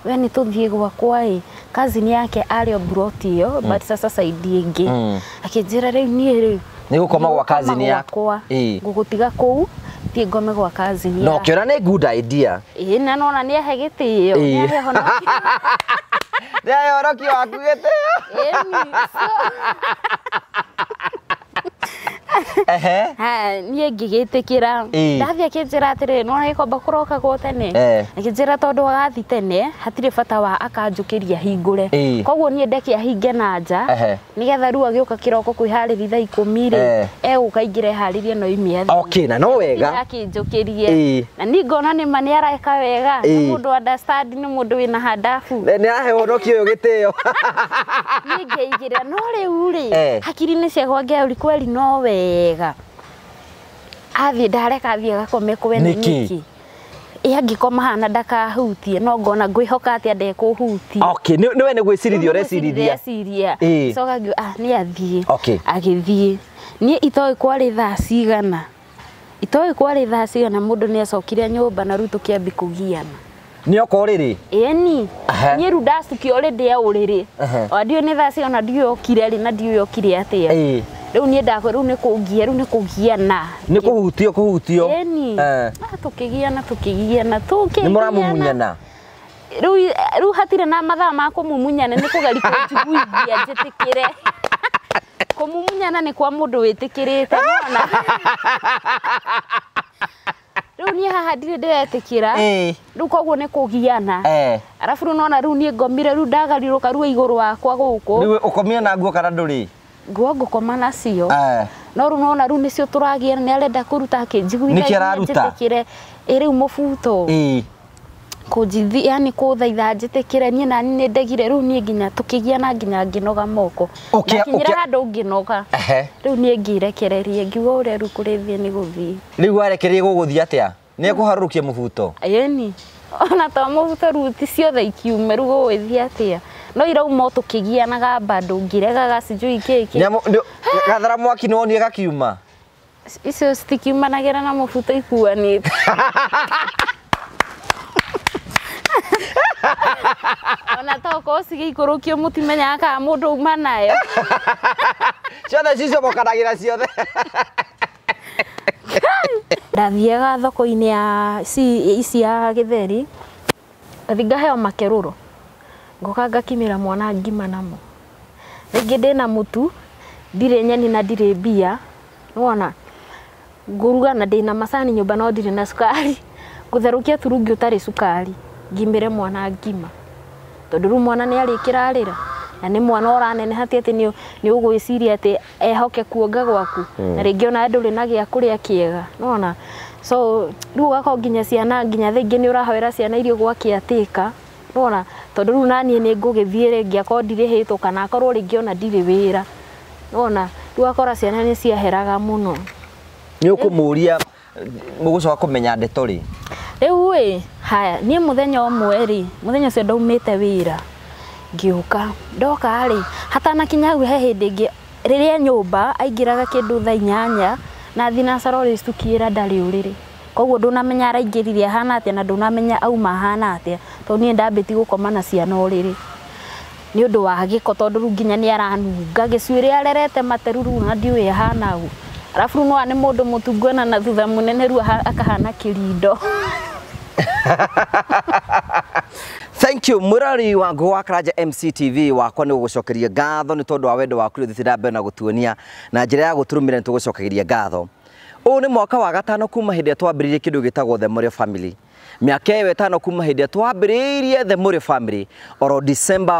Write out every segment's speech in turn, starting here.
We nĩ tũthiĩ gwakwa ĩ, cousin yake arĩ o broti ĩyo, but sasa side ĩngĩ. Akĩnjĩra rĩu niĩ rĩu Nĩ gũkoma gwa cousin yakwa, ngũgũtiga kũu thiĩ ngome gwa cousin. No kĩona nĩ good idea. Ĩĩ, na nona nĩ ahe gĩtĩo, nĩ ahe honokio. Nĩ ahe honokio waku gĩtĩo. Ehe. Ha, niĩ ngĩgĩtĩkĩra. Ndathiĩ akĩnjĩra atĩrĩrĩ, nĩwona gĩkomba kũrokagwo tene. Akĩnjĩra tondũ agathiĩ tene hatirĩ bata wa akanjũkĩria hingũre. Koguo niĩ ndeke ahinge na nja, nĩgetha rĩu agĩũka kĩroko kwĩharĩria thaa 10 rĩ, egũka aingĩre eharĩrie no ime athiĩ. Okay, na no wega. Akĩnjũkĩrie. Na niĩ ngona nĩ ma nĩ areka wega, nĩ mũndũ understand, nĩ mũndũ wĩna handabu. Nĩ ahe honokio ũyũ gĩtĩo. Niĩ ngeigĩrĩra, no rĩu rĩ, hakiri-inĩ ciakwa ngeũri kweri no wega. Athiĩ ndareka athiĩ agakome kwene nĩkĩ? Ĩ angĩkoma hana ndakahutie, no ngona ngwĩhoka atĩa ndekũhutia. Okay, nĩwe nĩ gwĩcirithia ũrecirithia. Ndĩreciria. Coka ngiuga, ah, nĩ athiĩ. Agĩthiĩ. Niĩ itoĩ kwarĩ thaa cigana. Itoĩ kwarĩ thaa cigana mũndũ nĩ acokire nyũmba na rĩu tũkĩambia kũgiana. Nĩ oka ũrĩrĩ? Ĩni. Niĩ rĩu ndacukia ũrĩrĩ e ũrĩrĩ. O ndiũĩ nĩ thaa cigana, ndiũĩ okire rĩ na ndiũĩ okire atĩa. Rĩu niĩ ndakwa rĩu nĩ kũngia, rĩu nĩ kũgiana. Nĩ kũhutio, kũhutio. Ĩni. Tũkĩgiana, tũkĩgiana, tũkĩgiana. Nĩ mũramumunyana? Rĩu hatirĩ na mathaa ma kũmumunyana, nĩ kũgeria kũnjiguithia njĩtĩkĩre. Kũmumunyana nĩ kwa mũndũ wĩtĩkĩrĩte, nĩwona? Rĩu niĩ haha ndirĩ ndĩretĩkĩra. Rĩu koguo nĩ kũgiana. Arabu rĩu nona rĩu niĩ ngomire, rĩu ndagarirũka ruo igũrũ wakwa gũkũ. Rĩu ũkomire na nguo kana ndũrĩ? Nguo ngũkoma nacio. No rĩu nona rĩu nĩcio tũragiana, nĩ arenda kũruta akĩnjiguithagia Nĩkĩ araruta? njĩtĩkĩre. Ĩ rĩu mũbuto. Kũnjithi, yani kũthaitha njĩtĩkĩre, niĩ nani nĩ ndegire, rĩu niĩ nginya tũkĩgiana nginya ngĩnoga moko. Ndakinyĩra handũ ngĩnoga. Rĩu niĩ ngĩrekereria, ngiuga ũrĩa rĩu kũrĩthiĩ nĩ gũthiĩ. Rĩu warekereria gũgũthiĩ atĩa? Nĩ ekũharũrũkia mũbuto? Ĩni. Ona to mũbuto rĩu ti ciothe ikiume, rĩu gũgũthiĩ atĩa? No irauma o tũkĩgianaga bado ngĩregaga sijui kĩ kĩ. Gathara mwaki nĩ wonire gakiuma? Icio citikiumanagĩra na mũbuto ikuanĩte. Ona tokorwo cigĩikũrũkio mũtimenyaga kana mũndũ auma nayo. Ciothe cicomokanagĩra ciothe. Ndathiaga thoko-inĩ ya ici ya gĩtheri, ngathiĩ ngaheo makerũro, ngoka ngakimĩra mwana ngima namo. Rĩngĩ ndĩna mũtu, ndirĩ nyeni na ndirĩ mbia, nĩwona? Ngũruga na ndĩna macani nyũmba no ndirĩ na cukari. Ngũtherũkia turungi ũtarĩ cukari, ngimĩre mwana ngima. Tondũ rĩu mwana nĩ arĩkĩrarĩra, na nĩ mwana ũraneneha ti atĩ nĩ ũgwĩciria atĩ ehoke kuonga gwaku, na rĩngĩ ona ndũrĩ na gĩa kũrĩa kĩega, nĩwona? So rĩu ũgakorwo nginya ciana, nginya thaa ingĩ nĩ ũrahoera ciana irio gwa caretaker, nĩwona? Tondũ rĩu naniĩ nĩ ngũgĩthiĩ rĩngĩ akorwo ndirĩhĩtwo kana akorwo rĩngĩ ona ndirĩ wĩra, nĩwona? Rĩu ũgakora ciana nĩ ciaheraga mũno. Nĩ ũkũmũria mũgũcoka kũmenya ndeto rĩ? Rĩu ĩ, haya, niĩ mũthenya ũmwe rĩ, mũthenya ũcio ndaumĩte wĩra, ngĩũka. Ndoka rĩ, hatanakinya hau he hĩndĩ ĩngĩ, rĩrĩa nyũmba aingĩraga kĩndũ thaa 8 na thinacara ũrĩcukĩra ndarĩ ũrĩrĩ. Koguo ndũnamenya araingĩrire ahana atĩa na ndũnamenya auma ahana atĩa, tondũ niĩ ndambĩtie gũkoma na ciana ũrĩrĩ. Nĩ ũndũ wa gĩko, tondũ rĩu nginya nĩ aranunga gĩcuĩrĩ arerete materu rĩu na ndiũĩ ahana ũũ. Arabu rĩu nĩwona nĩ mũndũ mũtungu na thutha mũnene rĩu akahana kĩrindo. Thank you mwĩroreri wangu wa Karanja MCTV, wakwa nĩ gũgũcokeria ngatho nĩ tondũ wa wendo waku ũrĩa ũthiĩte na mbere na gũtuonia na njĩra ya gũtũrũmĩrĩra, nĩ tũgũcokagĩria ngatho. Ũyũ nĩ mwaka wa 5 kuma hĩndĩ ĩrĩa twambĩrĩirie kĩndũ gĩtagwo The Mũrĩo Family. Mĩaka ĩyo 5 kuma hĩndĩ ĩrĩa twambĩrĩirie The Mũrĩo Family, oro December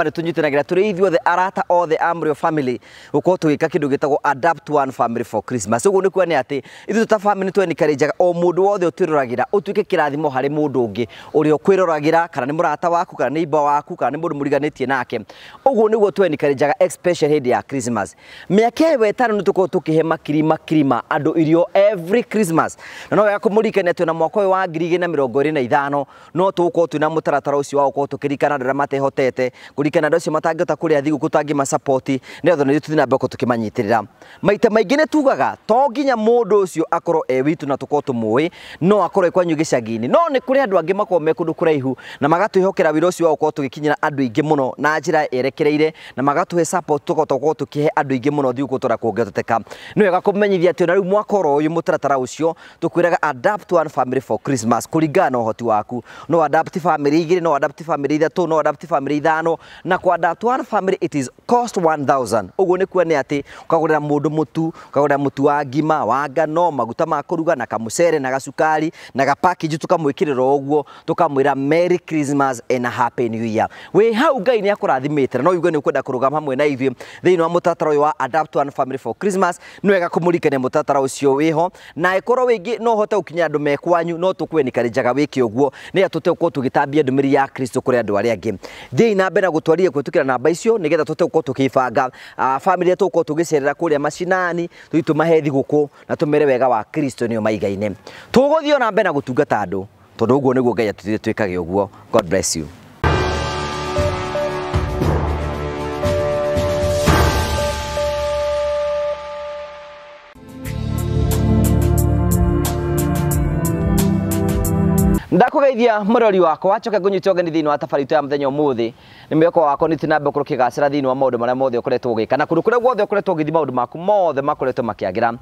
nĩ tũnyitanagĩra tũrĩ ithuothe arata othe a Mũrĩo Family gũkorwo tũgĩka kĩndũ gĩtagwo Adapt One Family for Christmas. Ũguo nĩ kuonania atĩ ithuĩ ta family nĩ twenikarenjaga o mũndũ wothe ũtwĩroragĩra ũtuĩke kĩrathimo harĩ mũndũ ũngĩ ũrĩa ũkwĩroragĩra, kana nĩ mũrata waku, kana nĩ iba waku, kana nĩ mũndũ mũriganĩtie nake. Ũguo nĩguo twenikarenjaga especially hĩndĩ ya Christmas. Mĩaka ĩyo 5 nĩ tũkoragwo tũkĩhe makiri makiri ma andũ irio every Christmas. Na no wega kũmũririkania atĩ ona mwaka ũyũ wa ngiri 2025 no tũgũkorwo twĩna mũtaratara ũcio wa gũkorwo tũkĩririkana andũ arĩa matehotete, kũririkana andũ acio matangĩhota kũrĩa thigũkũ tangĩmasupport, nĩgetha ona ithuĩ tũthiĩ na mbere gũkorwo tũkĩmanyitĩrĩra. Maita maingĩ nĩ tugaga to nginya mũndũ ũcio akorwo e witũ na tũkorwo tũmũĩ, no akorwo e kwanyu gĩcagi-inĩ. No nĩ kũrĩ andũ angĩ makoragwo me kũndũ kũraihu na magatwĩhokera wĩra ũcio wa gũkorwo tũgĩkinyĩra andũ aingĩ mũno na njĩra yerekereire, na magatũhe support tũkahota gũkorwo tũkĩhe andũ aingĩ mũno thigũkũ tũrĩa kũngĩhoteteka. Nĩ wega kũmenyithia atĩ ona rĩu mwaka oro ũyũ mũtaratara ũcio tũkwĩraga adapt one family for Christmas kũringana na ũhoti waku. No adapt family igĩrĩ, no adapt family ithatũ, no adapt family ithano, na kũ adapt one family it is cost 1000. Ũguo nĩ kuonania atĩ ũkagũrĩra mũndũ mũtu, ũkagũrĩra mũtu wa ngima, wa ngano, maguta ma kũruga, na kamũcere na gacukari na ga package, tũkamwĩkĩrĩra ũguo tũkamwĩra Merry Christmas and a Happy New Year. Wĩ hau Ngai nĩ akũrathimĩte na no uge nĩ ũkwenda kũrũgama hamwe na ithuĩ thĩinĩ wa mũtaratara ũyũ wa Adapt One Family for Christmas. Nĩ wega kũmũririkania mũtaratara ũcio wĩho, na ĩkorwo wĩngĩ no ũhote gũkinyĩra andũ me kwanyu, no tũkwenĩkarinjaga wĩke ũguo nĩgetha tũhote gũkorwo tũgĩtambia ndũmĩrĩri ya Kristo kũrĩ andũ arĩa angĩ. Thiĩi na mbere na gũtwarithia kũhĩtũkĩra namba icio nĩgetha tũhote gũkorwo tũkĩbanga family tũgũkorwo tũgĩcerera kũrĩa macinani, tũthiĩ tũmahe thigũkũ na tũmere wega wa Kristo nĩo maigaine. Tũgũthiĩ ona mbere na gũtungata andũ tondũ ũguo nĩguo Ngai atũthuurire twĩkage ũguo. God bless you. Ndakugeithia mũrori wakwa, njoke ngũnyite ũgeni thĩinĩ wa tabarĩra itũ ya mũthenya ũmũthĩ. Nĩ mwĩhoko wakwa nĩ na mbere ũkĩgacĩra thĩinĩ wa maũndũ marĩa mothe ũkoretwo ũgĩka, na kũndũ kũrĩa guothe ũkoretwo ũgĩthiĩ maũndũ maku mothe makoretwo makĩagĩra.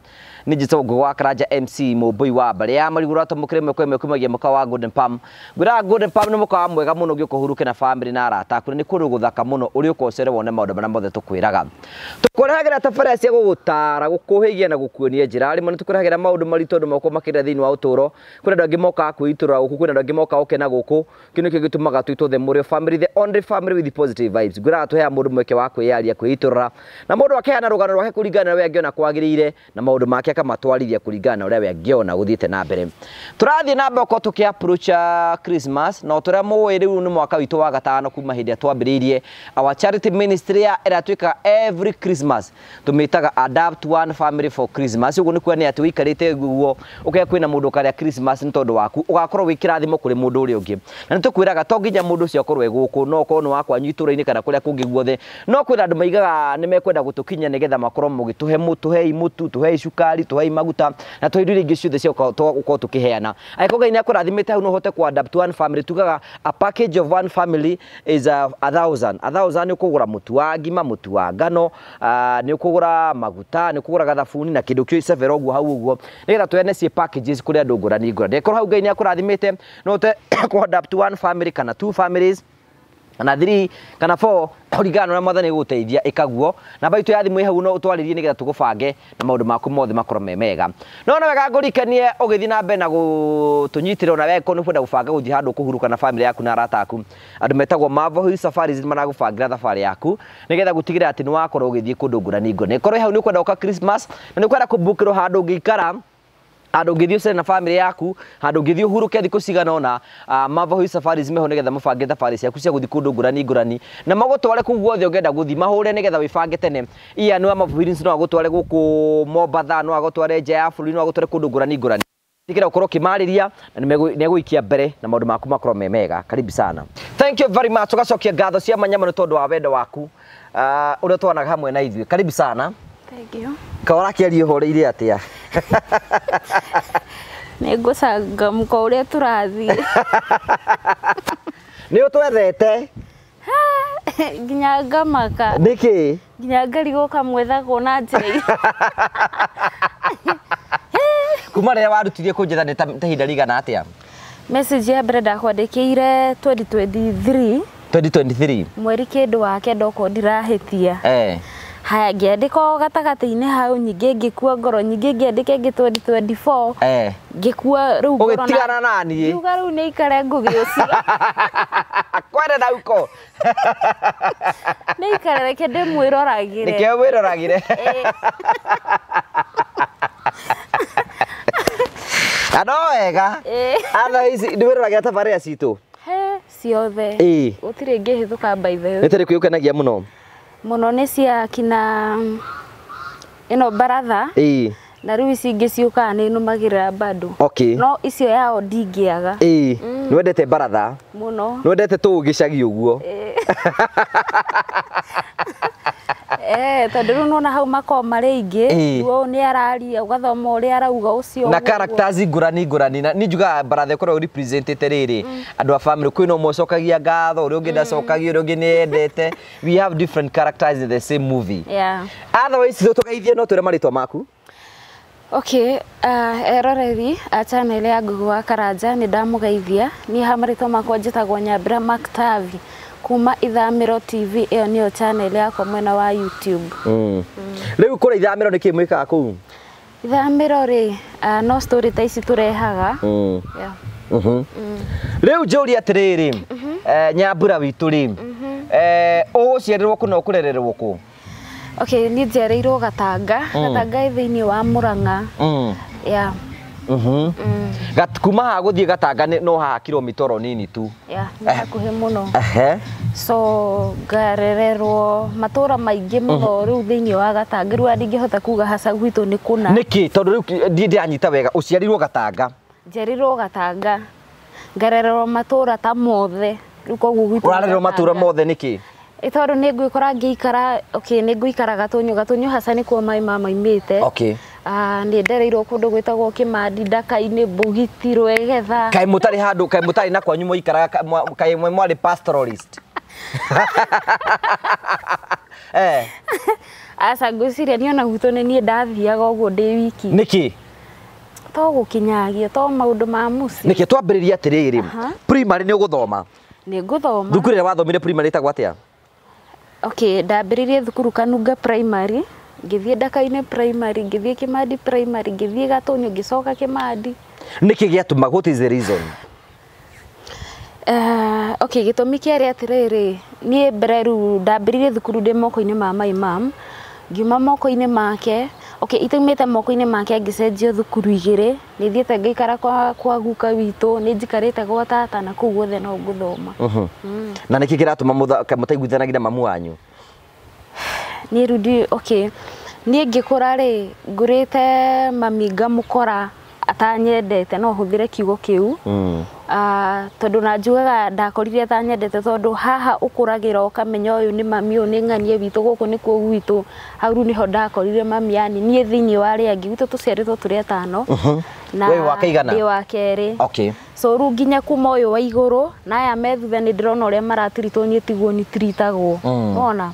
Nĩ njĩtagwo Ngũgĩ wa Karanja MC Mũmbũi wa mbarĩ ya Marigũ ũratũmũkĩra ĩmwe kwa ĩmwe kumagia mũkawa wa Golden Palm. Ngwĩraga Golden Palm nĩ mũkawa mwega mũno ũngĩũka ũhurũke na family na arata aku, nĩ kũndũ gũthaka mũno ũrĩ ũka ũcere wone maũndũ marĩa mothe tũkwĩraga. Tũkũrehagĩra tabarĩra cia gũgũtara, gũkũhĩgia na gũkuonia njĩra. Rĩmwe nĩ tũkũrehagĩra maũndũ maritũ andũ makoragwo makĩrĩa thĩinĩ wa ũtũũro. Kwĩna andũ angĩ mokaga kwĩitũrũra gũkũ, kwĩna andũ angĩ mokaga gũkena gũkũ. Kĩu nĩkĩo gĩtũmaga twĩtwo the Mũrĩo family, the only family with positive vibes. Ngwĩraga tũheaga mũndũ mweke wa kwĩyaria, kwĩitũrũra, na mũndũ akeheana rũgano rwake kũringana na ũrĩa angĩona kwagĩrĩire, na maũndũ make akamatwarithia kũringana na ũrĩa we angĩona gũthiĩte na mbere. Tũrathiĩ na mbere gũkorwo tũkĩ approach Christmas, na o ta ũrĩa mũĩ rĩu nĩ mwaka witũ wa gatano kuma hĩndĩ ĩrĩa twambĩrĩirie our charity ministry ĩrĩa twĩkaga every Christmas, tũmĩtaga Adapt One Family for Christmas. Ũguo nĩ kuonania atĩ ũikarĩte ũguo ũkauga kwĩna mũndũ ũkarĩa Christmas nĩ tondũ waku, ũgakorwo wĩ kĩrathimo kũrĩ mũndũ ũrĩa ũngĩ. Na nĩ tũkwĩraga to nginya mũndũ ũcio akorwo e gũkũ, no ũkorwo nĩ wa kwanyu itũũra-inĩ kana kũrĩa kũngĩ guothe. No kwĩna andũ maigaga nĩ mekwenda gũtũkinya nĩgetha makorwo mũgĩtũhe tũhei mũtu, tũhei cukari, tũhei maguta na tũhei indo iria ingĩ ciothe cia gũkorwo tũkĩheana. Angĩkorwo Ngai nĩ akũrathimĩte hau no ũhote kũ adapt one family. Tugaga a package of one family is a thousand. A thousand nĩ ũkũgũra mũtu wa ngima, mũtu wa ngano, nĩ ũkũgũra maguta, nĩ ũkũgũra gathabuni na kĩndũ kĩu severo ũguo hau ũguo, nĩgetha tũheane ciĩ packages kũrĩ andũ ngũrani ngũrani. Angĩkorwo hau Ngai nĩ akũrathimĩte no ũhote kũ adapt one family kana two families kana 3 kana 4 kũringana na ũrĩa Mwathani egũgũteithia, ĩkaguo. Namba itũ ya thimũ ĩ hau no ũtwarĩrie nĩgetha tũgũbange na maũndũ maku mothe makorwo me mega. No nĩ wega ngũririkanie ũgĩthiĩ na mbere na gũtũnyitĩrĩra ona we korwo nĩ ũkwenda gũbanga gũthiĩ handũ kũhurũka na family yaku na arata aku. Andũ metagwo Marvel Hill Safaris nĩ maragũbangĩra thabarĩ yaku nĩgetha gũtigĩrĩra atĩ nĩ wakorwo ũgĩthiĩ kũndũ ngũrani ngũrani. Korwo hau nĩ ũkwenda gũka Christmas na nĩ ũkwenda kũbookĩrwo handũ ũngĩikara, handũ ũngĩthiĩ ũcere na family yaku, handũ ũngĩthiĩ ũhurũke thikũ cigana ũna, Marvel Hill Safaris meho nĩgetha mabange thabarĩ ciaku cia gũthiĩ kũndũ ngũrani ngũrani na magũtware kũu guothe ũngĩenda gũthiĩ, mahũre nĩgetha wĩbange tene. Ian wa Marvel Hills no agũtware gũkũ Mombatha, no agũtware nja ya bũrũri, no agũtware kũndũ ngũrani ngũrani. Tigĩrĩra ũkorwo ũkĩmarĩria na nĩ egũikia mbere na maũndũ maku makorwo me mega. Karibu sana. Thank you very much. Tũgacokia ngatho cia mwanya mũno tondũ wa wendo waku ũrĩa twanaga hamwe na ithuĩ. Karibu sana. Thank you. Kaĩ ũrakĩaria ũhoreire atĩa? Nĩ ngũcangamũka ũrĩa tũrathiĩ. Nĩ ũtwendete? Nginya ngamaka. Nĩkĩ? Nginya ngarigwo kamwethagwo na njĩra. Kuma rĩrĩa warutirie kũnjetha nĩ ta ihinda rĩigana atĩa? Message ya mbere ndakwandĩkĩire 2023. 2023. Mweri kĩndũ wa kenda okorwo ndirahĩtia. Haya ngĩandĩka o gatagatĩ-inĩ hau, nyingĩ ngĩkua ngoro, nyingĩ ngĩandĩka ĩngĩ 2024. Ngĩkua rĩu ngoro na Ũgĩtigana na niĩ? Ngiuga rĩu nĩ ikare Ngũgĩ ũcio. Kwenda na uko. Nĩ ikare reke ndĩmwĩroragĩre. Nĩkĩo wĩroragĩre. Na no wega. Ana ici ndĩwĩroragĩra tabarĩra citũ? He, ciothe. Gũtirĩ ngĩhĩtũka by the way. Nĩ tarĩkũ ĩgũkenagia mũno? Mũno nĩ cia kina ĩno baratha. Na rĩu ici ingĩ ciũkaga nĩ nũmagĩrĩra bado. Okay. No icio yao ndingĩaga. Ĩĩ, nĩwendete baratha mũno. Nĩwendete tũũ gĩcagi ũguo. Tondũ rĩu nona hau makoragwo marĩ aingĩ, ũyũ nĩ araria ũgathoma ũrĩa arauga ũcio na characters ngũrani ngũrani. Na niĩ njugaga baratha ĩkoragwo representĩte rĩrĩ andũ a family, kwĩna ũmwe ũcokagia ngatho, ũrĩa ũngĩ ndacokagia, ũrĩa ũngĩ nĩ endete. We have different characters in the same movie. Yeah. Otherwise tũgeithie no twĩre marĩtwa maku. Okay, eroreri a channel ya Ngugi wa Karanja nĩ ndamũgeithia. Niĩ ha marĩtwa makwa njĩtagwo Nyambura Maktavi kuma Ithamĩro TV, ĩyo nĩyo channel yakwa mwena wa YouTube. Rĩu kũrĩa Ithamĩro nĩkĩ mwĩkaga kũu? Ithamĩro rĩ, no story ta ici tũrehaga. Yeah. Rĩu njũrie atĩrĩrĩ, Nyambura witũ rĩ, ũgũciarĩrwo kũ na ũkũrererwo kũ? Okay, niĩ njiarĩirwo Gatanga. Gatanga ĩ thĩinĩ wa Murang'a. Yeah. Kuma haha gũthiĩ Gatanga no haha kilomita oro nini tu. Yeah, nĩ hakuhĩ mũno. So ngarererwo matũra maingĩ mũno rĩu thĩinĩ wa Gatanga, rĩu ndingĩhota kuga haca gwitũ nĩ kũna. Nĩkĩ? Tondũ rĩu ndĩranyita wega, ũciarirwo Gatanga. Njiarirwo Gatanga, ngarererwo matũra ta mothe, rĩu koguo gwitũ nĩ Ũrarererwo matũra Gatanga. mothe nĩkĩ? Ĩ tondũ nĩ ngwĩkora ngĩikara, okay, nĩ ngũikara Gatũnyũ, Gatũnyũ haca nĩkuo maĩ ma maimĩte. Okay. Nĩ ndereirwo kũndũ gwĩtagwo Kĩmandi, Ndaka-inĩ, Mbũgiti, Rwegetha. Kaĩ mũtarĩ handũ, kaĩ mũtarĩ na kwanyu mũikaraga, kaĩ mwarĩ pastoralist? Aca ngwĩciria niĩ ona gwitũ nĩ niĩ ndathiaga ũguo ndĩ wiki. Nĩkĩ? To gũkinyagia, to maũndũ ma mũciĩ. Nĩkĩ twambĩrĩrie atĩrĩrĩ, primary nĩ ũgũthoma? Nĩ ngũthoma. Thukuru ĩrĩa wathomire primary ĩtagwo atĩa? Okay, ndambĩrĩirie thukuru Kanunga primary, ngĩthiĩ Ndaka-inĩ primary, ngĩthiĩ Kĩmandi primary, ngĩthiĩ Gatũnyũ, ngĩcoka Kĩmandi. Nĩkĩ gĩatũma, what is the reason? Okay, gĩtũmi kĩarĩ atĩrĩrĩ, niĩ mbere rĩu ndambĩrĩirie thukuru ndĩ moko-inĩ ma my mum, ngiuma moko-inĩ make, okay, itaumĩte moko-inĩ make ngĩcenjio thukuru igĩrĩ, nĩ thiĩte ngaikara kwa guka witũ, nĩ njikarĩte gwa tata na kũu guothe no ngũthoma. Na nĩkĩ kĩratũma mũtaiguithanagia na mamu wanyu? Niĩ rĩu okay, niĩ ngĩkũra rĩ, ngũrĩte mami ngamũkora atanyendete, no hũthĩre kiugo kĩu. Tondũ na njugaga ndakorire atanyendete tondũ haha ũkũragĩra ũkamenya ũyũ nĩ mami, ũyũ nĩ ng'anie witũ, gũkũ nĩkuo gwitũ. Hau rĩu nĩho ndakorire mami, yani niĩ thĩinĩ wa arĩa angĩ, gwitũ tũciarĩtwo tũrĩ atano. Na Wewe wa kaigana? Ndĩ wa kerĩ. Okay. So rĩu nginya kuma ũyũ wa igũrũ na aya me thutha nĩ ndĩrona ũrĩa maratiritwo, niĩ tiguo nĩ tiritagwo. Wona?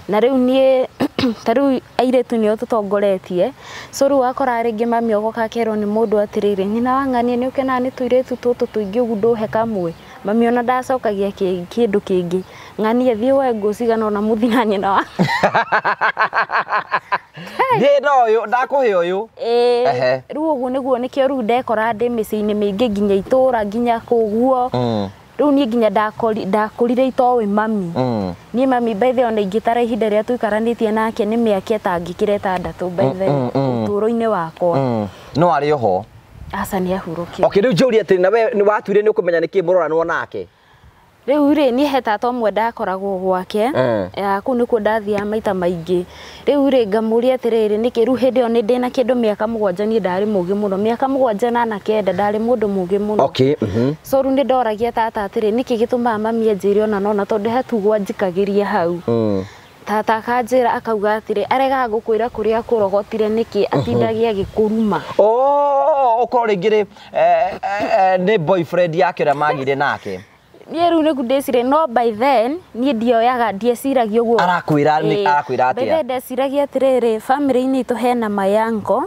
Na rĩu niĩ ta rĩu airĩtu nĩo tũtongoretie. So rĩu wakora rĩngĩ mami ogoka akerwo nĩ mũndũ atĩrĩrĩ, nyina wa ng'ania nĩ ũkenaga nĩ tũirĩtu tũtũ tũingĩ ũguo ndũhe kamwe. Mami ona ndacokagia kĩndũ kĩngĩ. Ng'ania thiĩ woe nguo cigana ũna mũthiĩ na nyina wa. Ndĩ na ũyũ, ndakũhe ũyũ. Rĩu ũguo nĩguo nĩkĩo rĩu ndekora ndĩ mĩciĩ-inĩ mĩingĩ nginya itũra nginya kũguo. Rĩu niĩ nginya ndakũrire itoĩ mami. Niĩ mami by the way ona ingĩtara ihinda rĩrĩa tũikaranĩtie nake nĩ mĩaka ĩtangĩkĩra ĩtandatũ by the way ũtũũro-inĩ wakwa. No arĩ oho? Aca nĩ ahurũkire. Okay, rĩu njũrie atĩrĩ, na we nĩ watuire nĩ ũkũmenya nĩkĩ mũroranwo nake? Rĩu rĩ, niĩ he tata ũmwe ndakoragwo gwake, kũu nĩkuo ndathiaga maita maingĩ. Rĩu rĩ, ngamũria atĩrĩrĩ, nĩkĩ rĩu hĩndĩ ĩyo nĩ ndĩna kĩndũ mĩaka 7, niĩ ndarĩ mũgĩ mũno. Mĩaka 7 na 9 ndarĩ mũndũ mũgĩ mũno. Okay. So rĩu nĩ ndoragia tata atĩrĩ, nĩkĩ gĩtũmaga mami anjĩre ona nona tondũ he tugwa njikagĩria hau. Tata akanjĩra akauga atĩrĩ, aregaga gũkwĩra kũrĩa kũrogotire nĩkĩ, atindagia agĩkũruma. Oh, okorwo rĩngĩ rĩ, nĩ boyfriend yake ũrĩa magire nake. Niĩ rĩu nĩguo ndĩcirie, no by then niĩ ndioyaga, ndieciragia ũguo. Arakwĩra nĩ, arakwĩra By atĩa? then ndeciragia atĩrĩrĩ, family-inĩ itũ hena mayanko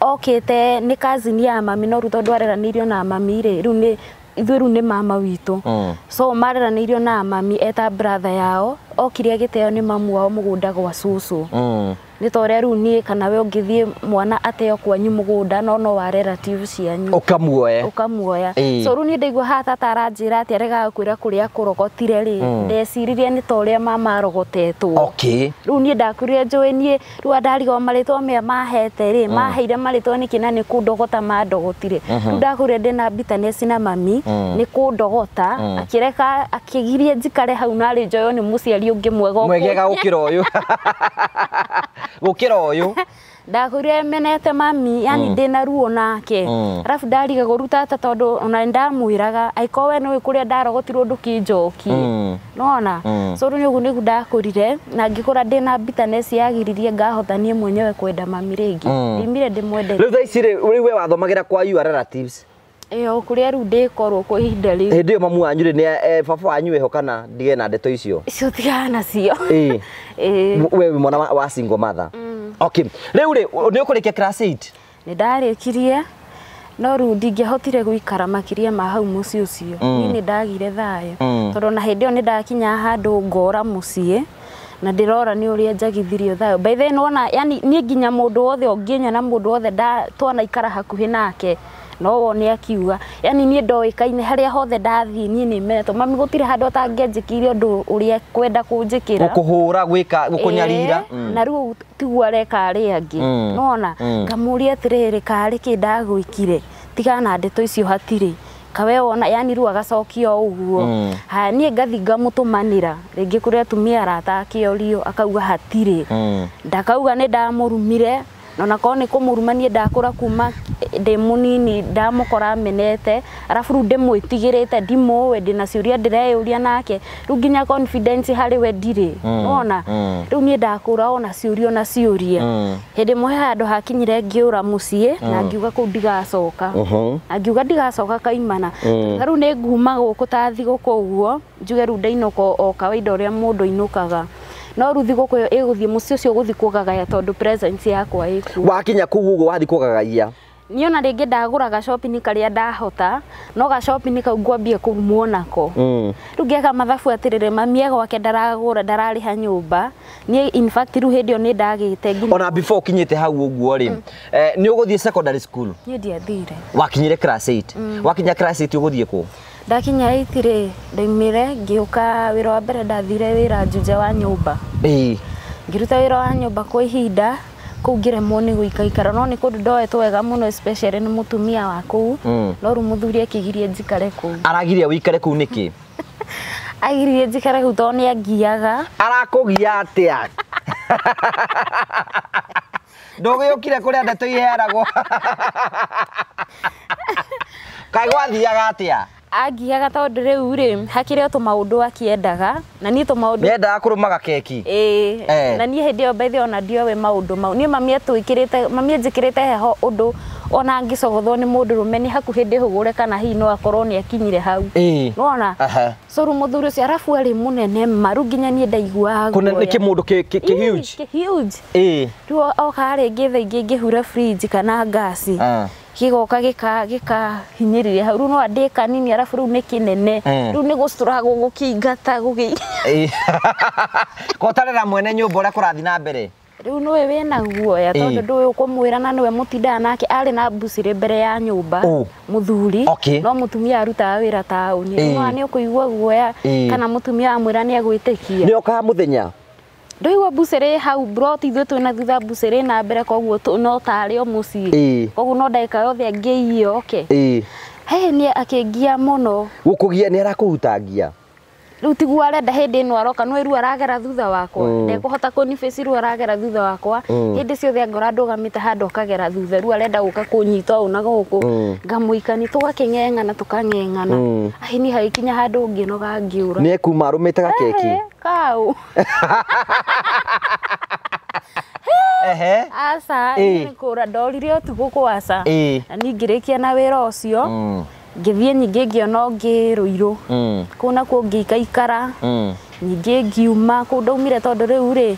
okĩte nĩ cousin ya mami, no rĩu tondũ areranĩirio na mami rĩ, rĩu nĩ ithuĩ rĩu nĩ mama witũ. So mareranĩirio na mami eta brother yao, okire agĩteo nĩ mamu wao mũgũnda gwa cũcũ. Nĩ ta ũrĩa rĩu niĩ kana we ũngĩthiĩ mwana ateo kwanyu mũgũnda no no wa relative cianyu. Ũkamuoya. Ũkamuoya. So rĩu niĩ ndaigua haha tata aranjĩra atĩ aregaga kwĩra kũrĩa kũrogotire rĩ, ndeciririe nĩ ta ũrĩa mama arogotetwo. Okay. Rĩu niĩ ndakurire njũĩ niĩ, rĩu ndarigwo marĩtwa maya mahete rĩ, maheire marĩtwa nĩkĩ na nĩ kũndogota mandogotire. Rĩu ndakurire ndĩna bitterness na mami, nĩ kũndogota, akĩreka akĩgiria njikare hau narĩ njoyo nĩ mũciari ũngĩ mwega Mwegega gũkĩra ũyũ. Gũkĩra ũyũ. Ndakũrire menete mami yani ndĩna ruo nake. Arabu ndarigagwo rĩu tata tondũ ona nĩndamwĩraga angĩkorwo we nĩũĩ kũrĩa ndarogotirwo ndũkĩnjokie. Nĩwona? So rĩu ũguo nĩguo ndakũrire na ngĩkũra ndĩna bitterness yagiririe ngahota niĩ mwenyewe kwenda mami rĩngĩ. Ndimire ndĩmwendete. Rĩu thaa ici rĩ, rĩu we wathomagĩra kwa your relatives. Ĩyo kũrĩa rĩu ndĩkorwo kwa ihinda rĩu. Hĩndĩ ĩyo mamu wanyu rĩ nĩ baba wanyu eho kana ndige na ndeto icio? Icio tigana nacio. Ĩĩ. Ĩĩ. We wĩ mwana wa single mother. Okay. Rĩu rĩ, nĩ ũkũrĩkia class 8? Nĩ ndarĩkirie no rĩu ndingĩahotire gũikara makĩria ma hau mũciĩ ũcio. Niĩ nĩ ndagire thayũ. Tondũ ona hĩndĩ ĩyo nĩ ndakinya handũ ngora mũciĩ na ndĩrora nĩ ũrĩa njagithirio thayũ. By the way nĩwona yani niĩ nginya mũndũ wothe ũngĩnyona mũndũ wothe twanaikara hakuhĩ nake no wone akiuga yani niĩ ndoĩkaine harĩa hothe ndathiĩ niĩ nĩ menetwo mami gũtirĩ handũ atangĩanjĩkĩire ũndũ ũrĩa kwenda kũnjĩkĩra. Gũkũhũra, gwĩka, gũkũnyarira. Na rĩu tiguo areka arĩa angĩ. Nĩwona? Ngamũria atĩrĩrĩ karĩ kĩ ndagwĩkire tigana na ndeto icio hatirĩ kawe wona yani rĩu agacokia o ũguo. Haya niĩ ngathi ngamũtũmanĩra rĩngĩ kũrĩ atumia arata akĩorio akauga hatirĩ. Ndakauga nĩ ndamũrumire na onakorwo nĩ kũmũruma niĩ ndakũra kuma ndĩ mũnini ndamũkora menete arabu rĩu ndĩmwĩtigĩrĩte ndimũĩ ndĩna ciũria ndĩreyũria nake rĩu nginya confidence harĩ we ndirĩ. Nĩwona? Rĩu niĩ ndakũra ona ciũria na ciũria. Hĩndĩ ĩmwe he handũ hakinyire ngĩũra mũciĩ na ngiuga kũu ndigacoka. Na ngiuga ndigacoka kaimana. Ta rĩu nĩ nguma gũkũ ta thigũkũ ũguo njuge rĩu ndainũka o kawaida ũrĩa mũndũ ainũkaga. No rĩu thigũkũ ĩyo ĩgũthiĩ mũciĩ ũcio ũgũthiĩ kũgagaya tondũ presence yakwa ĩkuo. Wakinya kũu ũguo wathiĩ kũgagaia. Niĩ ona rĩngĩ ndagũra gacopping karĩa ndahota no gacopping kau ngwambia kũrumwo nako. Rĩu ngeka mathabu atĩrĩrĩ mami e gwake ndaragũra ndararĩha nyũmba. Niĩ in fact rĩu hĩndĩ ĩyo nĩ ndagĩte nginya. Ona before ũkinyĩte hau ũguo rĩ, nĩ ũgũthiĩ secondary school? Niĩ ndiathire. Wakinyire class 8. Wakinya class 8 ũgũthiĩ kũ? Ndakinya 8 rĩ, ndaumire ngĩũka wĩra wa mbere ndathire wĩra Juja wa nyũmba. Ngĩruta wĩra wa nyũmba kwa ihinda kũu ngĩremwo nĩ gũikaikara no nĩ kũndũ ndoetwo wega mũno especially nĩ mũtumia wa kũu. No rĩu mũthuri akĩgiria njikare kũu. Aragiria ũikare kũu nĩkĩ? Agiririe njikare kũu tondũ nĩ angiaga. Arakũgia atĩa? Ndũgĩũkire kũrĩa ndeto iheanagwo. Kaĩ gwathiaga atĩa? Angiaga tondũ rĩu rĩ hakĩrĩ o tũmaũndũ akĩendaga na niĩ tũmaũndũ Nĩendaga kũrũmaga keki. Ĩĩ. Na niĩ hĩndĩ ĩyo by the way ona ndioĩ maũndũ mau. Niĩ mami atwĩkĩrĩte mami anjĩkĩrĩte heho ũndũ ona angĩcogothwo nĩ mũndũrũme nĩ hakuhĩ ndĩhũgũre kana hihi no akorwo nĩ akinyire hau. Nĩwona? So rĩu mũthuri ũcio arabu arĩ mũnene ma rĩu nginya niĩ ndaiguaga Kũnene guoya. nĩ kĩmũndũ kĩ huge. Kĩ huge. Rĩu oka rĩngĩ thaa ingĩ ngĩhura fridge kana ngasi. Gĩgoka gĩkahinyĩrĩria hau rĩu no andĩ kanini arabu rĩu nĩ kĩnene. Rĩu nĩ gũcũragwo gũkĩingata gũgĩ. Kotarera mwene nyũmba ũrĩa kũrathiĩ na mbere. Rĩu nĩwe wĩna guoya tondũ ndũĩ ũkũmwĩra na nĩwe mũtindaga nake arĩ na mbucĩrĩ mbere ya nyũmba mũthuri no mũtumia arutaga wĩra taũni. Rĩu nĩ ũkũigua guoya kana mũtumia amwĩra nĩ agwĩtĩkia. Nĩ okaga mũthenya? Ndũigua mbucĩrĩ hau broti ithuĩ twĩna thutha mbucĩrĩ na mbere koguo no tarĩ o mũciĩ. Koguo no ndagĩka yothe angĩiywo oke. He niĩ akĩngia mũno. Gũkũgia nĩ arakũhutangia? Rĩu tiguo arenda hĩndĩ ĩno aroka no rĩu aragera thutha wakwa. Ndekũhota kũnibace rĩu aragera thutha wakwa. Hĩndĩ ciothe angora ndũgamĩte handũ akagera thutha rĩu arenda gũka kũnyita ũũ na gũkũ. Ngamũikania tũgakĩng'eng'ana tũkang'eng'ana. Ahi niĩ hagĩkinya handũ ngĩnoga ngĩũra. Nĩ ekuma arũmĩte gakeki? Kau. Aca, niĩ nĩ kũra ndorire ũtukũ kwaca. Na niĩ ngĩrĩkia na wĩra ũcio. Ngĩthiĩ ningĩ ngĩona ũngĩ Rũirũ. Kũu nakuo ngĩikaikara. Ningĩ ngiuma kũu ndaumire tondũ rĩu rĩ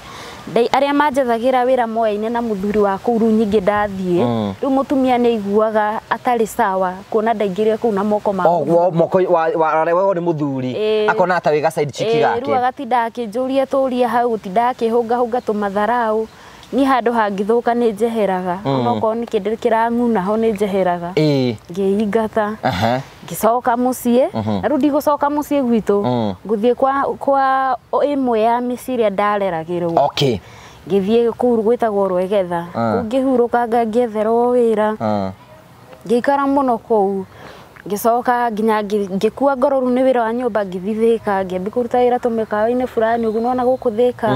arĩa manjethagĩra wĩra moyaine na mũthuri wa kũu rĩu nyingĩ ndathiĩ. Rĩu mũtumia nĩ aiguaga atarĩ sawa kuona ndaingĩrire kũu na moko ma mũthuri. Moko wa nĩ mũthuri. Akona ta wĩ ga side chick gake. Rĩu agatinda akĩnjũria tũria hau gũtinda akĩhũngahũnga tũmatharau. Niĩ handũ hangĩthũka nĩ njeheraga. Onokorwo nĩ kĩndũ kĩrang'una ho nĩ njeheraga. Ngĩingata. Ngĩcoka mũciĩ. Na rĩu ndigũcoka mũciĩ gwitũ. Ngũthiĩ kwa ĩmwe ya mĩciĩ ĩrĩa ndareragĩrwo. Ngĩthiĩ kũu gwĩtagwo Rwegetha. Kũu ngĩhurũkanga ngĩetherwo wĩra. Ngĩikara mũno kũu. Ngĩcoka nginya ngĩkua ngoro rĩu nĩ wĩra wa nyũmba ngĩthiĩ Thĩka ngĩambia kũruta wĩra tũmĩkawa-inĩ fulani ũguo nona gũkũ Thĩka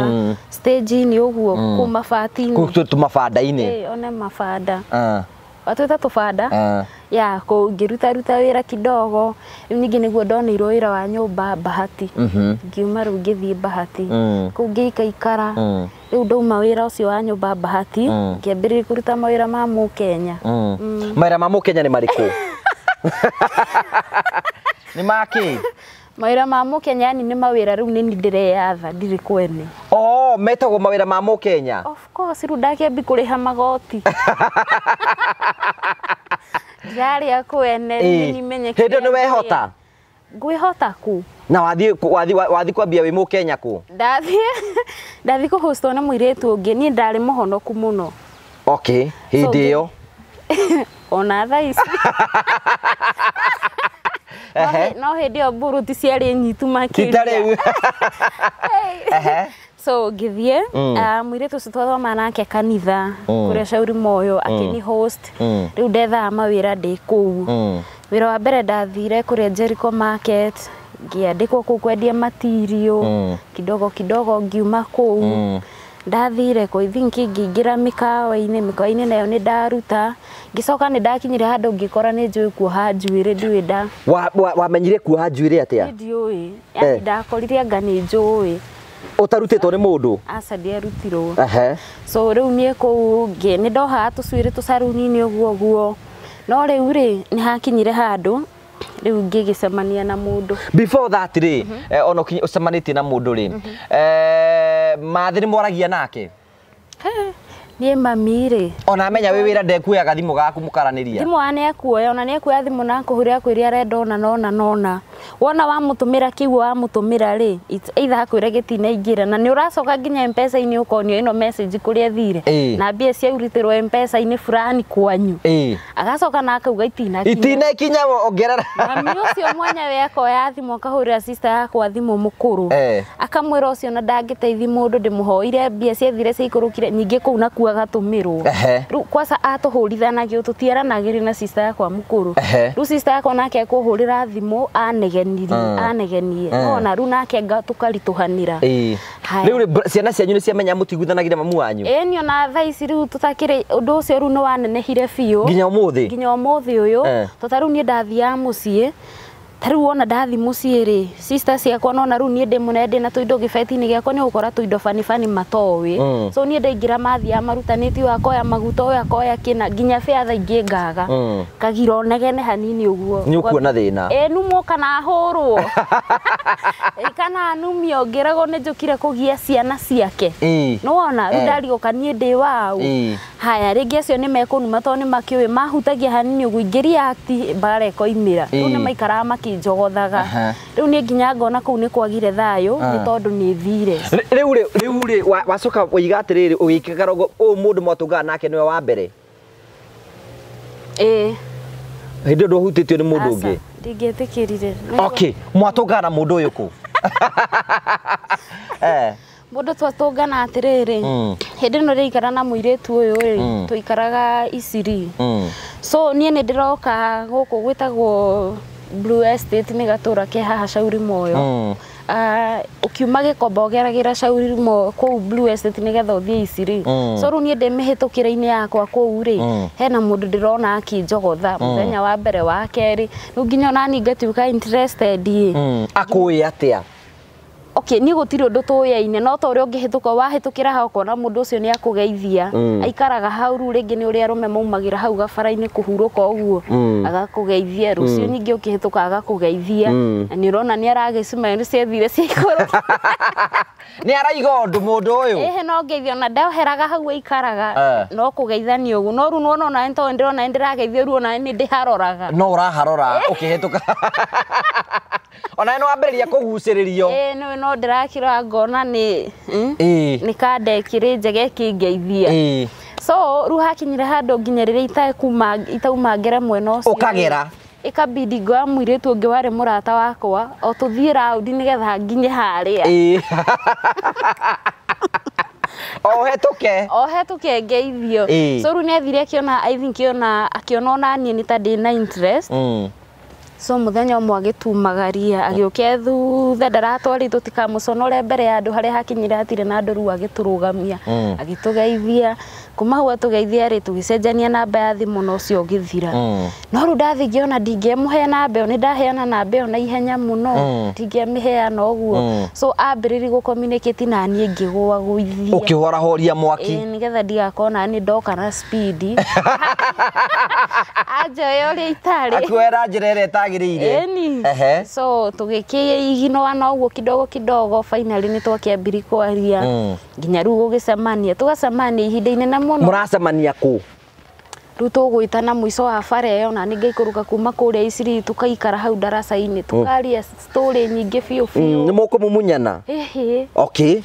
stage-inĩ ũguo kũu mabati-inĩ kũu tũmabanda-inĩ one mabanda watwĩta tũbanda ya kũu ngĩruta ruta wĩra kidogo rĩu ningĩ nĩguo ndoneirwo wĩra wa nyũmba Bahati ngiuma rĩu ngĩthiĩ Bahati kũu ngĩikaikara rĩu ndauma wĩra ũcio wa nyũmba Bahati ngĩambĩrĩria kũruta mawĩra ma Mũkenya. Mawĩra ma Mũkenya nĩ marĩkũ? Nĩ makĩ? Mawĩra ma Mũkenya yani nĩ mawĩra rĩu nĩ ndĩreyatha ndirĩ kwene. Oh, metagwo mawĩra ma Mũkenya? Of course rĩu ndakĩambi kũrĩha magoti. Ndirarĩa kwene nĩ menye. Hĩndĩ nĩ wehota? Ngwĩhota ku? Na wathiĩ kwambia wĩ Mũkenya kũ? Ndathiĩ kũhostwo nĩ mũirĩtu ũngĩ niĩ ndarĩ mũhonoku mũno. Okay, hĩndĩ ĩyo? Ona thaa ici. No hĩndĩ ĩyo mburuti ciarĩ nyitu makĩria. Ti ta rĩu. So ngĩthiĩ mũirĩtu ũcio twathoma nake kanitha kũrĩa Shauri Moyo akĩni host rĩu ndethaga mawĩra ndĩ kũu. Wĩra wa mbere ndathire kũrĩa Jericho Market ngĩandĩkwo kũu kwendia material kidogo kidogo ngiuma kũu. Ndathire kũ I think ngĩingĩra mĩkawa-inĩ nayo nĩ ndaruta ngĩcoka nĩ ndakinyire handũ ngĩkora nĩ njũĩ kuoha njuĩrĩ ndiũĩ nda wamenyire kuoha njuĩrĩ atĩa? Ndiũĩ yani ndakorire anga nĩ njũĩ. Ũtarutĩtwo nĩ mũndũ? Aca ndiarutirwo. So rĩu niĩ kũu nĩ ndohaga tũcuĩrĩ tũcaruni-inĩ ũguo ũguo no rĩu rĩ nĩ hakinyire handũ rĩu ngĩgĩcemania na mũndũ. Before that rĩ ona ũcemanĩtie na mũndũ rĩ mathĩ nĩ mwaragia nake? Niĩ mami rĩ ona amenya wĩ wĩra ndekuoyaga thimũ gaku mũkaranĩria? Thimũ wa nĩekuoya ona nĩekuoya thimũ na akũhũrĩra akwĩre arenda ũna na ũna na ũna. Wona wamũtũmĩra kĩu wamũtũmĩra rĩ either akwĩre gĩtinaingĩra na nĩ ũracoka nginya M-Pesa-inĩ ũkonio ĩno message kũrĩa ĩthire na mbia ciaurutĩrwo M-Pesa-inĩ fulani kwanyu. Agacoka na akauga itinakinya. Itinakinya ongerera. Mami ũcio mwenyewe akoya thimũ akahũrĩra sister yakwa thimũ mũkũrũ akamwĩra ũcio na ndangĩteithia mũndũ ndĩmũhoire mbia ciathire ciaikũrũkire nyingĩ kũu nakuo agatũmĩrwo. Rĩu kwaca atũhũrithanagio tũtiaranagĩria na sister yakwa mũkũrũ. Rĩu sister yakwa nake akũhũrĩra thimũ anegenirie anegenie ona rĩu nake tũkaritũhanĩra. Rĩu rĩ ciana cianyu nĩ ciamenya mũtiguithanagĩria mamu wanyu? Ĩĩ niĩ ona thaa ici rĩu tũtakĩrĩ ũndũ ũcio rĩu nĩ wanenehire biũ nginya ũmũthĩ? Nginya ũmũthĩ ũyũ to ta rĩu niĩ ndathiaga mũciĩ ta rĩu wona ndathi mũciĩ rĩ sister ciakwa nona rĩu niĩ ndĩ mũnene ndĩ na tũindo gĩbeti-inĩ gĩakwa nĩ ũgũkora tũindo banibani matoĩ so niĩ ndaingĩra mathiaga marutanĩtie ũyũ akoya maguta ũyũ akoya kĩna nginya bĩa thaa ingĩ ngaga kagira onegene hanini ũguo nĩ ũkuona thĩna. Ĩĩ numwo kana hũrwo kana numio ngĩragwo nĩ njũkire kũgia ciana ciake nĩwona rĩu ndarigũka niĩ ndĩ waũ. Haya rĩngĩ acio nĩ mekũnuma tondũ nĩ makĩũĩ mahutagia hanini ũguo ingĩreact mbara ĩkoimĩra rĩu nĩ maikaraga makĩnjogothaga rĩu niĩ nginya ngona kũu nĩ kwagire thayũ nĩ tondũ nĩ thire. Rĩu rĩ wacoka woiga atĩrĩrĩ ũgĩikara ũguo ũyũ mũndũ mwatũngana nake nĩwe wa mbere? Ĩĩ. Hĩndĩ ĩyo ndwahutĩtio nĩ mũndũ ũngĩ? Ndingĩetĩkĩrire. Okay, mwatũngana na mũndũ ũyũ kũ? Mũndũ twatũngana atĩrĩrĩ hĩndĩ ĩno ndĩraikara na mũirĩtu ũyũ rĩ tũikaraga Isiri. So niĩ nĩ ndĩroka gũkũ gwĩtagwo Blue Estate nĩ gatũra ke haha Shauri Moyo. Ũkiuma Gĩkomba ũgeragĩra Shauri Moyo kũu Blue Estate nĩgetha ũthiĩ Isiri. So rĩu niĩ ndĩ mĩhĩtũkĩre-inĩ yakwa kũu rĩ hena mũndũ ndĩrona akĩnjogotha mũthenya wa mbere wa kerĩ rĩu nginya ona niĩ ngatuĩka interested ĩ. Akũĩ atĩa? Okay, niĩ gũtirĩ ũndũ tũyaine no ta ũrĩa ũngĩhĩtũka wahĩtũkĩra hau ũkona mũndũ ũcio nĩ akũgeithia aikaraga hau rĩu rĩngĩ nĩ ũrĩa arũme maumagĩra hau gabara-inĩ kũhurũka ũguo agakũgeithia rũciũ ningĩ ũkĩhĩtũka agakũgeithia na nĩ ũrona nĩ aragĩcuma nĩ ciathire ciaikũrũka. Nĩ araiga ũndũ mũndũ ũyũ? Ĩhĩ no ngeithio na ndoheraga hau aikaraga no kũgeithania ũguo no rĩu nĩwona ona nĩ tondũ ndĩrona nĩ ndĩrageithio rĩu ona nĩ ndĩharoraga. No ũraharora ũkĩhĩtũka. Ona nĩ wambĩrĩria kũgucĩrĩrio. Ĩĩ nĩ no ndĩrakĩrora ngona nĩ nĩ kanda ĩkĩrĩ njega ĩkĩngeithia. So rĩu hakinyire handũ nginya rĩrĩa itauma ngere mwena ũcio ũkagera ĩkabidi ngoya mũirĩtu ũngĩ warĩ mũrata wakwa o tũthiĩ raundi nĩgetha nginye harĩa. O hetũke ngeithio. So rĩu nĩ athire akĩona I think akĩona ona niĩ nĩ ta ndĩ na interest. So muthenya ũmwe agĩtumagaria agĩũkia thutha ndaratwari tũtikamũconore mbere ya andũ harĩa hakinyire hatirĩ na andũ rĩu agĩtũrũgamia agĩtũgeithia kuma hau atũgeithia rĩ tũgĩcenjania namba ya thimũ na ũcio ũgĩthira no rĩu ndathiĩ ngĩona ndingĩmũhe namba ĩyo nĩ ndaheana namba ĩyo na ihenya mũno ndingĩamĩheana ũguo so ambĩrĩria gũ communicate na niĩ ngĩgũa gũithia ũkĩhorahoria mwaki nĩgetha ndigakorwo na niĩ ndoka na speed anjoe ũrĩa itarĩ akuoera njĩra ĩrĩa ĩtagĩrĩire ĩni so tũgĩkĩiginoana ũguo kidogo kidogo finally nĩ twakĩambirie kwaria nginya rĩu gũgĩcemania tũgacemania ihinda inene mũno mũracemania kũ rĩu tũgwĩtana mũico wa bara ĩyo na nĩ ngaikũrũka kuma kũrĩa Isiri tũkaikara hau ndaraca-inĩ tũkaria story nyingĩ biũ biũ nĩ mũkũmumunyana ĩhĩ okay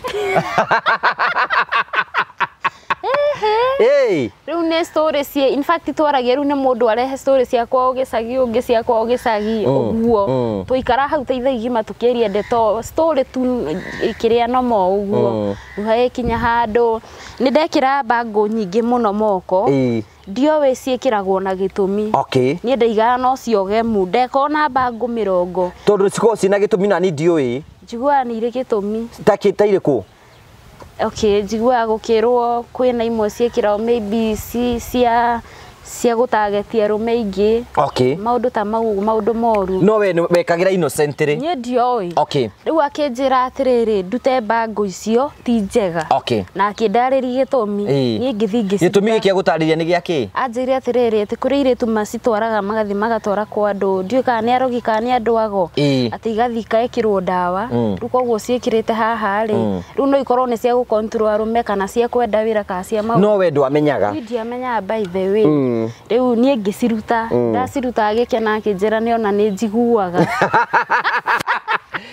rĩu nĩ story cie in fact twaragia rĩu nĩ mũndũ arehe story cia kwao gĩcagi ũngĩ cia kwao gĩcagi ũguo tũikara hau ta ithaa igima tũkĩaria ndeto story tu kĩrĩa nomo ũguo rĩu hagĩkinya handũ nĩ ndekĩra bango nyingĩ mũno moko ndioĩ ciĩkĩragwo na gĩtũmi okay niĩ ndaigaga no ciogemu ndekona bango 20 tondũ cikoragwo ciĩna gĩtũmi na niĩ ndiũĩ njiguaga nĩ irĩ gĩtũmi ta irĩkũ okay njiguaga gũkĩrwo kwĩna imwe ciĩkĩragwo maybe cia gũtagetia arũme aingĩ okay maũndũ ta mau maũndũ moru no we wekagĩra innocently niĩ ndioĩ okay rĩu akĩnjĩra atĩrĩrĩ ndute bango icio ti njega okay na akĩndarĩria gĩtũmi niĩ ngĩthiĩ ngĩciruta gĩtũmi gĩkĩ gũtarĩria nĩ gĩa kĩ anjĩire atĩrĩrĩ atĩ kũrĩ airĩtu macitwaraga magathiĩ magatwara kwa andũ ndiũĩ kana nĩ arogi kana nĩ andũ ago atĩ igathiĩ ikaĩkĩrwo ndawa rĩu koguo ciĩkĩrĩte haha rĩ rĩu no ikorwo nĩ cia gũ-control arũme kana cia kwenda wĩra kana cia maũndũ no we ndwamenyaga niĩ ndiamenyaga by the way rĩu niĩ ngĩciruta ndaciruta agĩkena akĩnjĩra nĩona nĩ njiguaga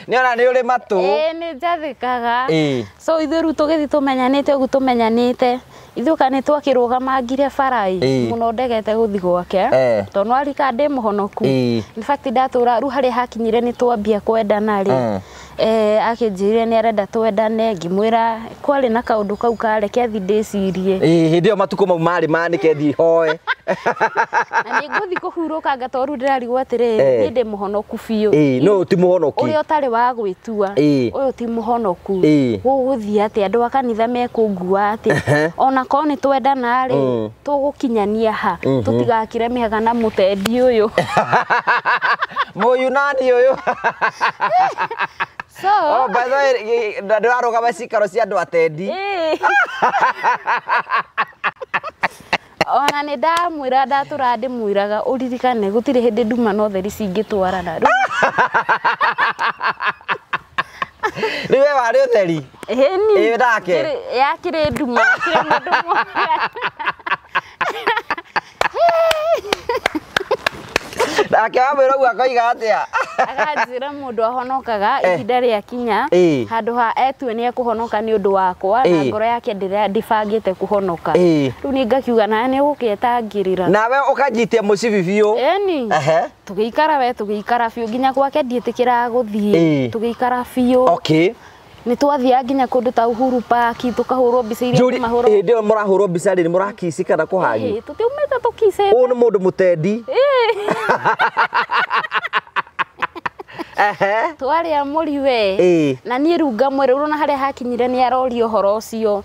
nĩona nĩ ũrĩ matũ ĩĩ nĩ njathĩkaga so ithuĩ rĩu tũgĩthiĩ tũmenyanĩte ũguo tũmenyanĩte ithuĩ kana nĩ twakĩrũgamangire bara-ĩ mũno ndegete gũthiĩ gwake tondũ nĩwarika ndĩ mũhonoku in fact ndatũra rĩu harĩa hakinyire nĩ twambia kwendana rĩ akĩnjĩrire nĩ arenda twendane ngĩmwĩra kwarĩ na kaũndũ kau kareke thiĩ ndĩcirie hĩndĩ ĩyo matukũ mau marĩ manĩke thiĩ hoe na nĩ ngũthiĩ kũhurũkanga tondũ rĩu ndĩrarigwo atĩrĩrĩ niĩ ndĩ mũhonoku biũ no ti mũhonoki ũrĩa ũtarĩ wa gwĩtua ũyũ ti mũhonoku gũgũthiĩ atĩa andũ a kanitha mekũngua atĩa ona korwo nĩ twendana rĩ tũgũkinyania ha tũtigakĩre mĩhaka na mũtendi ũyũ mũyunani ũyũ so oh by the way ndĩrarũgama cikaro cia andũ atendi ona nĩ ndamwĩra ndatũra ndĩmwĩraga ũririkane gũtirĩ hĩndĩ nduma na ũtheri cingĩtwarana rĩu we warĩ ũtheri ĩni ĩ nake yakĩrĩ nduma yakĩrĩ mũndũ nake wamwĩra ũguo akoiga atĩa akanjĩra mũndũ ahonokaga ihinda rĩakinya handũ ha etue nĩ ekũhonoka nĩ ũndũ wakwa na ngoro yake ndĩbangĩte kũhonoka rĩu niĩ ngakiuga nawe nĩ ũgũkĩetangĩrĩra nawe ũkanyitia mũcibi biũ ĩni tũgĩikara we tũgĩikara biũ nginya gwake ndiĩtĩkĩraga gũthiĩ tũgĩikara biũ okay nĩ twathiaga nginya kũndũ ta Uhuru Park tũkahũrwo mbica iria mahũrwo hĩndĩ ĩyo mũrahũrwo mbica rĩ nĩ mũrakici kana kũhagi tũtiumĩte tũkicĩte ũyũ nĩ mũndũ mũtendi twarĩa mũri we na niĩ rĩu ngamwĩra ũrona harĩa hakinyire nĩ aroria ũhoro ũcio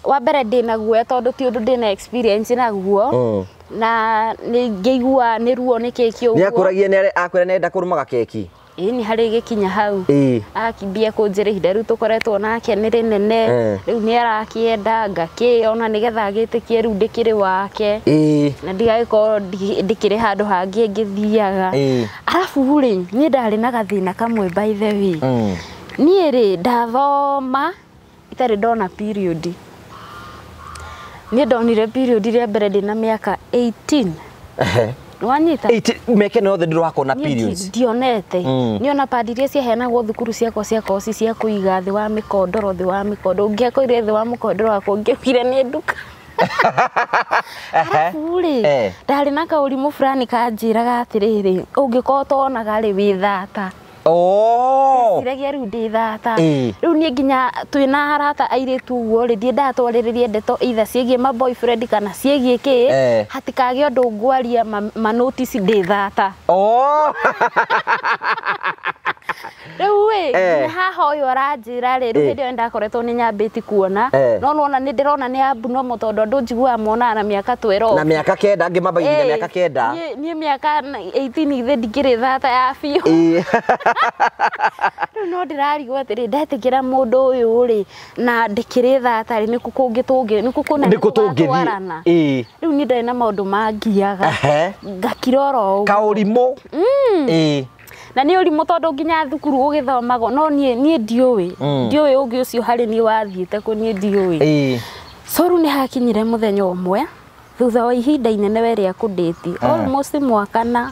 wa mbere ndĩna guoya tondũ ti ũndũ ndĩna experience naguo na nĩ ngĩigua nĩ ruo nĩ kĩ kĩ ũguo nĩ akũragia nĩ akwĩra nĩ arenda kũrũmaga keki ĩni harĩ gĩkinya hau akimbia kũnjĩra ihinda rĩu tũkoretwo nake nĩ rĩnene rĩu nĩ arakĩenda ngakĩona nĩgetha agĩtĩkie rĩu ndĩkĩrĩ wake na ndigagĩkorwo ndĩkĩrĩ handũ hangĩ ngĩthiaga arabu rĩ niĩ ndarĩ na gathĩna kamwe by the way niĩ rĩ ndathoma itarĩ ndona period niĩ ndonire period rĩa mbere ndĩna mĩaka 18 wanyita meke no the ndĩrakona periods ndionete niona pad iria ciaheanagwo thukuru ciakwa cia koci cia kũiga thĩ wa mĩkondoro thĩ wa mĩkondoro ũngĩakoire thĩ wa mũkondoro wakwa ũngĩaugire nĩ nduka arabu rĩ ndarĩ na kaũrimũ fulani kanjĩraga atĩrĩrĩ ũngĩkorwo tonaga rĩ wĩ thata Oh. Ndeciragia rĩu ndĩ thata. Rĩu niĩ nginya twĩna arata airĩtu ũguo rĩ, ndiendaga twarĩrĩrie ndeto either ciĩgiĩ ma boyfriend kana ciĩgiĩ kĩ, hatikagĩe ũndũ ngwaria ma notice ndĩ thata. Oh. Rĩu ĩ haha ũyũ aranjĩra rĩ, rĩu hĩndĩ ĩyo ndakoretwo nĩ nyambĩti kuona, no nona nĩ ndĩrona nĩ abnormal tondũ andũ njiguaga monaga na mĩaka 12. Na mĩaka 9 angĩ mambagia mĩaka 9. Niĩ mĩaka 18 ithe ndikĩrĩ thata ya biũ. Rĩu no ndĩrarigwo atĩrĩ, ndetĩkĩra mũndũ ũyũ rĩ na ndĩkĩrĩ thata rĩ, nĩkũ kũngĩ tũngĩ nĩkũ kũnene tũgatwarana. Rĩu niĩ ndarĩ na maũndũ mangiaga ngakira oro ũguo. Kaũrimũ. Na nĩ ũrimũ tondũ nginya thukuru ũgĩthomagwo, no niĩ ndiũĩ, ndiũĩ ũngĩ ũcio harĩ niĩ wathiĩte kũ, niĩ ndiũĩ. So rĩu nĩ hakinyire mũthenya ũmwe thutha wa ihinda inene we rĩa kũndĩti almost mwaka na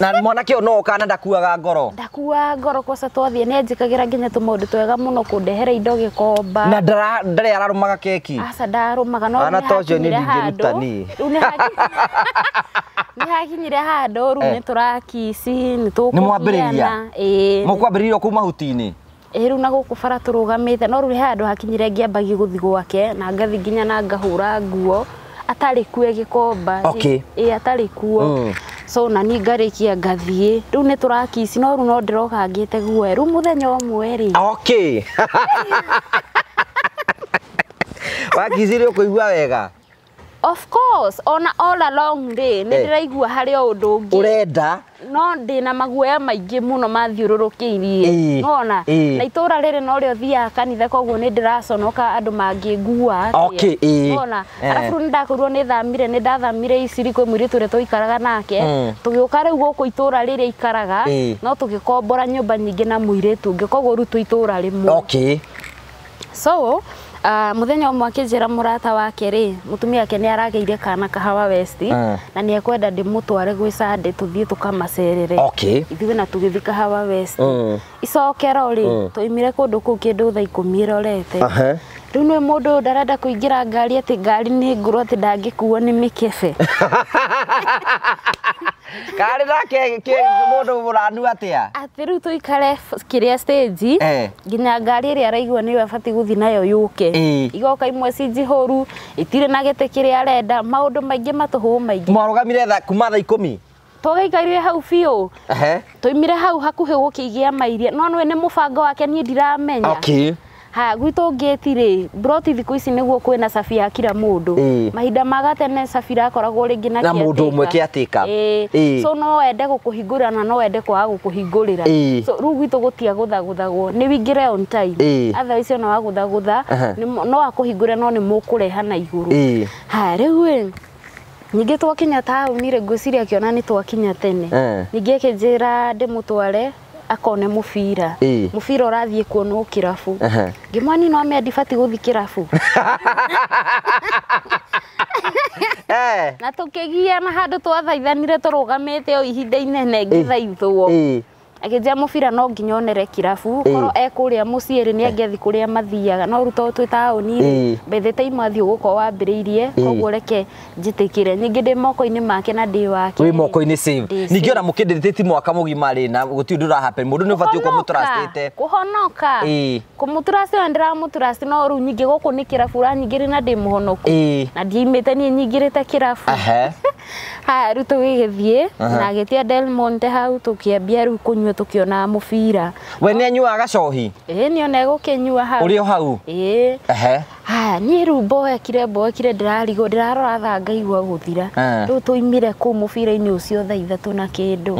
na mwanake ũyũ no ũkana ndakuaga ngoro. Ndakuaga ngoro kwaca twathiĩ nĩ anjĩkagĩra nginya tũmaũndũ twega mũno, kũndehera indo gĩkomba. Na ndarĩ ararũmaga keki. Aca ndarũmaga, no nĩ hakinyire handũ. Rĩu nĩ hakinyire handũ rĩu nĩ tũrakici, nĩ tũkũgiana. Ĩĩ. Mũkwambĩrĩirie kũu mahuti-inĩ? Ĩĩ rĩu na gũkũ bara tũrũgamĩte, no rĩu he handũ hakinyire ngĩambagia gũthiĩ gwake na ngathi nginya na ngahũra nguo atarĩ kuo gĩkomba. Ĩĩ atarĩ kuo. So na niĩ ngarĩkia ngathiĩ. Rĩu nĩ tũrakici, no rĩu no ndĩroka ngĩte guoya. Rĩu mũthenya ũmwe rĩ. Okay. Wakicire ũkũigua wega? Of course, ona all along rĩ, nĩ ndĩraigua harĩ o ũndũ ũngĩ ũrenda, no ndĩna maguoya maingĩ mũno mathiũrũrũkĩirie. Nona na itũra rĩrĩ no rĩo thiaga kanitha, koguo nĩ ndĩraconoka andũ mangĩngua atĩa. Nona arabu nĩ ndakorirwo nĩ thamire, nĩ ndathamire Iciri kwĩ mũirĩtu ũrĩa tũikaraga nake, tũgĩũka rĩu gũkũ itũra rĩrĩa ikaraga, no tũgĩkombora nyũmba nyingĩ na mũirĩtu ũngĩ, koguo rĩu twĩ itũra rĩmwe. So mũthenya ũmwe akĩnjĩra mũrata wake rĩ, mũtumia wake nĩ aragĩire kana Kahawa West na nĩ ekwenda ndĩmũtware gwĩ Sunday tũthiĩ tũkamacerere. Ithuĩ na tũgĩthiĩ Kahawa West. Icokero rĩ, twaimire kũndũ kũu kĩndũ thaa 10 ĩrorete. Rĩu nĩ mũndũ ũyũ ndarenda kũingĩra ngari atĩ ngari nĩ ngũrũ atĩ ndangĩkuo nĩ mĩkebe. Karĩ nake mũndũ mũranu atĩa? Atĩ rĩu tũikare kĩrĩa stage nginya ngari ĩrĩa araigua nĩyo abatiĩ gũthiĩ nayo yũke. Igoka imwe ci njihũru, itirĩ na gĩtĩ kĩrĩa arenda, maũndũ maingĩ matũhũ maingĩ. Mwarũgamire kuma thaa 10? Tũgĩikarire hau biũ. Tũimire hau hakuhĩ gũkĩgĩa mairia, no nĩwe nĩ mũbango wake niĩ ndiramenya. Ha gwitũ ngĩti rĩ, broti thikũ ici nĩguo kwĩna cabi ya kila mũndũ. Mahinda ma gatene cabi irakoragwo rĩngĩ na na mũndũ ũmwe kĩatĩka. So no wende gũkũhingũrĩra na no wende kwaga gũkũhingũrĩra. So rĩu gwitũ gũtiagũthagũthagwo, nĩ wĩingĩre on time. Otherwise ona wagũthagũtha no akũhingũre no nĩ mũkũreha na igũrũ. Ha rĩu ĩ ningĩ twakinya taũni rĩ, ngwĩciria akĩona nĩ twakinya tene. Ningĩ akĩnjĩra ndĩmũtware akone mũbira. Mũbira ũrathiĩ kuonwo kĩrabu. Ngĩmwani no ame ndibatiĩ gũthiĩ kĩrabu. Na tũkĩgiana handũ twathaithanire tũrũgamĩte o ihinda inene ngĩthaithwo. Akĩnjĩra mũbira no nginya onere kĩrabu, korwo e kũrĩa mũciĩ rĩ nĩ angĩathiĩ kũrĩa mathiaga, no rĩu tondũ twĩ taũni rĩ, by the time athiĩ ũgũkorwo wambĩrĩirie, koguo reke njĩtĩkĩre. Ningĩ ndĩ moko-inĩ make na ndĩ wake. Wĩ moko-inĩ safe. Ningĩ ona mũkĩndĩtĩti mwaka mũgima rĩ, na gũtirĩ ũndũ ũra happen, mũndũ nĩ ũbatiĩ gũkorwo mũtũrastĩte. Kũhonoka. Kũmũtrust ona ndĩramũtrust, no rĩu ningĩ gũkũ nĩ kĩrabu ũranyingĩrĩra na ndĩ mũhonoku. Na ndiimĩte niĩ nyingĩrĩte kĩrabu. Haya rĩu tũgĩgĩthiĩ na agĩtia Del Monte hau, tũkĩambia rĩu kũnyua tũkĩona mũbira. We nĩ anyuaga gacohi? Ĩĩ nĩ ona egũkĩnyua hau. Ũrĩ o hau? Ĩĩ. Haya niĩ rĩu mboekire ndĩrarigwo, ndĩrarora thaa ngaigua gũthira. Rĩu tũimire kũu mũbira-inĩ ũcio thaa 3 na kĩndũ.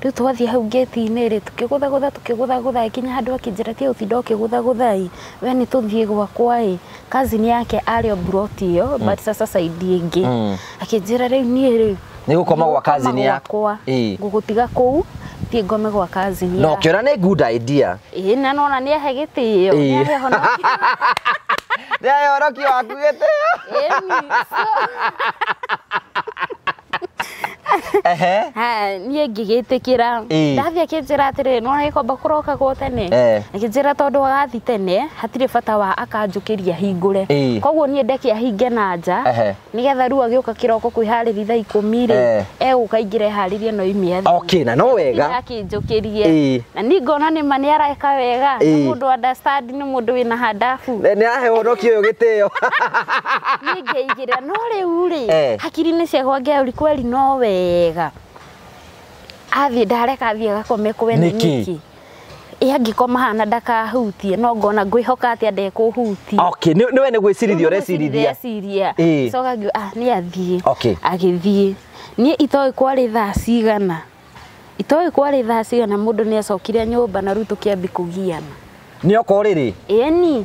Rĩu twathiĩ hau ngĩti-inĩ rĩ, tũkĩgũthagũtha tũkĩgũthagũtha, ĩkinya handũ akĩnjĩra tiga gũtinda ũkĩgũthagũtha ĩ, we nĩ tũthiĩ gwakwa ĩ. Cousin yake arĩ o broti ĩyo, but sasa side ĩngĩ. Akĩnjĩra rĩu niĩ rĩ nĩ gũkoma gwa cousin yakwa, ngũgũtiga kũu thiĩ ngome gwa cousin yakwa. No ũkĩona nĩ good idea. Ĩĩ na nona nĩ ahe gĩtĩo, nĩ ahe honokio. Nĩ ahe honokio waku gĩtĩo. Ĩni, so Ehe. Ha niĩ ngĩgĩtĩkĩra. Ndathiĩ akĩnjĩra atĩrĩrĩ, nĩwona gĩkomba kũrokagwo tene. Akĩnjĩra tondũ agathiĩ tene hatirĩ bata wa akanjũkĩria hingũre. Koguo niĩ ndeke ahinge na nja nĩgetha rĩu agĩũka kĩroko kwĩharĩria thaa 10 rĩ, egũka aingĩre eharĩrie no ime athiĩ. Okay, na no wega. Akĩnjũkĩrie. Na niĩ ngona nĩma nĩ areka wega. Nĩ mũndũ understand, nĩ mũndũ wĩna handabu. Nĩ arahe ũhonokio ũyũ gĩtĩo. Niĩ ngeigĩra no rĩu rĩ, hakiri-inĩ ciakwa ngeũri kweri no wega. Athiĩ ndareka athiĩ agakome kwene nĩkĩ? Ĩ angĩkoma hana ndakahutie, no ngona ngwĩhoka atĩa ndekũhutia. Okay, nĩ we nĩ gwĩcirithia ũrecirithia. Ndĩreciria. Coka ngiuga ah nĩ athiĩ. Agĩthiĩ. Niĩ itoĩ kwarĩ thaa cigana. Itoĩ kwarĩ thaa cigana mũndũ nĩ acokire nyũmba na rĩu tũkĩambi kũgiana. Nĩ oka ũrĩrĩ? Ĩni.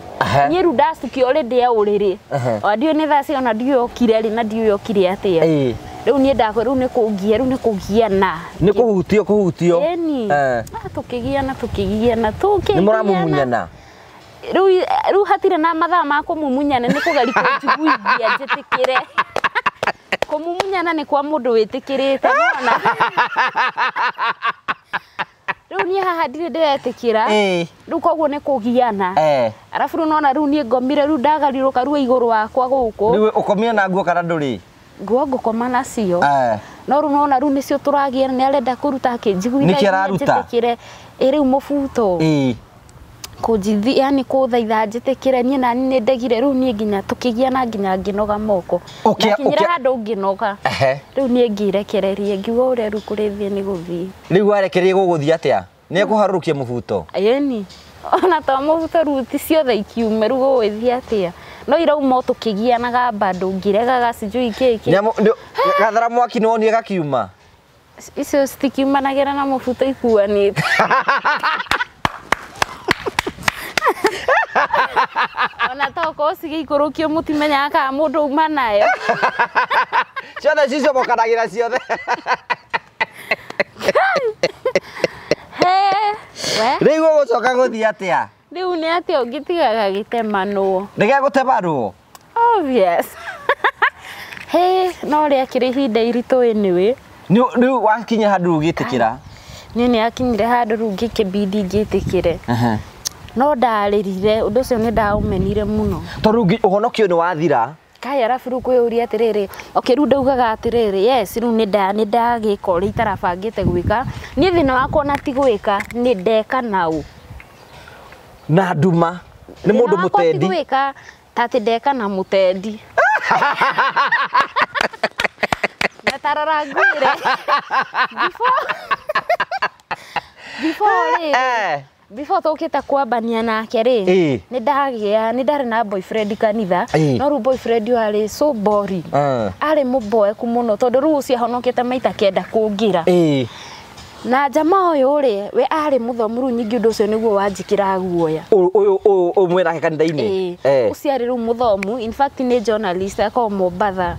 Niĩ rĩu ndacukia ũrĩ ndĩ ũrĩrĩ. O ndiũĩ nĩ thaa cigana, ndiũĩ okire rĩ na ndiũĩ okire atĩa. Rĩu niĩ ndakwa rĩu nĩ kũngia, rĩu nĩ kũgiana. Nĩ kũhutio, kũhutio. Ĩni. Tũkĩgiana, tũkĩgiana, tũkĩgiana. Nĩ mũramumunyana? Rĩu hatirĩ na mathaa ma kũmumunyana, nĩ kũgeria kũnjiguithia njĩtĩkĩre. Kũmumunyana nĩ kwa mũndũ wĩtĩkĩrĩte, nĩwona? Rĩu niĩ haha ndirĩ ndĩretĩkĩra. Rĩu koguo nĩ kũgiana. Arabu rĩu nona rĩu niĩ ngomire, rĩu ndagarirũka ruo igũrũ wakwa gũkũ. Rĩu ũkomire na nguo kana ndũrĩ? Nguo ngũkoma nacio. No rĩu nona rĩu nĩcio tũragiana, nĩ arenda kũruta akĩnjiguithia Nĩkĩ araruta? njĩtĩkĩre. Ĩ rĩu mũbuto. Kũnjithi, yani kũthaitha njĩtĩkĩre, niĩ nani nĩ ndegire, rĩu niĩ nginya tũkĩgiana nginya ngĩnoga moko. Ndakinyĩra handũ ngĩnoga. Rĩu niĩ ngĩrekereria, ngiuga ũrĩa rĩu kũrĩthiĩ nĩ gũthiĩ. Rĩu warekereria gũgũthiĩ atĩa? Nĩ ekũharũrũkia mũbuto? Ĩni. Ona to mũbuto rĩu ti ciothe ikiume, rĩu gũgũthiĩ atĩa? No irauma o tũkĩgianaga bado ngĩregaga sijui kĩ kĩ. Gathara mwaki nĩ wonire gakiuma? Icio citikiumanagĩra na mũbuto ikuanĩte. Ona tokorwo cigĩikũrũkio mũtimenyaga kana mũndũ auma nayo. Ciothe cicomokanagĩra ciothe. Rĩu ũgũcoka gũthiĩ atĩa? Rĩu nĩ atĩa ũngĩtiga gagĩtemanwo? Nĩ gegũtemanwo? Obvious. He, no rĩakĩrĩ ihinda iritũ anyway. Rĩu wakinya handũ ũgĩtĩkĩra? Niĩ nĩ akinyire handũ rĩu ngĩkĩbidi ngĩtĩkĩre. No ndarĩrire, ũndũ ũcio nĩ ndaũmenire mũno. Tondũ ũhonokio nĩ wathira. Kai arabu rĩu kwĩyũria atĩrĩrĩ, okay rĩu ndaugaga atĩrĩrĩ, yes rĩu nĩ ndagĩka ũrĩa itarabangĩte gwĩka. Niĩ thĩna wakwa ona ti gwĩka, nĩ ndeka naũ. Na nduma, nĩ mũndũ mũtendi. Thĩna wakwa ti gwĩka, ta atĩ ndeka na mũtendi. Na ta rora ngwĩre. Before rĩ, before tũkĩte kwambania nake rĩ, nĩ ndagĩa, nĩ ndarĩ na boyfriend kanitha, no rĩu boyfriend ũyũ arĩ so boring. Arĩ mũboeku mũno tondũ rĩu ũcio ahonokete maita 9 kũngĩra. Na jamaa ũyũ rĩ, we arĩ mũthomu rĩu nyingĩ ũndũ ũcio nĩguo wanjĩkĩra guoya. Ũyũ mwĩnake kanitha-inĩ? Ũcio arĩ rĩu mũthomu, in fact nĩ journalist, akoragwo Mombatha.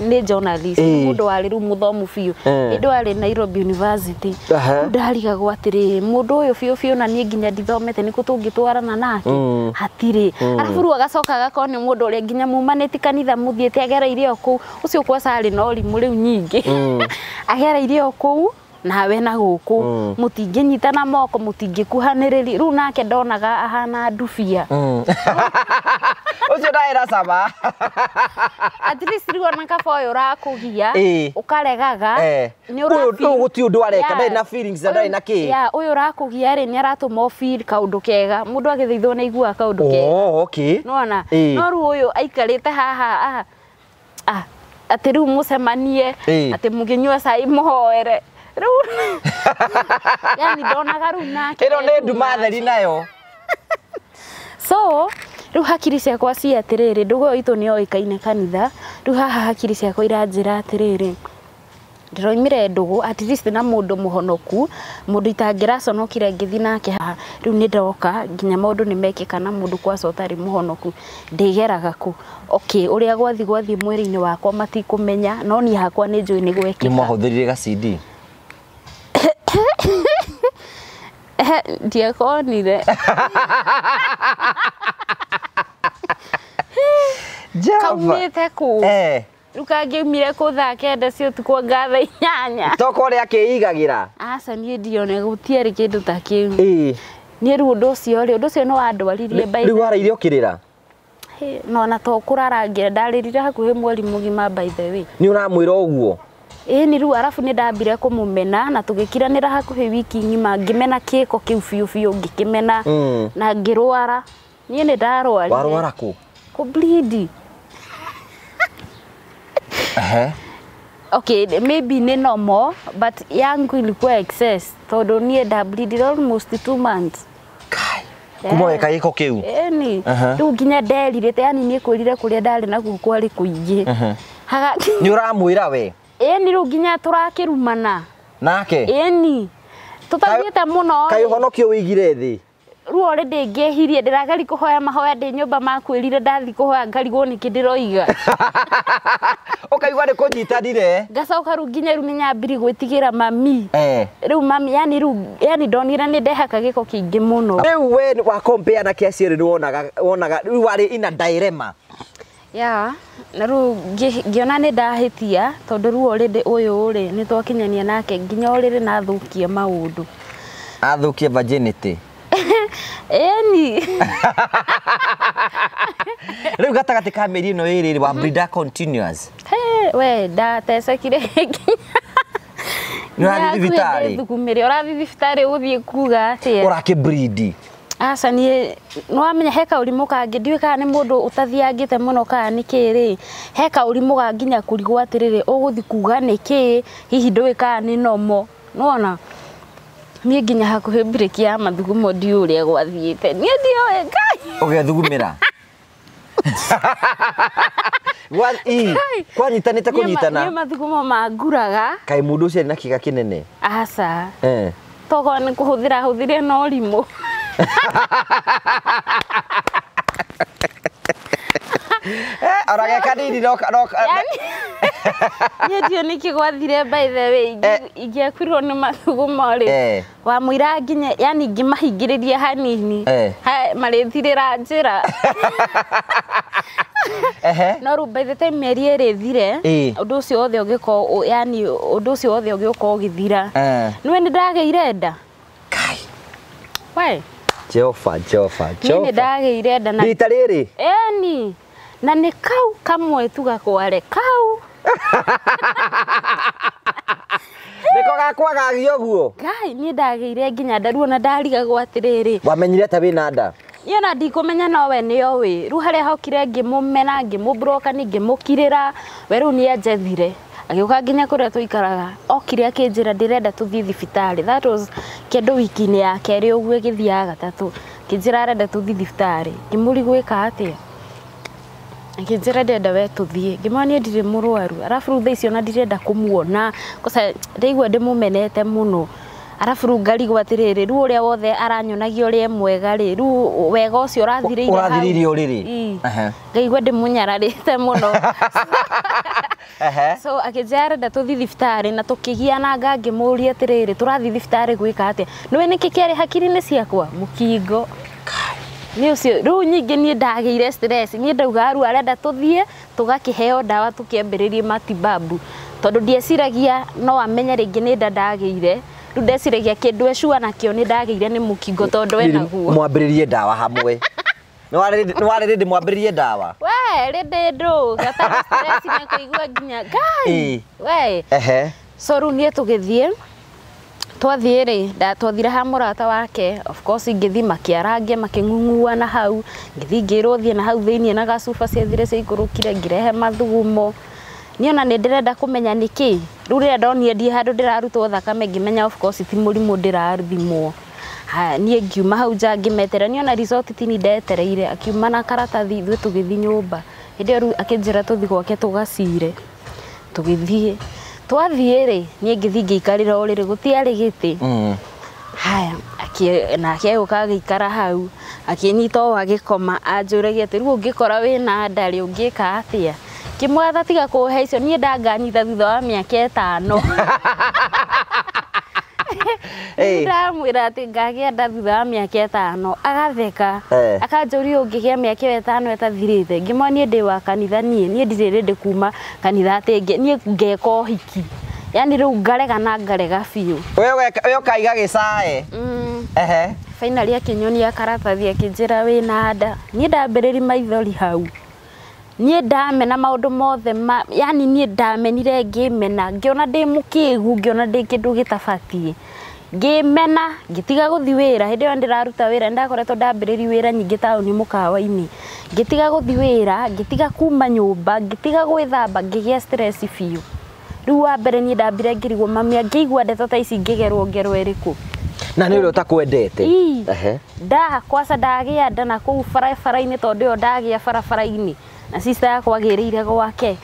Nĩ journalist, mũndũ warĩ rĩu mũthomu biũ. Hĩndĩ warĩ Nairobi University. Rĩu ndarigagwo atĩrĩrĩ, mũndũ ũyũ biũ biũ na niĩ nginya ndithomete nĩkũ tũngĩtwarana nake? Hatirĩ. Arabu rĩu agacoka agakorwo nĩ mũndũ ũrĩa nginya mumanĩte kanitha mũthiĩte agereire o kũu. Ũcio kwaca arĩ na ũrimũ rĩu nyingĩ. Agereire o kũu nawe na gũkũ mũtingĩnyitana moko, mũtingĩkuhanĩrĩria. Rĩu nake ndonaga ahana ndubia. Ũcio ndaĩra cama. At least rĩu ona kaba ũyũ ũrakũgia, ũkaregaga, nĩ ũyũ gũtirĩ ũndũ areka, ndarĩ na feelings na ndarĩ na kĩ. Ũyũ ũrakũgia rĩ, nĩ aratũma feel kaũndũ kega. Mũndũ agĩthaithwo nĩ aiguaga kaũndũ kega. Oh, okay. Nĩwona? No rĩu ũyũ aikarĩte haha, atĩ rĩu mũcemanie, atĩ mũkĩnyua cai mũhoere. Rĩu yani ndonaga rĩu nake. Ĩno nĩ nduma theri nayo. So rĩu hakiri ciakwa ci atĩrĩrĩ, ndũgũ ĩyo itũ nĩ yoĩkaine kanitha. Rĩu haha hakiri ciakwa iranjĩra atĩrĩrĩ, ndĩroimire ndũgũ at least na mũndũ mũhonoku, mũndũ itangĩraconokire ngĩthiĩ nake haha. Rĩu nĩ ndoka nginya maũndũ nĩ mekĩka na mũndũ kwaca ũtarĩ mũhonoku, ndĩgeraga kũ? Okay, ũrĩa gwathiĩ gwathiĩ mwĩrĩ-inĩ wakwa matikũmenya, no niĩ hakwa nĩ njũĩ nĩ gwekĩka. Nĩ mwahũthĩrire ga CD? Ndiakonire. Kaumĩte kũ? Rĩu kangĩumire kũ thaa 9 cia ũtukũ anga thaa 8. Toko ũrĩa akĩigagĩra. Aca niĩ ndione gũtiarĩ kĩndũ ta kĩu. Ĩĩ. Niĩ rĩu ũndũ ũcio rĩ, ũndũ ũcio nĩ wandwaririe by Rĩu waraire ũkĩrĩra? No na to kũrara ngĩra ndarĩrire hakuhĩ mweri mũgima by the way. Nĩ ũramwĩra ũguo? Ĩĩ nĩ rĩu arabu nĩ ndambire kũmũmena na tũgĩkiranĩra hakuhĩ wiki ng'ima ngĩmena kĩko kĩu biũ biũ ngĩkĩmena na ngĩrwara. Niĩ nĩ ndarwarire. Warwara kũ? Kũ bleed. Ehe. Okay, maybe nĩ normal but yangu ilikuwa excess tondũ niĩ nda bleedire almost 2 months. Kai. Kuma weka gĩko kĩu? Ĩni. Rĩu nginya nderirĩte yani niĩ kwĩrire kũrĩa ndarĩ nakuo kwarĩ kũingĩ. Nĩ ũramwĩra we? Ĩni rĩu nginya tũrakĩrumana. Nake? Ĩni. Tũtathiĩte mũno. Kaĩ ũhonokio wĩigire thĩ? Rĩu orĩ ndĩngĩhirie ndĩrageri kũhoya mahoya ndĩ nyũmba makwĩrire ndathi kũhoya ngarigwo nĩkĩ ndĩroiga. Ũkaigua nĩ kũnyitanire. Ngacoka rĩu nginya rĩu nĩnyambiri gwĩtigĩra mami. Rĩu mami yani rĩu yani ndonire nĩ ndehaka gĩko kĩingĩ mũno. Rĩu we wa compare na kĩa cierĩ nĩ wonaga rĩu warĩ ina dilemma. Yeah, na rĩu ngĩona nĩ ndahĩtia tondũ rĩu already ũyũ rĩ nĩ twakinyania nake nginya already na thũkie maũndũ. Athũkie virginity. Ĩni. Rĩu gatagatĩ ka mĩeri ĩno ĩrĩ wa breeder continuous. He, we ndatecekire nginya. Nĩ ũrathiĩ thibitarĩ? Thugumĩre, ũrathiĩ thibitarĩ ũthiĩ kuga atĩa? Ũrakĩ breed. Aca niĩ nĩwamenya he kaũrimũ kangĩ ndiũĩ kana nĩ mũndũ ũtathiangĩte mũno kana nĩ kĩ rĩ, he kaũrimũ ga nginya kũrigwo atĩrĩrĩ ũgũthiĩ kuga nĩkĩ hihi ndũĩ kana nĩ nomo nĩwona? Niĩ nginya hakuhĩ breki ya mathugumo ndiũĩ ũrĩa gwathiĩte niĩ ndiũĩ Ngai. Ũgethugumĩra? Kwanyitanĩte kũnyitana? Niĩ mathugumo manguraga. Kaĩ mũndũ ũcio arĩ na kĩga kĩnene? Aca. Tokorwo nĩ kũhũthĩra ahũthĩre na ũrimũ. Ora geka kanini no niĩ ndiũĩ nĩkĩ gwathire by the way ingĩakuirwo nĩ mathugumo rĩ wamũira nginya yani ngĩmahingĩrĩria hanini marĩthirĩra njĩra. No rĩu by the time mĩeri ĩrĩ ĩthire ũndũ ũcio wothe ũgĩkorwo yani ũndũ ũcio wothe ũgĩũka ũgĩthira. Nĩwe nĩ ndagĩire nda. Kai. We. Jehova, Jehova, Jehova. Niĩ nĩ ndagĩire nda na rita rĩrĩ? Ĩni. Na nĩ kau kamwe tu gakware kau. Nĩko gakwagagia ũguo? Ngai niĩ ndagĩire nginya nda rĩu ona ndarigagwo atĩrĩrĩ. Wamenyire atĩa wĩna nda? Niĩ ona ndikũmenya no we nĩoĩ. Rĩu harĩa hokire ngĩmũmena ngĩmũbroka ngĩmũkirĩra we rĩu nĩ anjethire. Agĩũka nginya kũrĩa tũikaraga okire akĩnjĩra ndĩrenda tũthiĩ thibitarĩ. That was kĩndũ wiki-inĩ ya kerĩ ũguo ĩgĩthiaga gatatũ. Akĩnjĩra arenda tũthiĩ thibitarĩ. Ngĩmũria gwĩka atĩa? Akĩnjĩra ndĩrenda we tũthiĩ. Ngĩmwĩra niĩ ndirĩ mũrwaru. Arabu rĩu thaa ici ona ndirenda kũmuona kosa ndaigua ndĩmũmenete mũno. Arabu rĩu ngarigwo atĩrĩrĩ rĩu ũrĩa wothe aranyonagia ũrĩa e mwega rĩ rĩu wega ũcio ũrathirĩire hau. Ũrathirĩire ũrĩrĩ? Ngaigua ndĩmũnyararĩte mũno. So akĩnjĩra arenda tũthiĩ thibitarĩ na tũkĩgiana ngĩmũria atĩrĩrĩ tũrathiĩ thibitarĩ gwĩka atĩa? Nĩũĩ nĩkĩ kĩarĩ hakiri-inĩ ciakwa? Mũkingo. Nĩ ũcio rĩu nyingĩ niĩ ndagĩire stress niĩ ndauga rĩu arenda tũthiĩ tũgakĩheo ndawa tũkĩambĩrĩrie matibabu tondũ ndieciragia no amenye rĩngĩ nĩ nda ndagĩire. Rĩu ndeciragia kĩndũ ecua nakĩo nĩ ndagĩire nĩ mũkingo tondũ enaguo. Mwambĩrĩrie ndawa hamwe. Nĩ warĩ rĩndĩ mwambĩrĩrie ndawa? We rĩndĩ ndũ gatarĩ stress nĩ kũigua nginya Ngai. We. So rĩu niĩ tũgĩthiĩ twathiĩ rĩ twathire ha mũrata wake of course ngĩthiĩ makĩarangia makĩng'ung'ua na hau ngĩthiĩ ngĩrwo thiĩ na hau thĩiniĩ na gacuba ciathire ciaikũrũkire ngĩrehe mathugumo. Niĩ ona nĩ ndĩrenda kũmenya nĩkĩ rĩu rĩrĩa ndonire ndiĩ handũ ndĩrarutwo thakame ngĩmenya of course ti mũrimũ ndĩrathimwo. Haya niĩ ngiuma hau nja ngĩmetera niĩ ona result ti niĩ ndetereire akiuma na karatathi ithuĩ tũgĩthiĩ nyũmba. Hĩndĩ ĩyo rĩu akĩnjĩra tũthiĩ gwake tũgacire tũgĩthiĩ. Twathiĩ rĩ niĩ ngĩthiĩ ngĩikarĩra ũrĩrĩ gũtiarĩ gĩtĩ. Haya nake agĩũka agĩikara hau akĩnyita o agĩkoma anjũragia atĩ rĩu ũngĩkora wĩna nda rĩ ũngĩka atĩa? Ngĩmwatha tiga kũhe icio niĩ ndanganyita thutha wa mĩaka 5. Ndamwĩra atĩ ngagĩa nda thutha wa mĩaka 5 agatheka akanjũria ũngĩgĩa mĩaka 5 ĩtathirĩte ngĩmwa niĩ ndĩ wa kanitha niĩ ndirĩ rĩndĩ kuma kanitha atĩ niĩ ngeka ũhiki yani rĩu ngarega na ngarega biũ we ũkaiga gĩcae ehe finally akĩnyonia karatathi akĩnjĩra wĩna nda niĩ ndambĩrĩri maithori hau niĩ ndamena maũndũ mothe ma yani niĩ ndamenire ngĩmena ngĩona ndĩ mũkĩgu ngĩona ndĩ kĩndũ gĩtabatiĩ ngĩmena ngĩtiga gũthiĩ wĩra hĩndĩ ĩyo ndĩraruta wĩra ndakoretwo ndambĩrĩri wĩra nyingĩ taũni mũkawa-inĩ ngĩtiga gũthiĩ wĩra ngĩtiga kuma nyũmba ngĩtiga gwĩthamba ngĩgĩa stress biũ rĩu wa mbere niĩ ndambire ngĩrigwo mami angĩigua ndeto ta ici ngĩgerwo ngero ĩrĩkũ na nĩ ũrĩa ũtakwendete ehe nda kwaca ndagĩa nda na kũu barabara-inĩ tondũ ĩyo ndagĩa barabara-inĩ na sister yakwa agĩrĩire gwake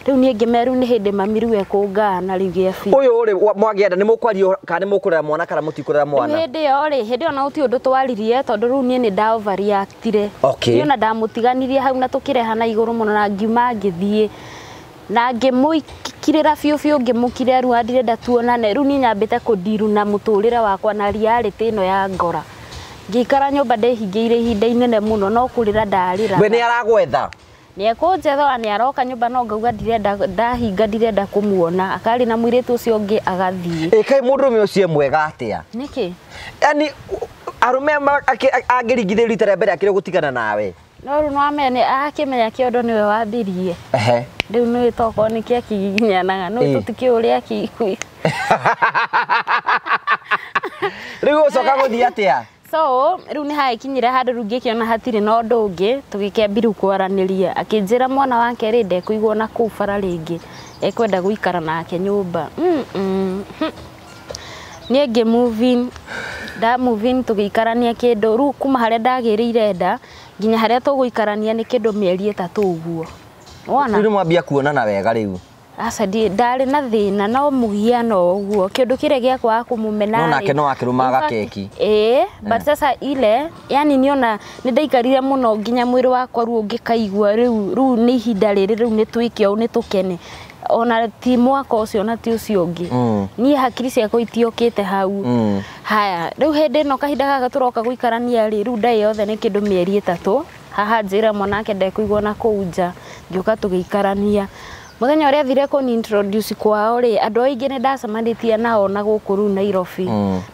rĩu niĩ ngĩmeru nĩ hĩndĩ mami rĩu ekũngana rĩu gĩa biũ ũyũ rĩ mwagĩa nda nĩ mũkwario kana nĩ mũkũrera mwana kana mũtikũrera mwana hĩndĩ ĩyo rĩ hĩndĩ ĩyo na gũtirĩ ũndũ twaririe tondũ rĩu niĩ nĩ nda overreactire niĩ ona ndamũtiganirie hau na tũkĩrehana igũrũ mũno na ngiuma ngĩthiĩ na ngĩmũkirĩra biũ biũ ngĩmũkirĩra rĩu ndirenda tuonane rĩu niĩ nyambĩte kũndiru na mũtũrĩre wakwa na reality ĩno ya ngora ngĩikara nyũmba ndĩhingĩire ihinda inene mũno no kũrĩra ndarĩra we nĩ aragwetha nĩekũnjetha nĩ aroka nyũmba no ngauga ndirenda ndahinga ndirenda kũmuona akarĩ na mũirĩtu ũcio ũngĩ agathiĩ ĩ kaĩ mũndũrũme ũcio mwega atĩa nĩkĩ yani arũme angĩringithĩrio rita rĩa mbere akĩrĩ gũtigana nawe no rĩu nĩwamenya akĩmenya kĩondo nĩwe wambirie ehe rĩu nĩũĩ tokorwo nĩkĩ akigiginyanaga nĩũĩ tũtikĩũĩ ũrĩa akigui rĩu ũcoka gũthiĩ atĩa so rĩu nĩ hagĩkinyire handũ rĩu ngĩkĩona hatirĩ na ũndũ ũngĩ tũgĩkĩambia rĩu kwaranĩria akĩnjĩra mwana wake rĩ ndekũigwo na kũu bara rĩngĩ ekwenda gũikara nake nyũmba niĩ ngĩ move in nda move in tũgĩikarania kĩndũ rĩu kuma harĩa ndagĩrĩire nda nginya harĩa tũgũikarania nĩ kĩndũ mĩeri 3 ũguo wona rĩu mwambia kuonana wega rĩu aca ndarĩ na thĩna no mũhiano ũguo kĩndũ kĩrĩa gĩakwaga kũmũmena no nake no akĩrũmaga keki ĩĩ but sasa ile yani niona nĩ ndaikarire mũno nginya mwĩrĩ wakwa ruo ngĩkaigua rĩu rĩu nĩ ihinda rĩrĩ rĩu nĩ twĩke ũũ nĩ tũkene ona ti mwaka ũcio na ti ũcio ũngĩ niĩ hakiri ciakwa itiokĩte hau haya rĩu hĩndĩ ĩno kahinda gaka tũroka gũikarania rĩ rĩu nda yothe nĩ kĩndũ mĩeri 3 haha njĩra mwanake ndekũigwo na kũu nja ngĩũka tũgĩikarania mũthenya ũrĩa athire kũni introduce kwao rĩ andũ aingĩ nĩ ndacemanĩtie nao na gũkũ rĩu Nairobi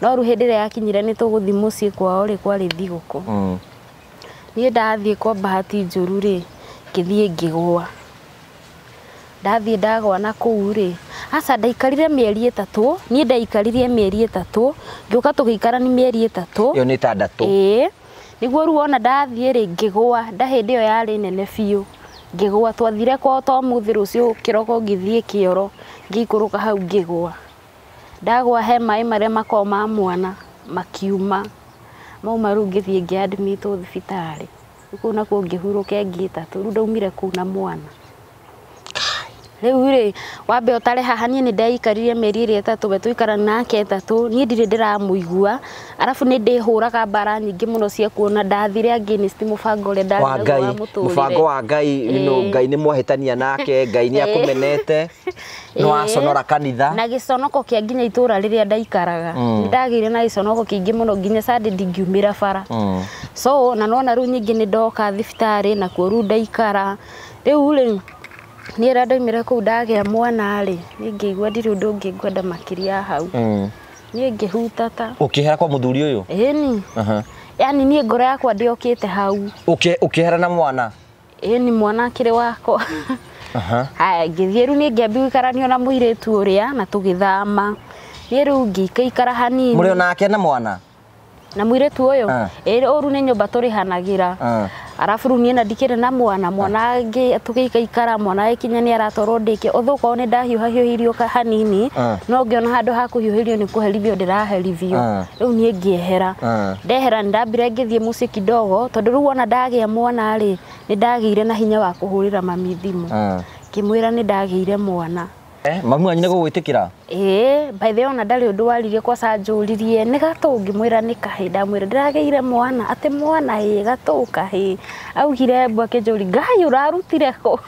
no rĩu hĩndĩ ĩrĩa yakinyire nĩ tũgũthiĩ mũciĩ kwao rĩ kwarĩ thigũkũ niĩ ndathiĩ kwa bahati njũru rĩ ngĩthiĩ ngĩgũa ndathiĩ ndagwa na kũu rĩ aca ndaikarire mĩeri 3 niĩ ndaikaririe mĩeri 3 ngĩũka tũgĩikarani mĩeri 3 ĩyo nĩ 6 ĩĩ nĩguo rĩu ona ndathiĩ rĩ ngĩgũa nda hĩndĩ ĩyo yarĩ nene biũ ngĩgũa twathire kwao to mũthĩ rũciũ kĩroko ngĩthiĩ kĩoro ngĩikũrũka hau ngĩgũa ndagũa he maĩ marĩa makoragwo ma mwana makiuma mauma rĩu ngĩthiĩ ngĩadmitwo thibitarĩ kũu nakuo ngĩhurũka ĩngĩ 3 rĩu ndaumire kũu na mwana rĩu rĩ wambe ũtare haha niĩ nĩ ndaikaririe mĩeri ĩrĩa 3 we tũikara nake 3 niĩ ndirĩ ndĩramũigua arabu nĩ ndĩhũraga mbara nyingĩ mũno cia kuona ndathire against mũbango ũrĩa ndarĩ naguo wa mũtũrĩre mũbango wa Ngai no Ngai nĩ mwahĩtania nake Ngai nĩ akũmenete nĩ waconora kanitha na gĩconoko kĩa nginya itũra rĩrĩa ndaikaraga nĩ ndagĩire na gĩconoko kĩingĩ mũno nginya Sunday ndingiumĩra bara so na nona rĩu nyingĩ nĩ ndoka thibitarĩ nakuo rĩu ndaikara rĩu rĩ niĩ rĩrĩa ndaumire kũu ndagĩa mwana rĩ niĩ ngĩigua ndirĩ ũndũ ũngĩ ngwenda makĩria hau niĩ ngĩhutata ũkĩhera kwa mũthuri ũyũ ĩni yani niĩ ngoro yakwa ndĩokĩte hau ũkĩhera na mwana ĩni mwana akĩrĩ wakwa haya ngĩthiĩ rĩu niĩ ngĩambia gũikaranio na mũirĩtu ũrĩa na tũgĩthama niĩ rĩu ngĩikaikara hanini mũrĩ onake na mwana na mũirĩtu ũyũ ĩĩ ũru nĩ nyũmba tũrĩhanagĩra arabu rĩu niĩ na ndikĩrĩ na mwana mwana tũgĩikaikara mwana agĩkinya nĩ aratwarwo ndĩke ũthũ korwo nĩ ndahiũhahiũhirio hanini no ngĩona handũ ha kũhiũhĩrio nĩ kũherithio ndĩraherithio rĩu niĩ ngĩehera ndehera nĩ ndambire ngĩthiĩ mũciĩ kidogo tondũ rĩu ona ndagĩa mwana rĩ nĩ ndagĩire na hinya wa kũhũrĩra mami thimũ ngĩmwĩra nĩ ndagĩire mwana Mami wanyu nĩ gũgwĩtĩkĩra? Ĩĩ, by the way ona ndarĩ ũndũ waririe kwaca anjũririe nĩ gatũ ngĩmwĩra nĩ kahĩĩ ndamwĩra ndĩragĩire mwana atĩ mwana ĩĩ gatũ kahĩĩ augire mbu akĩnjũria Ngai ũrarutire kũ?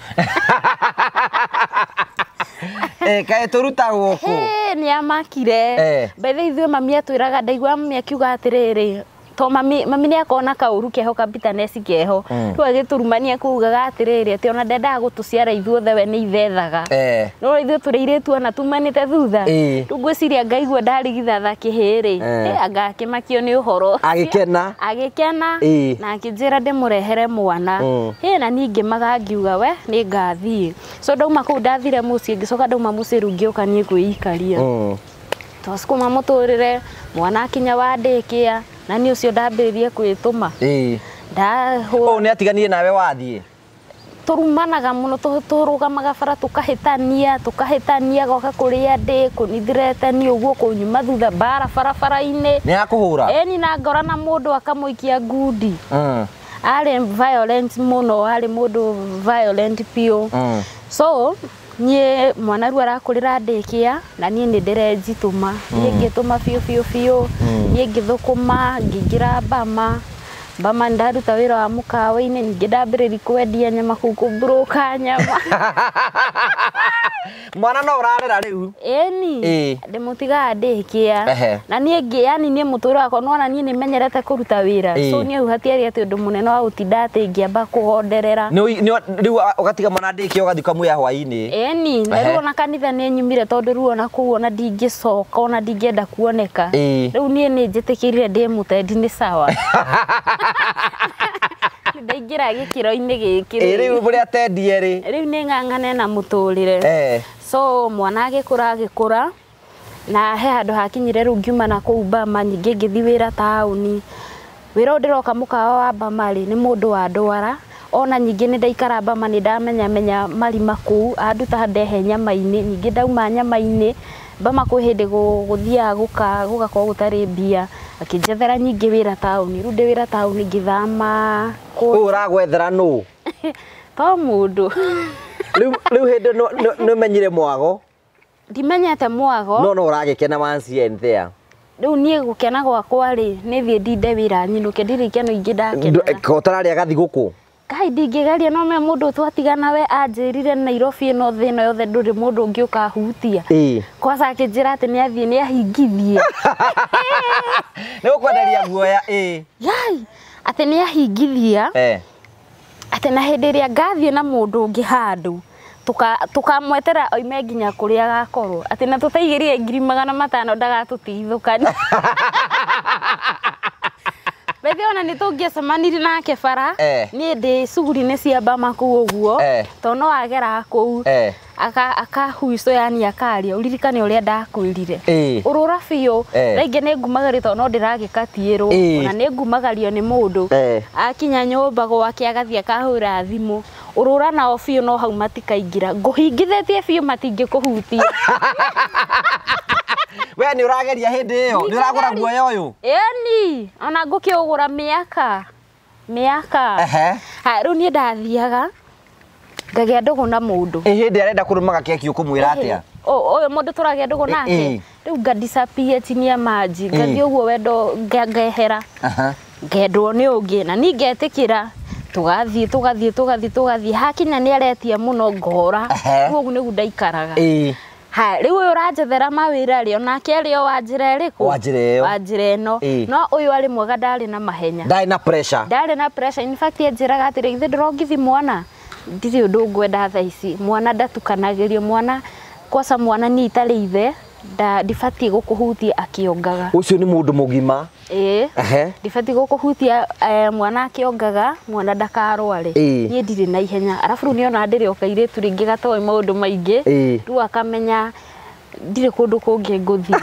Kaĩ tũrutagwo kũ? Nĩ amakire. Bethe ithuĩ mami atwĩraga ndaigua mami akiuga atĩrĩrĩ to mami nĩ akona kaũru keho ka bitterness keho rĩu agĩtũrumania kuugaga atĩrĩrĩ atĩ ona ndendaga gũtũciara ithuothe we nĩ ithethaga no ithuĩ tũrĩ airĩtu ona tumanĩte thutha rĩu ngwĩciria ngaigua ndarigithatha kĩhĩ rĩ anga akĩmakio nĩ ũhoro agĩkena na akĩnjĩra ndĩmũrehere mwana na niĩ ngĩmaga ngiuga we nĩ ngathiĩ so ndauma kũu ndathire mũciĩ ngĩcoka ndauma mũciĩ rĩu ngĩũka niĩ kwĩikaria twacukuma mũtũrĩre mwana akinya wa daycare na niĩ ũcio ndambĩrĩrie kwĩtũma ũũ nĩ atiganire nawe wathiĩ tũrumanaga mũno tũrũgamaga bara tũkahĩtania goka kũrĩa ndĩ kũnithirete ni ũguo kũnyuma thutha bara barabara-inĩ nĩ akũhũra ĩni na ngora na mũndũ akamũikia ngundi arĩ violent mũno arĩ mũndũ violent biũ so niĩ mwana rĩu arakũrĩra daycare na niĩ nĩ ndĩrenjitũma niĩ ngĩtũma biũ biũ biũ niĩ ngĩthũkũma ngĩingĩra Bama ndaruta wĩra wa mũkawa-inĩ ningĩ ndambĩrĩria kwendia nyama kũu kũmburuka nyama mwana no ũrarera rĩu ĩni ndĩmũtigaga daycare na niĩ yani niĩ mũtũrĩre wakwa nĩwona niĩ nĩmenyerete kũruta wĩra so niĩ hau hatiarĩ atĩ ũndũ mũnene wa gũtinda atĩ ngĩamba kũgonderera rĩu ũgatiga mwana daycare ũgathiĩ ũkamuoya hwaĩ-inĩ ĩni na rĩu ona kanitha nĩ nyumire tondũ rĩu ona kũu ona ndingĩcoka ona ndingĩenda kuoneka rĩu niĩ nĩ njĩtĩkĩrire ndĩ mũtendi nĩ sawa ndaingĩra gĩkĩro-inĩ gĩkĩ rĩu mũrĩ atendie rĩ rĩu nĩ ng'ang'ane na mũtũrĩre so mwana agĩkũra na he handũ hakinyire rĩu ngiuma na kũu Bama ningĩ ngĩthiĩ wĩra taũni wĩra ũyũ ndĩroka mũkawa wa Bama rĩ nĩ mũndũ wa ndwara ona nyingĩ nĩ ndaikara Bama nĩ ndamenyamenya marima kũu anduta ndehe nyama-inĩ nyingĩ ndauma nyama-inĩ Bama kwĩ hĩndĩ gũthiaga gũgakorwo gũtarĩ mbia akĩnjethera nyingĩ wĩra taũni rĩu ndĩ wĩra taũni ngĩthama kũu ũragwethera nũ to mũndũ rĩu hĩndĩ nĩ ũmenyire mwago ndimenyete mwago no ũragĩkena once and there rĩu niĩ gũkena gwakwa rĩ nĩ thiĩ ndinde wĩra nyinũke ndirĩ ikeno ingĩ ndakenaga ũtararĩa gathigũkũ Kai ndingĩgeria no me mũndũ twatigana we anjĩrire Nairobi ĩno thĩ ĩno yothe ndũrĩ mũndũ ũngĩ ũkahutia kwaca akĩnjĩra atĩ nĩ athiĩ nĩ ahingithie nĩ gũkwenderia guoya yai atĩ nĩ ahingithia atĩ na hĩndĩ ĩrĩa ngathiĩ na mũndũ ũngĩ handũ tũkamwetera oime nginya kũrĩa agakorwo atĩ na tũtaigĩrire 500,000 ndagatũtigithũkania Bethe ona nĩ tũngĩacemanirie nake bara niĩ ndĩ cuguri-inĩ cia Bama kũu ũguo tondũ no ageraga kũu akahuico yani akaria ũririkane ũrĩa ndakwĩrire ũrũra biũ rĩngĩ nĩ ngumagario tondũ no ndĩragĩkatiĩrwo ona nĩ ngumagario nĩ mũndũ akinya nyũmba gwake agathiĩ akahũra thimũ ũrũra nao biũ no hau matikaingĩra ngũhingithĩtie biũ matingĩkũhutia we nĩ ũrageria hĩndĩ ĩyo nĩ ũragũra guoya ũyũ ĩni ona ngũkĩũgũra mĩaka rĩu niĩ ndathiaga ngagĩa ndũgũ na mũndũ hĩndĩ arenda kũrũmaga keki ũkũmwĩra atĩa ũyũ mũndũ tũragĩa ndũgũ nake rĩu nga disappear chini ya maji ngathiĩ ũguo wendo ngehera ngendwo nĩ ũngĩ na niĩ ngetĩkĩra tũgathiĩ hakinya nĩ aretia mũno ngora rĩu ũguo nĩguo ndaikaraga ha rĩu ũyũ ũranjethera mawĩra rĩ onake arĩ o wa njĩra ĩrĩkũ wa njĩra ĩyo wa njĩra ĩno no ũyũ arĩ mwega ndarĩ na mahenya ndarĩ na pressure ndarĩ na pressure in fact anjĩraga atĩrĩ githĩ ndũrongithi mwana ndirĩ ũndũ ngwenda thaa ici mwana ndatukanagĩrio mwana kwaca mwana niĩ itarĩ ithe ndibatiĩ gũkũhutia akĩongaga ũcio nĩ mũndũ mũgima ndibatiĩ gũkũhutia mwana akĩongaga mwana ndakarware niĩ ndirĩ na ihenya arabu rĩu nĩona ndĩrĩ o kairĩtu rĩngĩ gatoĩ maũndũ maingĩ rĩu akamenya ndirĩ kũndũ kũngĩ ngũthiĩ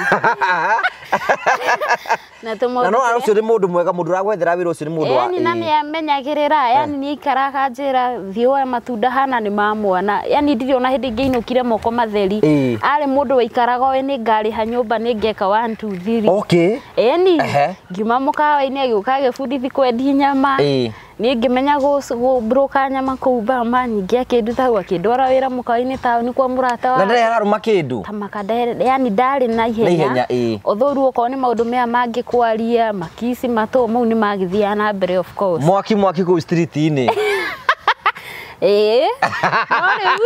na no ũcio nĩ mũndũ mwega mũndũ ũragwethera wĩra ũcio nĩ mũndũ wa na nĩamenyagĩrĩra yani nĩ aikaraga akanjĩra thiĩ woe matunda hana nĩ ma mwana yani ndirĩ ona hĩndĩ ingĩinũkire moko matheri arĩ mũndũ waikaraga oĩ nĩ ngarĩha nyũmba nĩ ngeka 1 2 3 okay ĩni ngiuma mũkawa-inĩ agĩũka agĩbundithi kwendia nyama niĩ ngĩmenya gũbroka nyama kũu Bama ningĩ akĩnduta hau akĩndwara wĩra mũkawa-inĩ taũni kwa mũrata wa na ndarĩ ararũma kĩndũ tamaka yani ndarĩ na ihenya although rĩu okorwo nĩ maũndũ maya mangĩ kwaria makici matũ mau nĩ magĩthiaga na mbere of course mwaki mwaki kũu street-inĩ no rĩu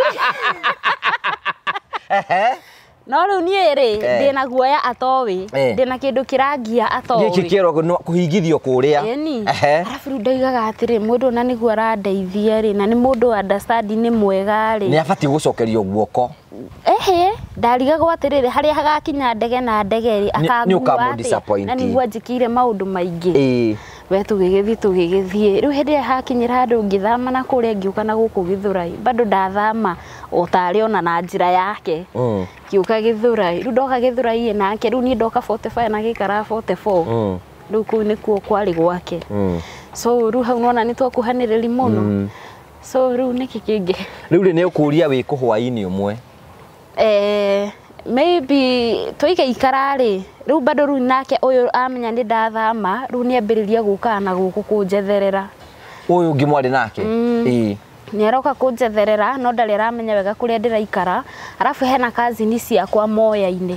No rĩu niĩ rĩ ndĩna guoya atoĩ, ndĩna kĩndũ kĩrangia atoĩ. Gĩkĩ kĩerwo kũhingithio kũrĩa. Ĩni. Arabu rĩu ndoigaga atĩrĩ, mũndũ ona nĩguo arandeithia rĩ, na nĩ mũndũ understand nĩ mwega rĩ. Nĩ abatiĩ gũcokerio guoko. Ehe, ndarigagwo atĩrĩrĩ, harĩa hagakinya ndege na ndege rĩ, akangua atĩa, na nĩguo anjĩkĩire maũndũ maingĩ. We tũgĩgĩthiĩ rĩu hĩndĩ ĩrĩa hakinyĩra handũ ngĩthama na kũrĩa ngĩũka na gũkũ Gĩthũrai, bado ndathama o tarĩ ona na njĩra yake. Ngĩũka Gĩthũrai, rĩu ndoka Gĩthũrai nake, rĩu niĩ ndoka 45 na gĩikara 44. Rĩu kũu nĩkuo kwarĩ gwake. So rĩu hau nona nĩ twakuhanĩrĩri mũno. So rĩu nĩkĩ kĩngĩ? Rĩu rĩ nĩ ũkũria wĩ kũ hwaĩ-inĩ ũmwe? Maybe tũikaikara rĩ, rĩu bado rĩu nake ũyũ amenya nĩ ndathama, rĩu nĩ ambĩrĩria gũkaga na gũkũ kũnjetherera. Ũyũ ũngĩ mwarĩ nake? Ĩĩ. Nĩ aroka kũnjetherera, no ndarĩ aramenya wega kũrĩa ndĩraikara. Arabu hena kazini ciakwa Moya-inĩ.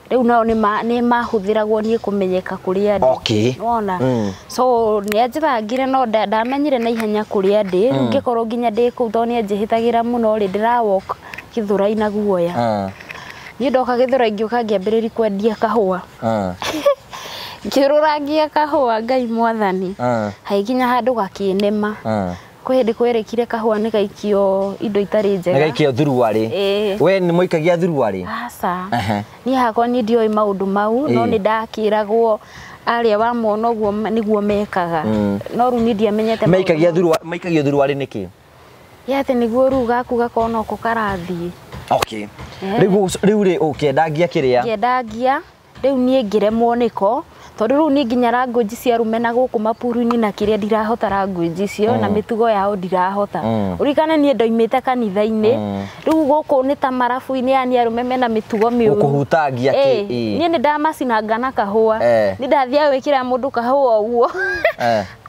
Rĩu nao nĩ mahũthĩragwo niĩ kũmenyeka kũrĩa ndĩ. Okay. Wona? So nĩ anjĩthangire no ndamenyire na ihenya kũrĩa ndĩ. Rĩu ngĩkorwo nginya ndĩ kũu tondũ nĩ anjĩhĩtagĩra mũno rĩ, ndĩra walk Gĩthũrai na guoya. Niĩ ndoka Gĩthũrai ngĩũka ngĩambĩrĩria kwendia kahũa. Ngĩrũrangia kahũa Ngai mwathani. Hagĩkinya handũ gakĩnema. Kwĩ hĩndĩ kwerĩkire kahũa nĩ gaikio indo itarĩ njega. Nĩ gaikio thuruarĩ. We nĩ mũikagia thuruarĩ? Aca. Niĩ hakwa niĩ ndioĩ maũndũ mau, no nĩ ndakĩragwo arĩa wamona ũguo nĩguo mekaga. No rĩu niĩ ndiamenyete maũndũ. Maikagia thuruarĩ nĩkĩ? Ya atĩ nĩguo rĩu gaku gakorwo noko karathiĩ. Okay. Rĩu rĩ ũkĩendangia kĩrĩa? Ngĩendangia, rĩu niĩ ngĩremwo nĩko, tondũ rĩu niĩ nginya language cia arũme na gũkũ mapuru-inĩ na kĩrĩa ndirahota language icio, na mĩtugo yao ndirahota. Ũririkane niĩ ndoimĩte kanitha-inĩ, rĩu gũkũ nĩ ta marabu-inĩ, yani arũme mena mĩtugo mĩũru. Gũkũhutangia kĩ? Niĩ nĩ ndamacinanga na kahũa. Nĩ ndathiaga gwĩkĩra mũndũ kahũa ũguo.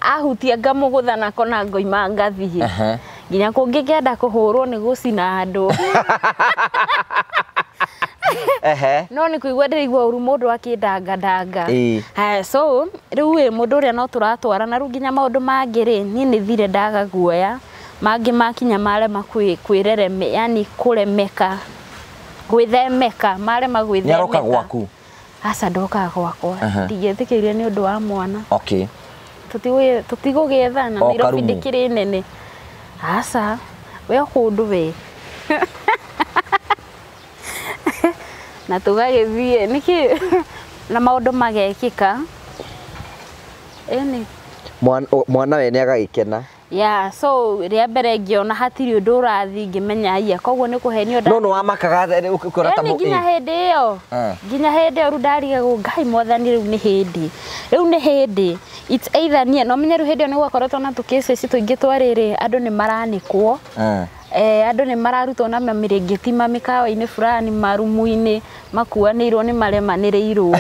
Ahutia ngamũgũtha nako na ngoima ngathiĩ. Nginya kũngĩkĩenda kũhũrwo nĩ gũcina andũ. No nĩ kũigua ndĩraigua ũru mũndũ akĩndangandanga. So rĩu ĩ mũndũ ũrĩa no tũratwarana, rĩu nginya maũndũ mangĩ rĩ, niĩ nĩ thire ndaga guoya, mangĩ makinya marema kwĩrereme, yani kũremeka, gwĩthemeka, marema gwĩthemeka. Nĩ aroka gwaku? Aca, ndokaga gwakwa. Ndingĩetĩkĩrire nĩ ũndũ wa mwana. Okay. Tũtigũgĩethana, Nairobi ndĩkĩrĩ nene. Aca, we kũndũ we. Na tũgagĩthiĩ nĩkĩ na maũndũ magekĩka. Ĩni. Mwana we nĩ agagĩkena. Yeah, so rĩa mbere ngĩona hatirĩ ũndũ ũrathiĩ ngĩmenya haiya, koguo nĩ kũhenio. No nĩ wamakaga ũkĩona ta nginya hĩndĩ ĩyo. Nginya hĩndĩ ĩyo rĩu ndarigagwo Ngai mwathani rĩu nĩ hĩndĩ. Rĩu nĩ hĩndĩ. It's either niĩ no menye rĩu hĩndĩ ĩyo nĩ gwakoretwo na tũcases tũingĩ twa rĩrĩ, andũ nĩ maranĩkwo. Andũ nĩ mararutwo na mamĩrĩngĩti mamĩkawa-inĩ fulani marumu-inĩ makuanĩirwo nĩ maremanĩrĩirwo.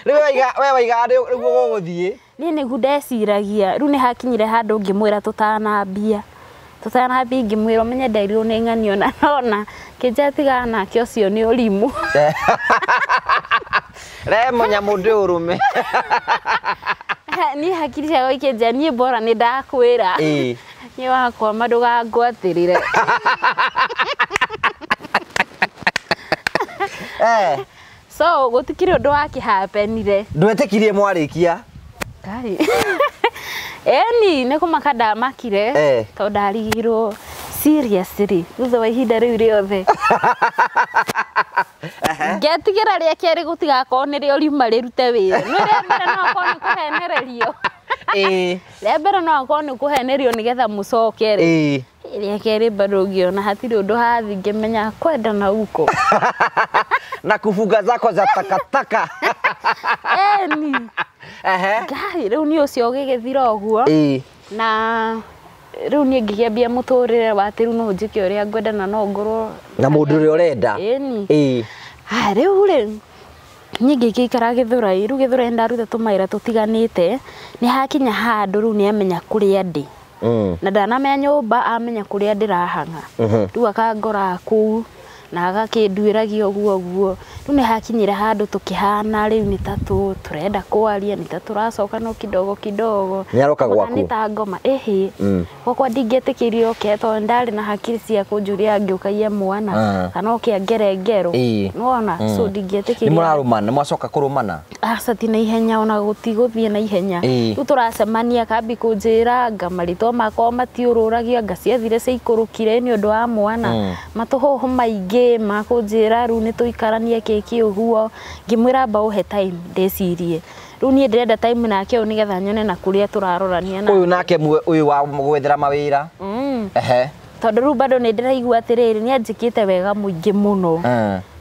Rĩu we waiga nĩguo gũgũthiĩ? Niĩ nĩguo ndeciragia, rĩu nĩ hakinyire handũ ngĩmwĩra tũtanambia ngĩmwĩra ũmenye nderirwo nĩ ng'anio na nona kĩnja tigana nake ũcio nĩ ũrimũ. Remo nyamũ ndĩ ũrũme. Niĩ hakiri ciakwa ikĩnjĩra niĩ bora nĩ ndakwĩra. Niĩ wakwama ndũgangwatĩrĩre. So gũtikĩrĩ ũndũ wakĩhapenire. Ndwetĩkirie mwarĩkia? Ngai. Eni nĩ kũmaka ndamakire tondũ ndarigirwo seriously thutha wa ihinda rĩu rĩothe. Ngetigĩra rĩa kerĩ gũtigakorwo nĩrĩo riuma rĩrute wĩra. Nĩ rĩa mbere no akorwo nĩ kũhenererio. Rĩa mbere no akorwo nĩ kũhenererio nĩgetha mũcokere. Rĩa kerĩ bado ngĩona hatirĩ ũndũ hathi ngĩmenya kwenda na huko. Na kufunga zako za takataka. Eni. Ngai rĩu nĩ ũcio ũgĩgĩthira ũguo. Na rĩu niĩ ngĩkĩambia mũtũrĩre wa atĩ rĩu no njĩke ũrĩa ngwenda na no ngorwo na mũndũ ũrĩa ũrenda. Ĩni. Rĩu rĩ niĩ ngĩgĩikara Gĩthũrai, rĩu Gĩthũrai ndarute tũmawĩra tũtiganĩte, nĩ hakinya handũ rĩu nĩ amenya kũrĩa ndĩ. Na ndanamenya nyũmba amenya kũrĩa ndĩrahang'a. Rĩu akangora kũu. Na agakĩnduĩragia ũguo ũguo. Rĩu nĩ hakinyire handũ tũkĩhana rĩu nĩ ta tũrenda kwaria, nĩ ta tũracoka no kidogo kidogo. Nĩ aroka gwaku? Nĩ ta ngoma ĩhĩ. Gwakwa ndingĩetĩkĩrio oke tondũ ndarĩ na hakiri cia kũnjũria angĩũkagia mwana kana oke angere ngero. Nĩwona? So ndingĩetĩkĩrio. Nĩ mũrarũmana, nĩ mwacoka kũrũmana? Aca ti na ihenya ona gũtigũthiĩ na ihenya. Rĩu tũracemania akambi kũnjĩra anga marĩtwa makwa matiũrũragia, anga ciathire ciaikũrũkire nĩ ũndũ wa mwana. Matũhũhũ maingĩ makũnjĩra rĩu nĩ tũikaranie kĩkĩ ũguo. Ngĩmwĩra amba ũhe time ndĩcirie. Rĩu niĩ ndĩrenda time nake ũyũ nĩgetha nyone na kũrĩa tũrarorania nake. Ũyũ nake ũyũ wa gwethera mawĩra. Ehe. Tondũ rĩu bado nĩ ndĩraigua atĩrĩrĩ nĩ anjĩkĩte wega mũingĩ mũno.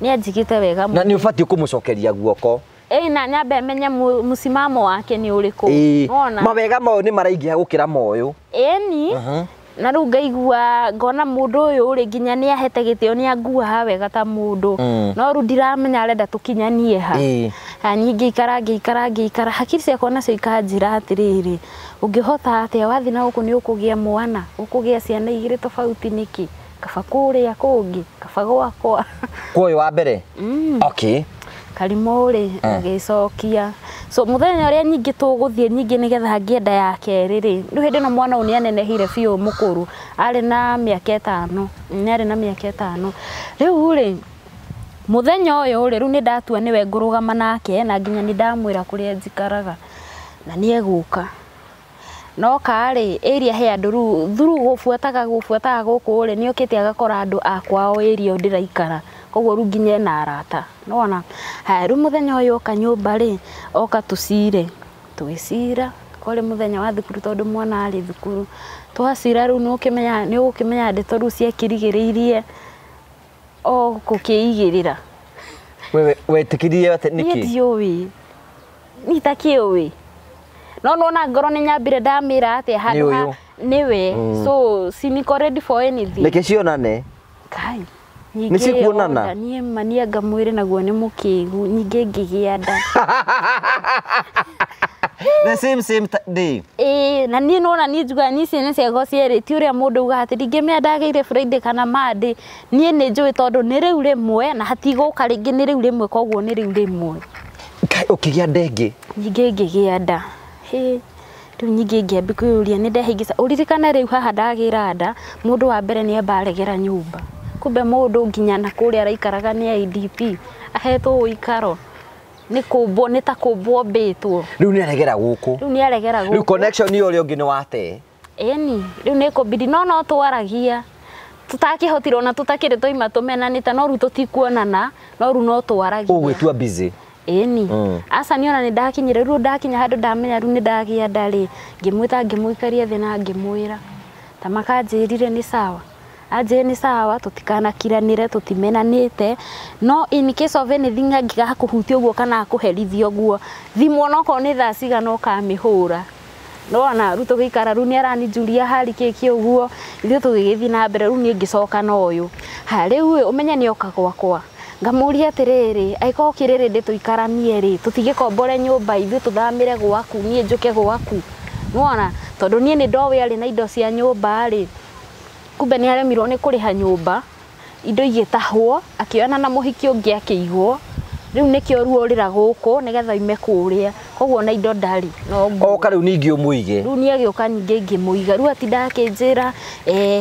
Nĩ anjĩkĩte wega mũno. Na nĩ ũbatiĩ kũmũcokeria guoko. Ĩĩ na nyambe menye mũsimamo wake nĩ ũrĩkũ. Nĩwona? Mawega maũ nĩ maraingĩha gũkĩra moyũ. Ĩni. Na rĩu ngaigua ngona mũndũ ũyũ rĩ nginya nĩ ahete gĩtĩo nĩ anguaga wega ta mũndũ. No rĩu ndiramenya arenda tũkinyanie ha. Ha niĩ ngĩikara ngĩikara ngĩikara hakiri ciakwa nacio ikanjĩra atĩrĩrĩ ũngĩhota atĩa wathiĩ na gũkũ nĩ ũkũgĩa mwana ũkũgĩa ciana igĩrĩ tofauti nĩkĩ kaba kũrĩa kũngĩ kaba gwakwa. Kwa ũyũ wa mbere? Okay. Karimũ rĩ agĩcokia. So mũthenya ũrĩa nyingĩ tũgũthiĩ nyingĩ nĩgetha ngĩenda ya kerĩ rĩ rĩu hĩndĩ ĩno mwana ũyũ nĩ anenehire biũ mũkũrũ arĩ na mĩaka ĩtano nĩ arĩ na mĩaka ĩtano. Rĩu rĩ mũthenya ũyũ rĩ rĩu nĩ ndatua nĩwe ngũrũgama nake na nginya nĩ ndamwĩra kũrĩa njikaraga na nĩ egũka. No ka rĩ area he andũ rĩu through gũbuataga gũkũ rĩ nĩ okĩte agakora andũ a kwao area ĩyo ndĩraikara koguo rĩu nginya ena arata. Nĩwona? Haya rĩu mũthenya ũyũ oka nyũmba rĩ oka tũcire tũgĩcira kwarĩ mũthenya wa thukuru tondũ mwana arĩ thukuru twacira rĩu nĩ ũgũkĩmenya ndeto rĩu ciakĩrigĩrĩirie o gũkĩigĩrĩra. Wewe wetĩkĩrie atĩ nĩkĩ? Niĩ ndiũĩ. Niĩ itakĩũĩ. No nona ngoro nĩ nyambire ndamĩra atĩa handũ ha nĩwe. So si niko ready for anything. Nĩkĩ cionane? Kai. Nĩ cikuonana? Niĩ ma niĩ anga mwĩrĩ naguo nĩ mũkĩgu ningĩ ngĩgĩa nda. The same day. Ĩĩ na niĩ nona niĩ njugaga niĩ ciana ciakwa cierĩ ti ũrĩa mũndũ augaga atĩ ndingĩmenya ndagĩire Friday kana Monday. Niĩ nĩ njũĩ tondũ nĩ rĩu rĩmwe na hatigũka rĩngĩ nĩ rĩu rĩmwe koguo nĩ rĩu rĩmwe. Kai ũkĩgĩa nda ĩngĩ? Ningĩ ngĩgĩa nda. Hĩ rĩu ningĩ ngĩambia kwĩyũria nĩ ndehĩngĩca. Ũririkane rĩu haha ndagĩra nda mũndũ wa mbere nĩ amba aregera nyũmba. Kumbe mũndũ nginya na kũrĩa araikaraga nĩ IDP ahetwo ũikaro nĩ kũmbwo nĩ ta kũmbwo mbĩtwo. Rĩu nĩ aregera gũkũ. Rĩu nĩ aregera gũkũ. Rĩu connection ĩyo ũrĩa ũngĩ nĩ wate. Ĩni rĩu nĩ kũbidi no twaragia tũtakĩhotire ona tũtakĩrĩ twaima tũmenanĩte no rĩu tũtikuonana no rĩu no twaragia. Ũgwĩtua busy. Ĩni aca niĩ ona nĩ ndakinyire rĩu ndakinya handũ ndamenya rĩu nĩ ndagĩa nda rĩ ngĩmwĩta ngĩmũikaria thĩ na ngĩmwĩra ta makanjĩrire nĩ sawa. Anjĩre nĩ sawa tũtikanakiranĩre tũtimenanĩte no in case of anything angĩgakũhutia ũguo kana akũherithia ũguo thimũ onokorwo nĩ thaa cigana ũkamĩhũra. Nĩwona rĩu tũgĩikara rĩu nĩ araninjuria hali kĩkĩ ũguo ithuĩ tũgĩgĩthiĩ na mbere rĩu niĩ ngĩcoka na ũyũ. Ha rĩu ũmenye nĩ oka gwakwa ngamũria atĩrĩrĩ angĩkorwo kĩrĩrĩ ndĩ tũikaranie rĩ tũtigĩkombore nyũmba ithuĩ tũthamĩre gwaku niĩ njũke gwaku. Nĩwona tondũ niĩ nĩ ndoĩ arĩ na indo cia nyũmba rĩ kumbe nĩ aremirwo nĩ kũrĩha nyũmba indo igĩtahwo akĩona na mũhiki ũngĩ akĩigwo rĩu nĩkĩo ruo ũrĩra gũkũ nĩgetha oime kũrĩa koguo na indo ndarĩ no nguo. Oka rĩu ningĩ ũmũige. Rĩu nĩ agĩũka ningĩ ngĩmũiga rĩu atinda akĩnjĩra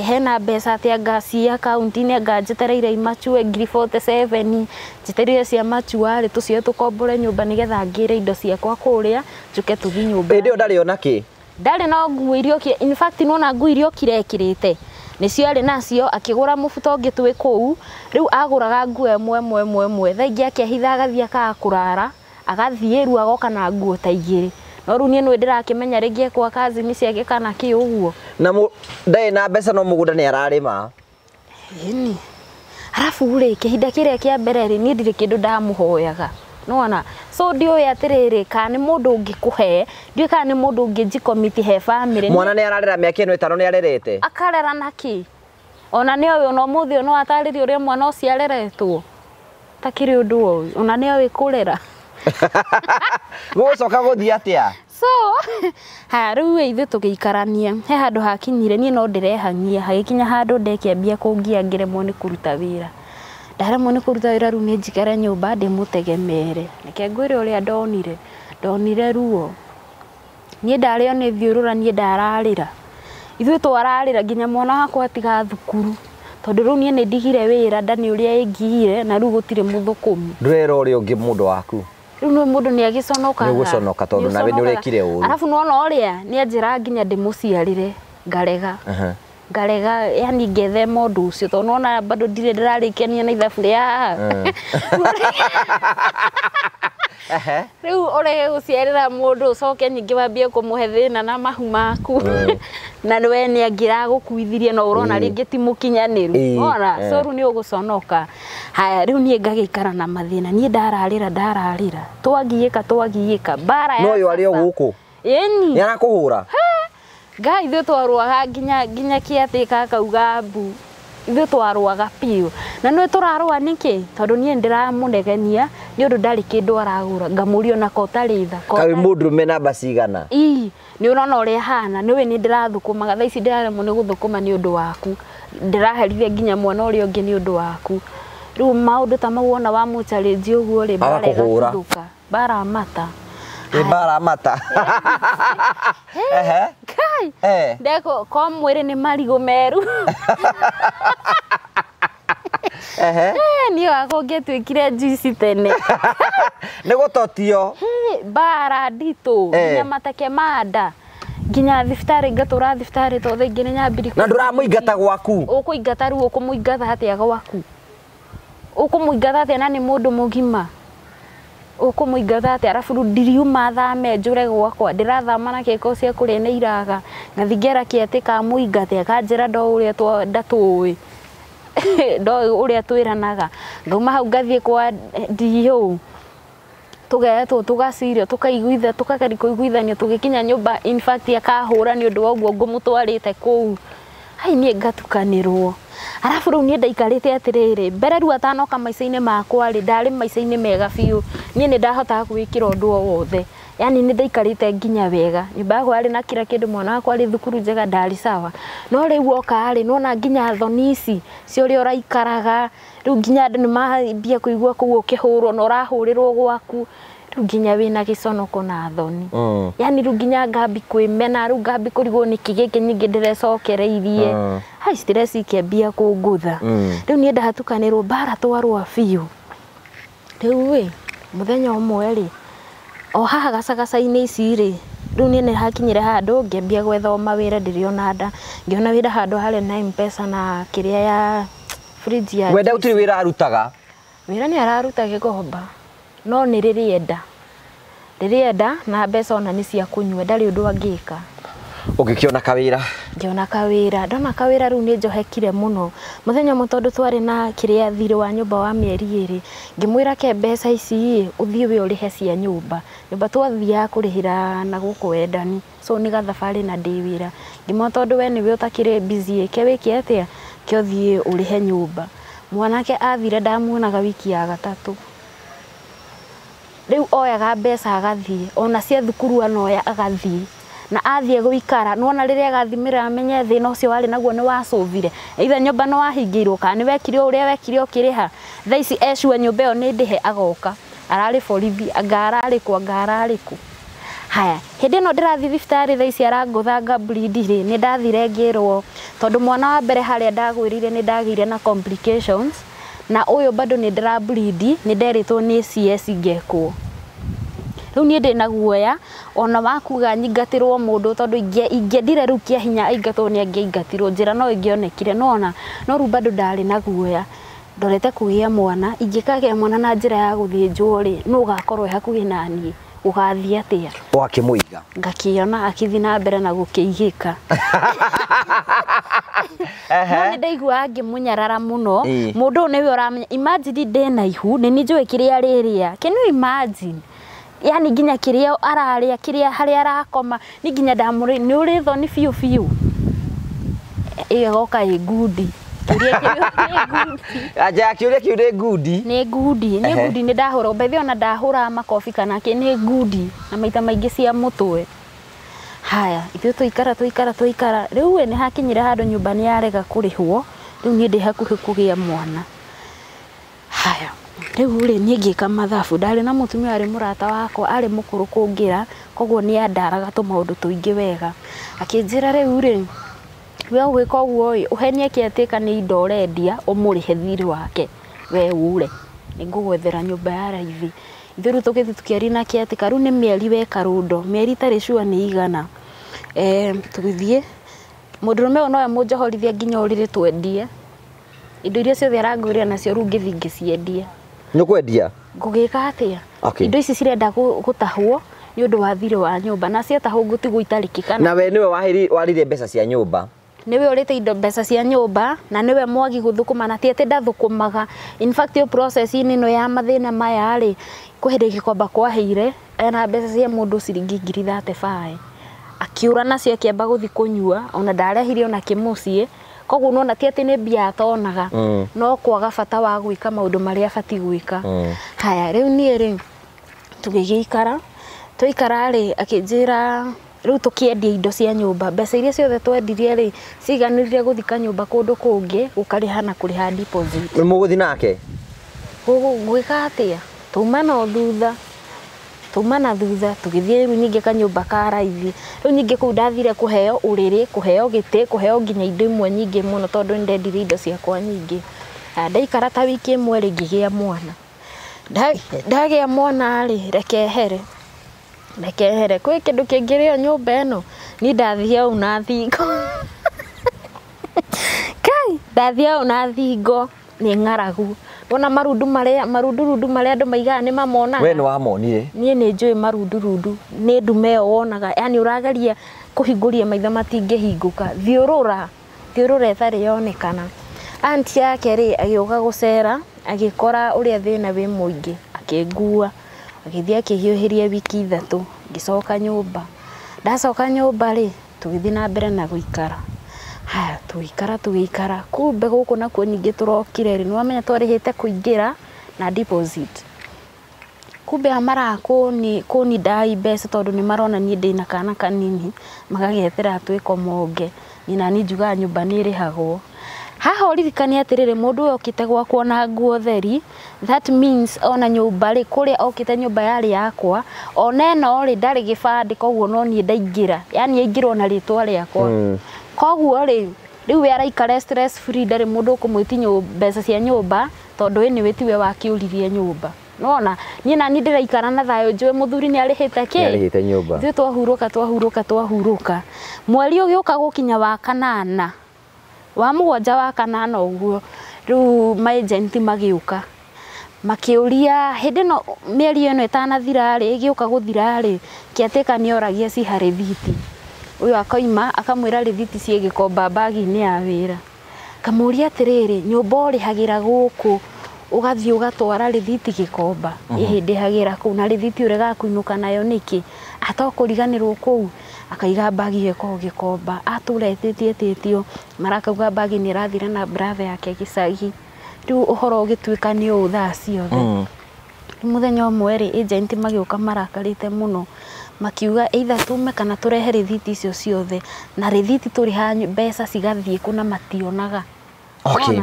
hena mbeca atĩ anga ci akaunti-inĩ anga njetereire imachue 47,000 njetereire cia mature rĩ tũcioe tũkombore nyũmba nĩgetha ngĩre indo ciakwa kũrĩa njũke tũthiĩ nyũmba. Hĩndĩ ĩyo ndarĩ ona kĩ? Ndarĩ na nguo iria okire in fact nĩwona nguo iria okire ekĩrĩte nĩcio arĩ nacio akĩgũra mũbuto ũngĩ twĩ kũu rĩu agũraga nguo ĩmwe ĩmwe ĩmwe ĩmwe thaa ingĩ akehitha agathiĩ akaga kũrara agathiĩ rĩu agoka na nguo ta igĩrĩ no rĩu niĩ nĩwe ndĩrakĩmenya rĩngĩ ekwa kazini ciake kana kĩ ũguo. Na ndarĩ na mbeca no mũgũnda nĩ ararĩma. Ĩni arabu rĩ kĩhinda kĩrĩa kĩa mbere rĩ niĩ ndirĩ kĩndũ ndamũhoyaga. Nĩwona? So ndiũĩ atĩrĩrĩ kana nĩ mũndũ ũngĩkũhe ndiũĩ kana nĩ mũndũ ũngĩnjikomiti he family. Mwana nĩ ararera mĩaka ĩno ĩtano nĩ arerete. Akarera nakĩ? Ona nĩ oĩ ona ũmũthĩ no atarĩrie ũrĩa mwana ũcio areretwo. Takĩrĩ ũndũ ũyũ ona nĩ oĩ kũrera. Gũcoka gũthiĩ atĩa? So ha rĩu ithuĩ tũgĩikarania he handũ hakinyire niĩ no ndĩrehang'ia hagĩkinya handũ ndekĩambia kũngia ngĩremwo nĩ kũruta wĩra. Ndaremwo nĩ kũruta wĩra rĩu nĩ njikare nyũmba ndĩmũtegemere. Reke ngwĩre ũrĩa ndonire, ndonire ruo. Niĩ ndarĩo nĩ thiũrũra, niĩ ndararĩra. Ithuĩ twararĩra nginya mwana wakwa atiga thukuru. Tondũ rĩu niĩ nĩ ndigire wĩra nda nĩ ũrĩa ĩngiire na rĩu gũtirĩ mũthũkũmi. Ndũrera ũrĩa ũngĩ mũndũ waku. Rĩu nĩ mũndũ nĩ agĩconokaga. Nĩ ũgũconoka tondũ nawe nĩ ũrekire ũru. Arabu nĩwona ũrĩa nĩ anjĩra nginya ndĩmũciarĩre ngarega. Ngarega yani ngethema ũndũ ũcio tondũ nĩwona bado ndirĩ ndĩrarĩkania na ithabu rĩa haha. Rĩu ũrege gũciarĩra mũndũ ũcoke ningĩ wambie kũmũhe thĩna na mahu maku. Na we nĩ angĩragũkuithirie no ũrona rĩngĩ ti mũkinyanĩru. Wona? So rĩu nĩ ũgũconoka. Haya rĩu niĩ ngagĩikara na mathĩna. Niĩ ndararĩra ndararĩra. Twagiĩka twagiĩka. Mbara ya No ũyũ arĩ o gũkũ. Ĩni. Nĩ arakũhũra. Ngai ithuĩ twarũaga nginya nginya kĩatĩ kakauga mbu. Ithuĩ twarũaga biũ. Na nĩwe tũrarũa nĩkĩ? Tondũ niĩ ndĩramũnegenia nĩ ũndũ ndarĩ kĩndũ aragũra. Ngamũria ona ko ũtarĩ tha. Kaĩ mũndũrũme namba cigana? Ii, nĩ ũrona ũrĩa ahana. Nĩũĩ nĩ ndĩrathũkũmaga. Thaa ici ndĩraremwo nĩ gũthũkũma nĩ ũndũ waku. Ndĩraherithia nginya mwana ũrĩa ũngĩ nĩ ũndũ waku. Rĩu maũndũ ta mau wona wamũ challenge ũguo rĩ, mbara ĩgatuthũka. Mbara mata. Nĩ mbara mata. Kai. Ndeko ko mwĩrĩ nĩ marigũ meru. Niĩ wakwa ũngĩatuĩkire juice tene. Nĩ gũtotio. Mbara nditũ nginya mateke ma nda. Nginya thibitarĩ ngatũra thibitarĩ tondũ thaa ingĩ nĩ nyambirie. Na ndũramũingata gwaku? Ũkũingata rĩu ũkũmũingata atĩa gwaku? Ũkũmũingata atĩa na nĩ mũndũ mũgima? Ũkũmũingata atĩa? Arabu rĩu ndiriuma thame njũre gwakwa. Ndĩrathama na kĩko cia kũrĩa nĩ iraga. Ngathi ngera kĩatĩ kamũingate akanjĩra ndo ũrĩa ndatũĩ. Ndo ũrĩa twĩranaga. Ngauma hau ngathiĩ kwa DO. Tũgetwo tũgacirio tũkaiguitha tũkageria kũiguithania tũgĩkinya nyũmba in fact akahũra nĩ ũndũ wa ũguo ngũmũtwarĩte kũu. Hai niĩ ngatukanĩrwo. Arabu rĩu niĩ ndaikarĩte atĩrĩrĩ, mbere rĩu atanoka maica-inĩ makwa rĩ, ndarĩ maica-inĩ mega biũ. Niĩ nĩ ndahotaga gwĩkĩra ũndũ o wothe. Yani nĩ ndaikarĩte nginya wega. Nyũmba yakwa yarĩ na kila kĩndũ, mwana wakwa arĩ thukuru njega, ndarĩ sawa. No rĩu oka rĩ, nĩwona nginya thoni ici cia ũrĩa ũraikaraga, rĩu nginya andũ nĩ mambia kũigua kũu ũkĩhũrwo na ũrahũrĩrwo gwaku. Rĩu nginya wĩna gĩconoko na thoni. Yani rĩu nginya ngambi kwĩmena, rĩu ngambi kũrigwo nĩkĩ gĩkĩ nyingĩ ndĩrecokereirie. Hai stress ikĩambia kũngũtha. Rĩu niĩ ndahatukanĩrwo mbara twarũa biũ. Rĩu ĩ, mũthenya ũmwe rĩ, o haha gacagaca-inĩ ici rĩ, rĩu niĩ nĩ hakinyire handũ ngĩambia gwetha o mawĩra ndĩrĩ ona nda. Ngĩona wĩra handũ harĩ na M-Pesa na kĩrĩa ya fridge ya. Wenda gũtirĩ wĩra arutaga? Wĩra nĩ araruta gĩkomba. No nĩ rĩrĩ enda. Rĩrĩ enda na mbeca ona nĩ cia kũnyua, ndarĩ ũndũ angĩka. Ũngĩkĩona kawĩra? Ngĩona kawĩra. Ndona kawĩra rĩu nĩ njohekire mũno. Mũthenya ũmwe tondũ twarĩ na kĩrĩa thirĩ wa nyũmba wa mĩeri ĩrĩ, ngĩmwĩra ke mbeca ici ĩ, ũthiĩ we ũrĩhe cia nyũmba. Nyũmba twathiaga kũrĩhĩra na gũkũ wendani. So nĩ gathabarĩ na ndĩ wĩra. Ngĩmwĩra tondũ we nĩwe ũtakĩrĩ busy ĩ, ke wĩke atĩa? Ke ũthiĩ ũrĩhe nyũmba. Mwanake athire ndamuonaga wiki ya gatatũ. Rĩu oyaga mbeca agathiĩ, ona cia thukuru anoya agathiĩ. Na athiĩ gũikara, nĩwona rĩrĩa agathimĩra amenye thĩna ũcio warĩ naguo nĩ wacũthire. Either nyũmba nĩ wahingĩirwo kana nĩ wekire ũrĩa wekire ũkĩrĩha. Thaa ici ecua nyũmba ĩyo nĩ ndĩhe agoka. Ararĩ borithi, anga ararĩ kũ, anga ararĩ kũ. Haya, hĩndĩ ĩno ndĩrathiĩ thibitarĩ thaa ici arangũthanga bleed rĩ, nĩ ndathire ngĩrwo tondũ mwana wa mbere harĩa ndagwĩrire nĩ ndagĩire na complications na ũyũ bado nĩ ndĩra bleed, nĩ nderĩtwo nĩ CS ngekwo. Rĩu niĩ ndĩna guoya ona wakuga nyingatĩrwo mũndũ tondũ ingĩendire rĩu kĩa hinya aingatwo nĩ angĩaingatirwo, njĩra no ĩngĩonekire nĩwona, no rĩu bado ndarĩ na guoya. Ndorete kũgĩa mwana, ingĩkagĩa mwana na njĩra ya gũthĩnjwo rĩ, nũ ũgakorwo e hakuhĩ na niĩ? Ũgathiĩ atĩa? Wakĩmũiga? Ngakĩona akĩthiĩ na mbere na gũkĩigĩka. No nĩ ndaiguaga ngĩmũnyarara mũno. Mũndũ ũyũ nĩwe ũramenya. Imagine ndĩna ihu, nĩ niĩ njũĩ kĩrĩa arĩrĩa. Can you imagine? Yani nginya kĩrĩa ararĩa, kĩrĩa harĩa arakoma, ni nginya ndamũrĩ, nĩ ũrĩ thoni biũ biũ. Ĩyo ĩgoka ĩ ngundi. Kĩũria kĩu nĩ ngundi. Anja, kĩũria kĩu nĩ ngundi. Nĩ ngundi, nĩ ngundi nĩ ndahũra. By the way ona ndahũraga makobi kana kĩ, nĩ ngundi na maita maingĩ cia mũtwe. Haya, ithuĩ tũikara tũikara tũikara. Rĩu ĩ nĩ hakinyire handũ nyũmba nĩ yarega kũrĩhwo. Rĩu niĩ ndĩ hakuhĩ kũgĩa mwana. Haya rĩu rĩ niĩ ngĩka mathabu ndarĩ na mũtumia warĩ mũrata wakwa arĩ mũkũrũ kũngĩra koguo nĩ andaraga tũmaũndũ tũingĩ wega akĩnjĩra rĩu rĩ we ũgwĩka ũguo ĩ ũhenie caretaker nĩ indo ũrendia ũmũrĩhe thirĩ wake we ure nĩngũgwethera nyũmba ya raithi ithuĩ rĩu tũgĩthiĩ tũkĩaria na caretaker rĩu nĩ mĩeri weka rũndo mĩeri itarĩ sure nĩ igana tũgĩthiĩ mũndũrũme ũyũ nowe mũnjohorithia nginya ũrĩrĩ twendie indo iria ciothe arangũrĩra nacio rĩu ngĩthiĩ ngĩciendia Nĩ ũkwendia? Ngũgĩka atĩa? Okay. Indo ici cirenda gũtahwo nĩ ũndũ wa thirĩ wa nyũmba na ciatahwo ngũtigwo itarĩ kĩkana. Na we nĩwe warire mbeca cia nyũmba? Nĩwe ũrĩte indo mbeca cia nyũmba na nĩwe mwagi gũthũkũma na ti atĩ ndathũkũmaga. In fact ĩyo process-inĩ ĩno ya mathĩna maya rĩ kwĩ hĩndĩ gĩkomba kwaheire ena mbeca cia mũndũ ciringi 35,000 akiũra nacio akĩamba gũthiĩ kũnyua ona ndarehire ona kĩmũciĩ koguo nona ti atĩ nĩ mbia atonaga no kwaga bata wa gwĩka maũndũ marĩa abatiĩ gwĩka. Haya rĩu niĩ rĩ tũgĩgĩikara twaikara rĩ akĩnjĩra rĩu tũkĩendia indo cia nyũmba mbeca iria ciothe twendirie rĩ ciganĩrire gũthika nyũmba kũndũ kũngĩ gũkarĩha na kũrĩha deposit. Nĩ mũgũthiĩ nake? Gwĩka atĩa? Tuma na thutha tuma na thutha tũgĩthiĩ rĩu ningĩ kanyũmba ka raithi rĩu ningĩ kũu ndathire kũheo ũrĩrĩ kũheo gĩtĩ kũheo nginya indo imwe nyingĩ mũno tondũ nĩ ndendirie indo ciakwa nyingĩ. Ndaikara ta wiki ĩmwe rĩ ngĩgĩa mwana ndagĩa mwana rĩ reke ehere kwĩ kĩndũ kĩngĩrĩo nyũmba ĩno niĩ ndathiĩ hau na thingo kai ndathiĩ hau na thingo nĩ ng'aragu wona marundu marĩa marundurundu marĩa andũ maigaga nĩ mamonaga. We nĩ wamonire? Niĩ nĩ njũĩ marundurundu nĩ ndume ĩyo wonaga yani ũrageria kũhingũria maitho matingĩhingũka thiũrũra thiũrũra ĩtarĩ yonekana. Auntie yake rĩ agĩũka gũcera agĩkora ũrĩa thĩna wĩ mũingĩ akĩngua agĩthiĩ akĩhiũhĩria wiki ithatũ ngĩcoka nyũmba ndacoka nyũmba rĩ tũgĩthiĩ na mbere na gũikara. Haya tũgĩikara kumbe gũkũ nakuo ningĩ tũrokire rĩ nĩwamenya twarĩhĩte kũingĩra na deposit kumbe aya marakũni kũni mbeca tondũ nĩ marona niĩ ndĩna kana kanini magagetera twĩkomonge niĩ nani njugaga nyũmba nĩ ĩrĩhagwo. Haha ũririkane atĩrĩrĩ mũndũ ũyũ okĩte gwakwa na nguo theri that means ona nyũmba rĩ kũrĩa okĩte nyũmba yarĩ yakwa ona ĩno rĩ ndarĩ gĩbandĩ koguo no niĩ ndaingĩra yani aingĩrwo na rĩtwa rĩakwa koguo rĩ rĩu we araikara stress free ndarĩ mũndũ ũkũmwĩti mbeca cia nyũmba tondũ anyway tiwe wakĩũririe nyũmba. Nona niĩ nani ndĩraikara na thayũ njũĩ mũthuri nĩ arĩhĩte kĩ? Nĩ arĩhĩte nyũmba. Ithuĩ twahurũka mweri ũgĩũka gũkinya wa kanana wa mũgwanja wa kanana ũguo rĩu ma-agent magĩũka makĩũria hĩndĩ ĩno mĩeri ĩno ĩtanathira rĩ ĩgĩũka gũthira rĩ caretaker nĩ oragia ciha rĩthiti ũyũ akoima akamwĩra rĩthiti ciĩ gĩkomba bagi-inĩ ya wĩra kamũria atĩrĩrĩ nyũmba ũrĩhagĩra gũkũ ũgathiĩ ũgatwara rĩthiti gĩkomba ĩhĩ ndĩhagĩra kũu na rĩthiti ũregaga kũinũka nayo nĩkĩ atokũriganĩrwo kũu akaiga bagi ĩyo ĩkoragwo gĩkomba atũra ĩtĩtie ĩtĩtio marakauga bagi nĩ ĩrathira na brother yake gĩcagi rĩu ũhoro ũgĩtuĩka nĩ ũũ thaa ciothe. Mũthenya ũmwe rĩ agent magĩũka marakarĩte mũno makiuga either tume kana tũrehe rĩthiti icio ciothe na rĩthiti tũrĩha mbeca cigathiĩ kũna mationaga. Okay.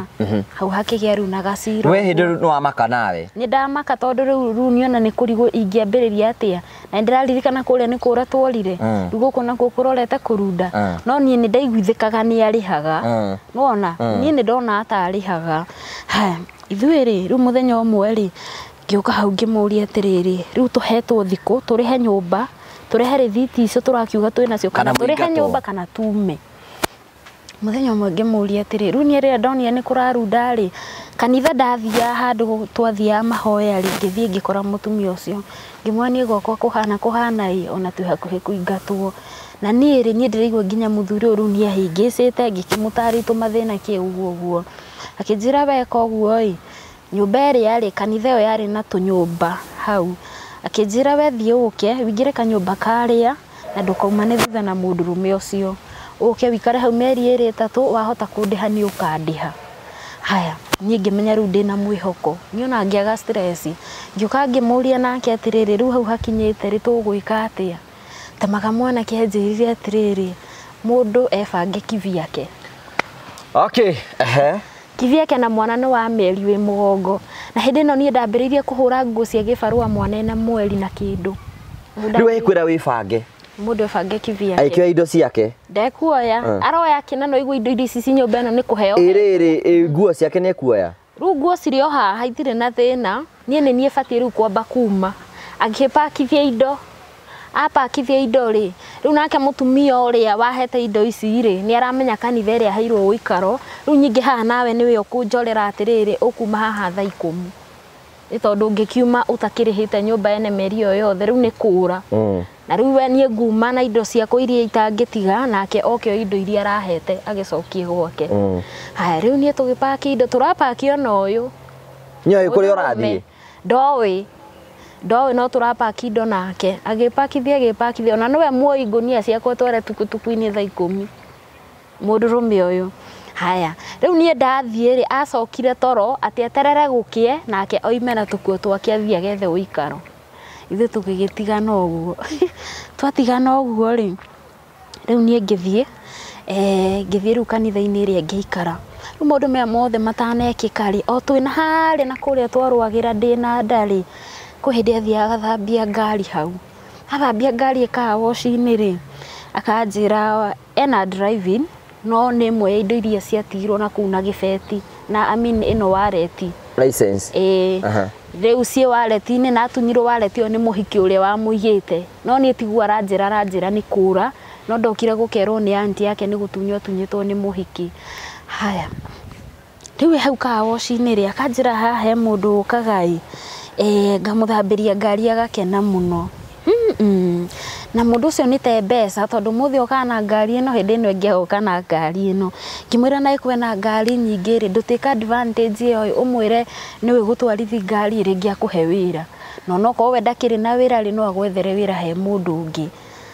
Hau hakĩgĩa rĩu na gaciro. We hĩndĩ nĩ wamaka nawe? Nĩ ndamaka tondũ rĩu niona nĩ kũrigwo ingĩambĩrĩria atĩa na ndĩraririkana kũrĩa nĩ kũra tworire rĩu gũkũ nakuo kũrorete kũrunda no niĩ nĩ ndaiguithĩkaga nĩ arĩhaga nĩwona niĩ nĩ ndona atarĩhaga. Haya ithuĩ rĩ rĩu mũthenya ũmwe rĩ ngĩũka hau ngĩmũria atĩrĩrĩ rĩu tũhetwo thikũ tũrĩhe nyũmba tũrehe rĩthiti icio tũrakiuga twĩ nacio kana tũrĩhe nyũmba kana tume. Mũthenya ũmwe ngĩmũria atĩrĩ rĩu niĩ rĩrĩa ndonire nĩ kũrarunda rĩ kanitha ndathiaga handũ twathiaga mahoya rĩ ngĩthiĩ ngĩkora mũtumia ũcio ngĩmwĩra niĩ gwakwa kũhana ĩ ona twĩ hakuhĩ kũingatwo na niĩ rĩ niĩ ndĩraigua nginya mũthuri ũyũ rĩu nĩ ahĩngĩcĩte ngĩkĩmũtarĩria tũmathĩna kĩ ũguo ũguo akĩnjĩra weka ũguo ĩ nyũmba ĩrĩa rĩ kanitha ĩyo yarĩ na tũnyũmba hau akĩnjĩra we thiĩ ũke ũingĩre kanyũmba karĩa na ndũkaumane thutha na mũndũrũme ũcio ũke wĩikare hau mĩeri ĩrĩ ĩtatũ wahota kũndĩha nĩ ũkandĩha. Haya niĩ ngĩmenya rĩu ndĩna mwĩhoko niĩ ona ngĩaga stress ngĩũka ngĩmũria nake atĩrĩrĩ rĩu hau hakinyĩte rĩ tũgwĩka atĩa tamaga mwanake anjĩrire atĩrĩrĩ mũndũ ebange kivyake. Okay. Kivyake na mwana nĩ wa mĩeri wĩ mũgongo Na hĩndĩ ĩno niĩ ndambĩrĩirie kũhũra nguo cia gĩbarũa mwana ena mweri na kĩndũ. Rĩu ekwĩra wĩbange. Mũndũ ebange kivyake. Aikĩoya indo ciake. Ndekuoya. Aroya kĩna no igua indo iria ici ci nyũmba ĩno nĩ kũheo. Ĩrĩrĩ nguo ciake nĩ ekuoya. Rĩu nguo cirĩ o haha itirĩ na thĩna. Niĩ nĩ niĩ batiĩ rĩu kwamba kuma. Agĩpakithia indo. Apakithia indo rĩ, rĩu nake mũtumia ũrĩa wahete indo ici rĩ, nĩ aramenya kanitha ĩrĩa aheirwo ũikaro. Rĩu nyingĩ haha nawe nĩwe ũkũnjorera atĩrĩrĩ, ũkuma haha thaa 10. Nĩ tondũ ũngĩkiuma ũtakĩrĩhĩte nyũmba ene mĩeri ĩyo yothe, rĩu nĩ kũra. Na rĩu we niĩ nguma na indo ciakwa iria itangĩtiga, nake oke o indo iria arahete agĩcokie gwake. Haya, rĩu niĩ tũgĩpaki indo, tũrapaki ona ũyũ. Nĩoĩ kũrĩa ũrathiĩ? Ndoĩ. Ndoĩ no tũrapaki indo nake. Agĩpakithia ona nĩwe muoi ngũnia ciakwa tware tukutuku-inĩ thaa 10. Mũndũrũme ũyũ. Haya, rĩu niĩ ndathiĩ rĩ, acokire toro atĩ eterere gũkĩe nake oime na tũkuo twake athiĩ agethe ũikaro. Ithuĩ tũgĩgĩtigana ũguo. Twatigana ũguo rĩ, rĩu niĩ ngĩthiĩ, ngĩthiĩ rĩu kanitha-inĩ ĩrĩa ngĩikara. Rĩu maũndũ maya mothe matanekĩka rĩ, o twĩna harĩa na kũrĩa twarũagĩra ndĩna nda rĩ, kwĩ hĩndĩ athiaga agathambia ngari hau. Athambia ngari ĩkaga wash-inĩ rĩ, akanjĩra ena driving, no nĩ ĩmwe ya indo iria ciatigirwo na kũu na gĩbeti, na I mean ĩno wareti. License. Ĩĩ. Rĩu ciĩ wareti-inĩ na atunyirwo wareti ĩyo nĩ mũhiki ũrĩa wamũigĩte. No niĩ tiguo aranjĩra nĩ kũra, no ndokire gũkerwo nĩ aunty yake nĩ gũtunywo atunyĩtwo nĩ mũhiki. Haya. Rĩu hau car wash-inĩ rĩ, akanjĩra haha he mũndũ ũkaga ĩ, ngamũthambĩria ngari agakena mũno. Na mũndũ ũcio nĩ te mbeca tondũ mũthĩ okaga na ngari ĩno hĩndĩ ĩno ĩngĩ agoka na ngari ĩno. Ngĩmwĩra na kwĩna ngari nyingĩ rĩ, ndũtĩka advantage ĩyo ũmwĩre nĩwe gũtwarithi ngari rĩngĩ akũhe wĩra. Na onokorwo we ndakĩrĩ na wĩra rĩ, no agwethere wĩra he mũndũ ũngĩ.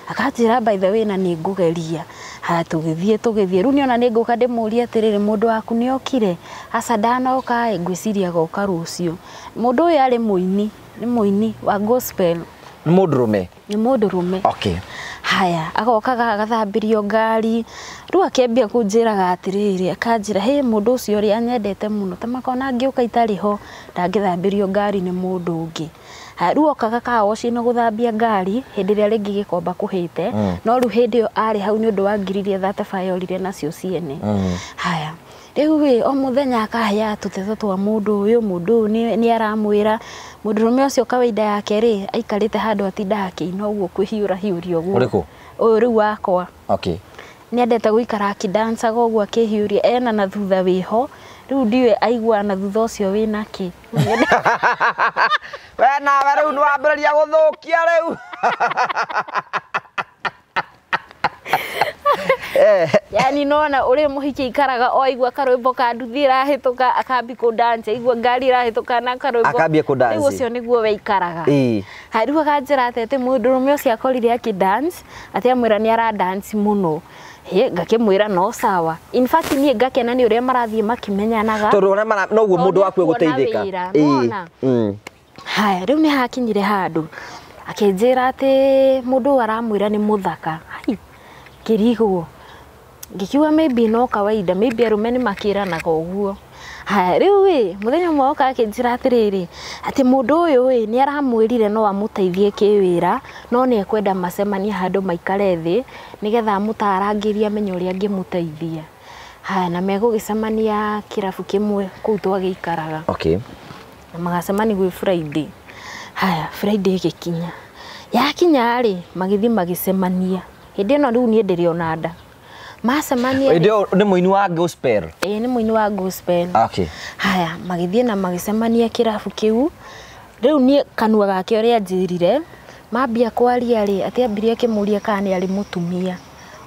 Akanjĩra by the way na nĩ ngũgeria. Haya tũgĩthiĩ rĩu nĩona nĩ ngũka ndĩmũrie atĩrĩrĩ, mũndũ waku nĩ okire? Aca ndanoka ĩ, ngwĩciria agoka rũciũ. Mũndũ ũyũ arĩ mũini, nĩ mũini wa gospel. Nĩ mũndũrũme? Nĩ mũndũrũme. Okay. Haya, agokaga agathambĩrio ngari. Rĩu akĩambia kũnjĩraga atĩrĩrĩ, akanjĩra hĩ mũndũ ũcio ũrĩa anyendete mũno, ta makona angĩũka itarĩ ho, ndangĩthambĩrio ngari nĩ mũndũ ũngĩ. Haya, rĩu okaga car wash-inĩ gũthambia ngari hĩndĩ ĩrĩa rĩngĩ gĩkomba kũhĩte, no rĩu hĩndĩ ĩyo arĩ hau nĩ ũndũ wa ngiri iria 35 orire nacio ciene. Haya, rĩu ĩ, o mũthenya akaheaga tũteto twa mũndũ ũyũ, mũndũ ũyũ nĩ aramwĩra. Mũndũrũme ũcio kawaida yake rĩ, aikarĩte handũ atindaga akĩina ũguo kwĩhiũra hiũria ũguo. Ũrĩkũ? Ũyũ rĩu wakwa. Okay. Nĩendete gũikara akĩdancaga ũguo akĩhiũria, ena na thutha wĩho. Rĩu ndiũĩ aiguaga na thutha ũcio wĩna kĩ. We nawe rĩu nĩ wambĩrĩria gũthũkia rĩu. Yani nona ũrĩa mũhiki aikaraga o aigua karwĩmbo ka nduthi ĩrahĩtũka akambia kũdance, aigua ngari ĩrahĩtũka na karwĩmbo. Akambia kũdance. Rĩu ũcio nĩguo we aikaraga. Haya, rĩu akanjĩra atĩ mũndũrũme ũcio akorire akĩdance, atĩ amwĩra nĩ aradance mũno. Hĩ, ngakĩmwĩra no sawa. In fact niĩ ngakena nĩ ũrĩa marathiĩ makĩmenyanaga. Tondũ ũrĩa mara noguo mũndũ waku egũteithĩka. Nona. Haya, rĩu nĩ hakinyire handũ akĩnjĩra atĩ mũndũ ũyũ aramwĩra nĩ mũthaka. Hai, ngĩrigwo. Ngĩkiuga maybe no kawaida, maybe arũme nĩ makĩranaga ũguo. Haya, rĩu ĩ, mũthenya ũmwe oka akĩnjĩra atĩrĩrĩ, atĩ mũndũ ũyũ ĩ, nĩ aramwĩrire no amũteithie kĩwĩra, no nĩ ekwenda macemanie handũ maikare thĩ, nĩgetha amũtarangĩrie amenye ũrĩa angĩmũteithia. Haya, na megũgĩcemania kĩrabu kĩmwe kũu twagĩikaraga. Okay. Na magacemania gwĩ Friday. Haya, Friday ĩgĩkinya. Yakinya rĩ, magĩthiĩ magĩcemania. Hĩndĩ ĩno rĩu niĩ ndĩrĩ ona nda. Macemania Hĩndĩ ĩyo nĩ mũini wa gospel. Ĩĩ nĩ mũini wa gospel. Okay. Haya, magĩthiĩ na magĩcemania kĩrabu kĩu. Rĩu niĩ kanua gake ũrĩa anjĩrire, mambia kwaria rĩ, atĩ ambirie akĩmũria kana nĩ arĩ mũtumia.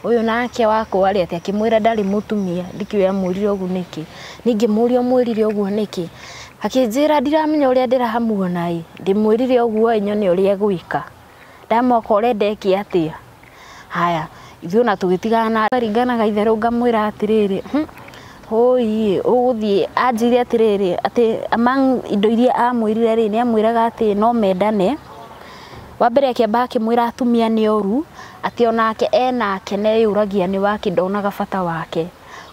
Ũyũ nake wakwa rĩ, atĩ akĩmwĩra ndarĩ mũtumia, ndikĩũĩ amwĩrire ũguo nĩkĩ. Ningĩ mũria ũmwĩrire ũguo nĩkĩ. Akĩnjĩra ndiramenya ũrĩa ndĩramuona ĩ, ndĩmwĩrire ũguo ĩ nyone ũrĩa egwĩka. Ndamoka ũrenda eke atĩa. Haya, ithuĩ ona tũgĩtigana ringanaga itherũ ngamwĩra atĩrĩrĩ, hũi ũgũthiĩ anjĩre atĩrĩrĩ, atĩ among indo iria amwĩrire rĩ, nĩ amwĩraga atĩ no mendane. Wa mbere akĩamba akĩmwĩra atumia nĩ oru, atĩ onake enake neyũragia nĩ wake ndonaga bata wake.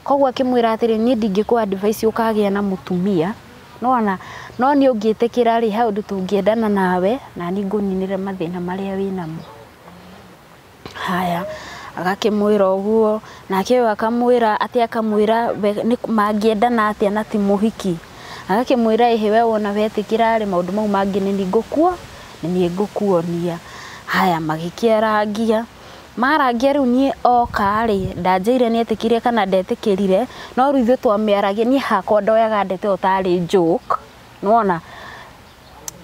Koguo akĩmwĩra atĩrĩ, niĩ ndingĩkũ advice ũkagĩa na mũtumia, Nona no ni ũngĩtĩkĩra rĩ he ũndũ tũngĩendana nawe na niĩ ngũninĩre mathĩna marĩa wĩnamo. Haya agakĩmwĩra ũguo nake ũyũ akamwĩra atĩ akamwĩra mangĩendana atĩa na ti mũhiki. Agakĩmwĩra ĩhĩ we wona wetĩkĩra rĩ maũndũ mau mangĩ nĩ niĩ ngũkuonia. Haya magĩkĩarangia marangia rĩu niĩ oka rĩ ndanjĩire nĩ etĩkire kana ndetĩkĩrire no rĩu ithuĩ twamĩaragia niĩ hakwa ndoyaga ndeto ĩyo tarĩ joke. Nĩwona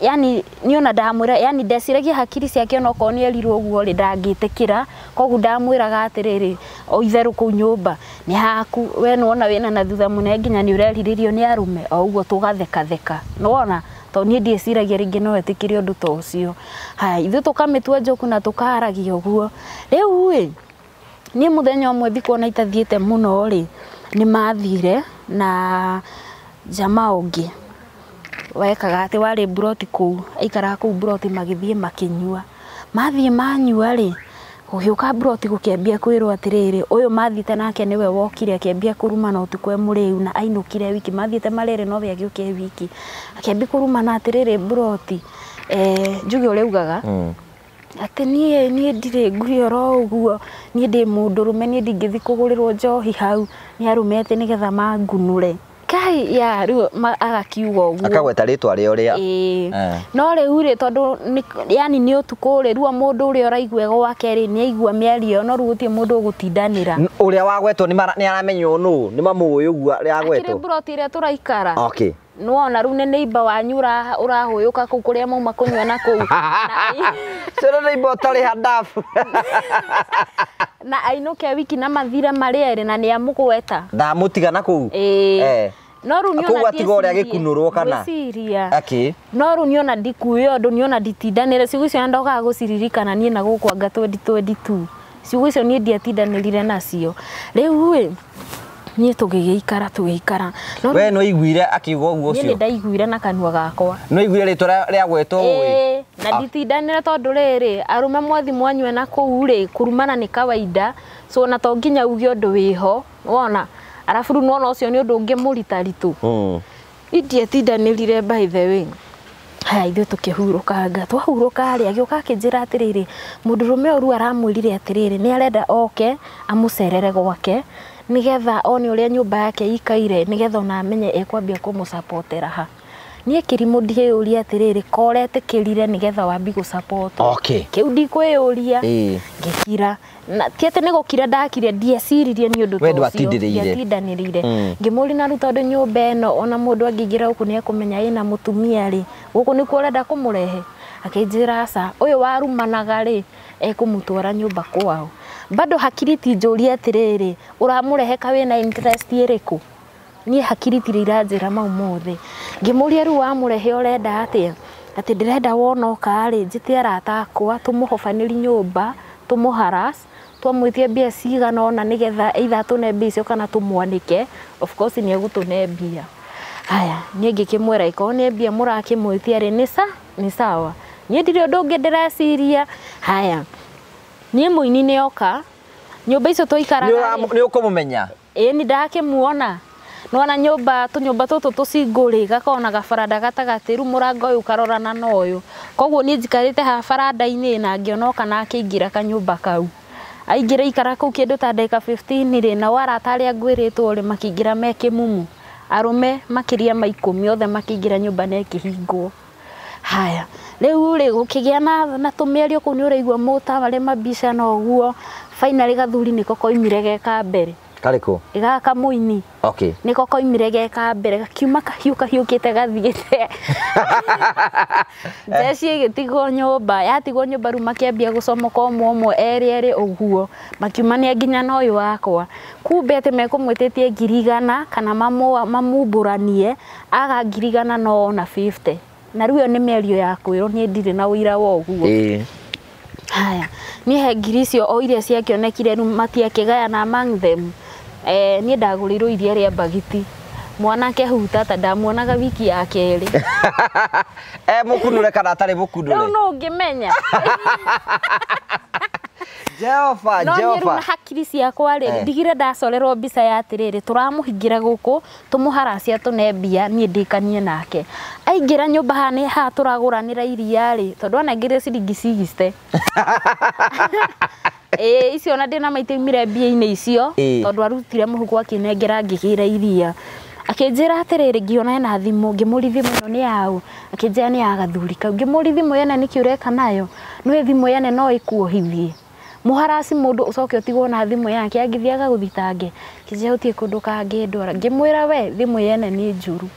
yani niona ndamwĩra yani ndeciragia hakiri ciake onokorwo nĩ erirwo ũguo rĩ ndangĩtĩkĩra koguo ndamwĩraga atĩrĩrĩ o itherũ kũu nyũmba nĩ haku we nĩwona wĩna na thutha mũnene nginya nĩ ũrerirĩrio nĩ arũme o ũguo tũgathekatheka. Nĩwona tondũ niĩ ndiĩciragia rĩngĩ no etĩkĩre ũndũ ta ũcio. Haya ithuĩ tũkamĩtua njoku na tũkaragia ũguo. Rĩu ĩ niĩ mũthenya ũmwe thikũ ona itathiĩte mũno rĩ nĩ mathire na jamaa ũngĩ wekaga atĩ warĩ mburoti kũu aikaraga kũu mburoti magĩthiĩ makĩnyua. Mathiĩ manyua rĩ gũgĩũka mburoti gũkĩambia kwĩrwo atĩrĩrĩ ũyũ mathiĩte nake nĩwe wokire akĩambia kũrumana ũtukũ e mũrĩu na ainũkire wiki mathiĩte marĩrĩ nowe agĩũka e wiki akĩambia kũrumana atĩrĩrĩ mburoti njuge ũrĩa augaga atĩ niĩ ndirĩ ngui oro ũguo niĩ ndĩ mũndũrũme niĩ ndingĩthiĩ kũgũrĩrwo njohi hau nĩ arũme atĩ nĩgetha mangunũre. Kai ya rĩu agakiuga ũguo akagweta rĩtwa rĩa ũrĩa. No rĩu rĩ tondũ yani nĩ ũtukũ rĩ rĩu mũndũ ũrĩa ũraigua gwake rĩ nĩ aigua mĩario no rĩu gũtirĩ mũndũ ũgũtindanĩra. Ũrĩa wagwetwo nĩ aramenywo nũ nĩ mamũĩ ũguo ũrĩa agwetwo. Akĩrĩ mburoti ĩrĩa tũraikara. Okay. Nĩwona rĩu nĩ neighbor wanyu ũrahũyũka kũu kũrĩa mauma kũnyua na kũu. Cero neighbor ũtarĩ handabu. Na ainũke wiki na mathire marĩ erĩ na nĩ amũgweta. Ndamũtiga na kũu. Ĩĩ. No rĩu niona kũu atiga ũrĩa gĩkunũrwo kana. Ngwĩciria. Akĩ. No rĩu niona ndikuoya ũndũ niona nditindanĩre ciugo icio ndokaga gũciririkana niĩ na gũkũ anga 2022. Ciugo icio niĩ ndiatindanĩrire nacio. Rĩu ĩ niĩ tũgĩgĩikara. We no iguire akiuga ũguo ũcio? Niĩ nĩ ndaiguire na kanua gakwa. No iguire rĩtwa rĩagwetwo ũũ ĩ? Na nditindanĩre tondũ rĩrĩ arũme mwathi mwanyue na kũu rĩ kũrumana nĩ kawaida so na to nginya uge ũndũ wĩho wona arabu rĩu nĩwona ũcio nĩ ũndũ ũngĩ mũritaritũ. Ndiatindanĩrire by the way. Haya ithuĩ tũkĩhurũkanga twahurũka rĩ agĩũka akĩnjĩra atĩrĩrĩ mũndũrũme ũyũ rĩu aramwĩrire atĩrĩrĩ nĩ arenda oke amũcerere gwake nĩgetha one ũrĩa nyũmba yake ĩikaire nĩgetha ona amenye ekwambia kũmũcapotera ha. Niĩ kĩrimũ ndiĩyũria atĩrĩrĩ ko ũretĩkĩrire nĩgetha wambi gũcapotwo. Okay. Kĩu ndikwĩyũria. Ngĩkira na ti atĩ nĩ gũkira ndakire ndieciririe nĩ ũndũ We ta ũcio ndwatindanĩrĩire. Ndiatindanĩrĩire. Ngĩmũria na rĩu tondũ nyũmba ĩno ona mũndũ angĩingĩra gũkũ nĩ ekũmenya ĩna mũtumia rĩ gũkũ nĩkuo ũrenda kũmũrehe. Akĩnjĩra aca ũyũ warumanaga rĩ ekũmũtwara nyũmba kwao. Bado hakiri ti njũrie atĩrĩrĩ ũramũrehe ka wĩna interest ĩrĩkũ. Niĩ hakiri tirĩ iranjĩra mau mothe. Ngĩmũria rĩu wamũrehe ũrenda atĩa? Atĩ ndĩrenda wona oka rĩ njĩte arata akwa tũmũhobanĩrie nyũmba tũmũharass twamwĩtie mbia cigana ũna nĩgetha either atũne mbia icio kana tũmwanĩke of course nĩ egũtũne mbia. Haya niĩ ngĩkĩmwĩra ĩkorwo nĩ mbia mũrakĩmwĩtia rĩ nĩ sawa. Niĩ ndirĩ ũndũ ũngĩ ndĩreciria. Haya niĩ mũini nĩ oka nyũmba icio twaikaraga rĩ Nĩ ũkũmũmenya? Ĩĩ nĩ ndakĩmuona. Nĩwona nyũmba tũnyũmba tũtũ tũcingũ rĩ gakoragwo na gabaranda gatagatĩ rĩu mũrango ũyũ ũkarorana na ũyũ. Koguo niĩ njikarĩte haha baranda-inĩ na ngĩona oka na akĩingĩra kanyũmba kau. Aingĩra aikara kũu kĩndũ ta ndagĩka 15 rĩ nao arata arĩa ngwĩrĩtwo rĩ makĩingĩra me kĩmumu. Arũme makĩria ma 10 othe makĩingĩra nyũmba na ĩkĩhingwo. Haya rĩu rĩ gũkĩgĩa na tũmĩario kũu nĩ ũraigua mũtabarĩ mabica na ũguo finally gathuri nĩko koimire ge ka mbere. Karĩkũ? Gaka mũini. Okay. Nĩko koimire ge ka mbere gakiuma kahiũ kahiũkĩte gathiĩte. Jeshi ĩgĩtigwo nyũmba yatigwo nyũmba rĩu makĩambia gũcomoka ũmwe ũmwe erĩ erĩ ũguo makiumania nginya na ũyũ wakwa. Kumbe atĩ mekũmwĩtĩtie 100,000 kana mamumbũranie aga 100,000 no ona 50. Na rĩu ĩyo nĩ mĩario ya kwĩrwo niĩ ndirĩ na ũira wa ũguo. Haya niĩ he ngiri icio o iria ciakĩonekire rĩu matiakĩgayana among them. Niĩ ndagũrĩirwo iria rĩa mbagiti. Mwanake hutata ndamuonaga wiki ya kerĩ. Mũkunũre kana atarĩ mũkunũre? Rĩu no ũngĩmenya. Jehova no niĩ rĩu na Jehova hakiri ciakwa rĩ ndigire ndacorerwo mbica ya atĩrĩrĩ tũramũhingĩra gũkũ tũmũharacia tũne mbia niĩ ndĩkanie nake aingĩra nyũmba haha nĩ haha tũragũranĩra iria rĩ tondũ anengire ciringi 60 ĩĩ icio ona ndĩna maitũ aumire mbia-inĩ icio tondũ arutire mũhuko akĩnengera ngĩgĩra iria akĩnjĩra atĩrĩrĩ ngĩona ena thimũ ngĩmũri thimũ ĩno nĩ yaũ akĩnjĩra nĩ ya gathuri kau ngĩmũri thimũ yene nĩkĩ ũreka nayo nĩũĩ thimũ yene no ĩkuohithie mũharaci mũndũ ũcoke ũtigwo na thimũ yake angĩthiĩ agagũthitange kĩnjĩra gũtirĩ kũndũ kangĩndwara ngĩmwĩra we thimũ yene nĩ njũru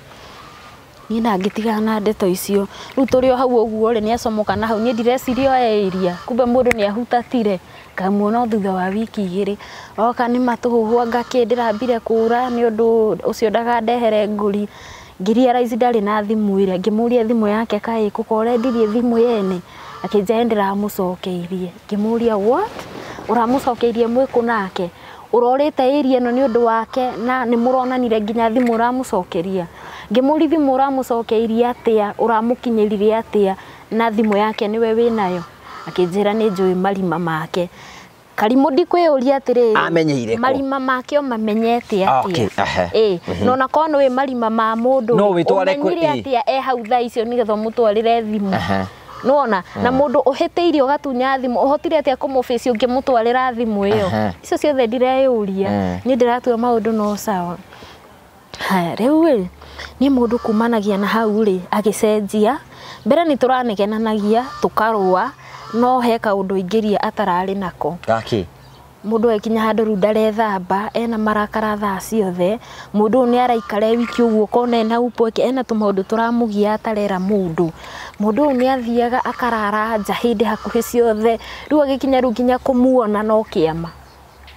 niĩ na ngĩtigana na ndeto icio rĩu tũrĩ o hau ũguo rĩ nĩacomoka na hau niĩ ndireciria o area kumbe mũndũ nĩahutatire ngamuona o thutha wa wiki igĩrĩ oka nĩ matũhũhũ anga kĩ ndĩrambire kũra nĩ ũndũ ũcio ndagandehere ngũri ngĩrealize ndarĩ na thimũ ĩrĩa ngĩmũria thimũ yake kaĩ kũ ko ũrendirie thimũ yene akĩnjĩra ndĩramũcokeirie ngĩmũria what ũramũcokeirie mwĩkũ nake ũrorĩte area ĩno nĩ ũndũ wake na nĩ mũronanire nginya thimũ ũramũcokeria ngĩmũria thimũ ũramũcokeirie atĩa ũramũkinyĩrire atĩa na thimũ yake nĩwe wĩnayo akĩnjĩra nĩ njũĩ marima make karimũ ndikwĩyũria atĩrĩrĩ Amenyeire kũ? marima make ũmamenyete Okay, atĩa ehe. ĩĩ na ona korwo nĩũĩ marima ma mũndũ No wĩtware kũ- ũmenyire ĩĩ. atĩa e hau thaa icio nĩgetha ũmũtwarĩre thimũ Ehe. nĩwona na mũndũ ũhĩtĩirie ũgatunya thimũ ũhotire atĩa kũmũbĩci ũngĩmũtwarĩra thimũ ĩyo Ehe. icio ciothe ndireyũria niĩ ndĩratua maũndũ no sawa haya rĩu rĩ niĩ mũndũ kumanagia na hau rĩ agĩcenjia mbere nĩ tũranegenanagia tũkarũa no he kaũndũ aingĩria atararĩ nako gaki mũndũ akinya handũ rĩu ndarethamba ena marakara thaa ciothe mũndũ ũyũ nĩ araikara e wiki ũguo ũkona ena upweke ena tũmaũndũ tũramũgia atarera mũndũ mũndũ ũyũ nĩ athiaga akarara nja hĩndĩ hakuhĩ ciothe rĩu agĩkinya rĩu nginya kũmuona no kĩama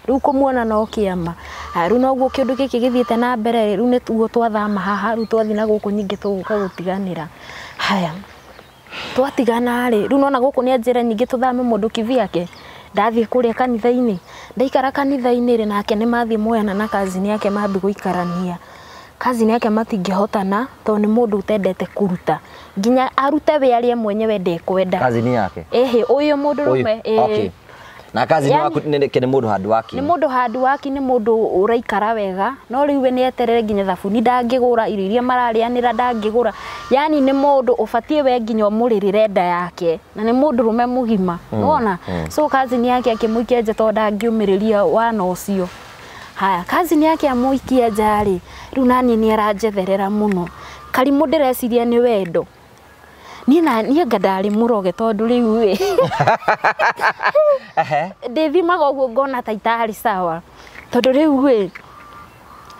rĩu kũmuona no kĩama. Haya, rĩu noguo kĩũndũ gĩkĩ gĩthiĩte na mbere rĩu nĩguo twathama haha rĩu twathiĩ na gũkũ nyingĩ tũgũka gũtiganĩra. Haya, twatigana rĩ rĩu nona gũkũ nĩ anjĩra nyingĩ tũthame mũndũ kivyake ndathiĩ kũrĩa kanitha-inĩ ndaikara kanitha-inĩ rĩ nake nĩ mathiĩ moyana na kazini yake mambi gũikarania kazini yake matingĩhotana tondũ nĩ mũndũ ũtendete kũruta nginya arute wĩ arĩa mwenyewe ndekwenda kazini yake ĩhĩ ũyũ mũndũrũme Ũyũ, okay. Na kazini Yani- waku nĩ nĩ mũndũ handũ waki nĩ mũndũ handũ waki nĩ mũndũ ũraikara wega no rĩu we nĩ eterere nginya thabuni ndangĩgũra irio iria mararĩanĩra ndangĩgũra yani nĩ mũndũ ũbatiĩ we nginya ũmũrĩrĩre nda yake na nĩ mũndũrũme mũgima nĩwona so kazini yake akĩmũikia nja tondũ ndangĩũmĩrĩria wana ũcio. Haya, kazini yake amũikia nja rĩ rĩu naniĩ nĩ aranjetherera mũno karimũ ndĩreciria nĩ wendo niĩ na niĩ anga ndarĩ mũroge tondũ rĩu ĩ ehe ndĩthimaga ũguo ngona ta itarĩ sawa tondũ rĩu ĩ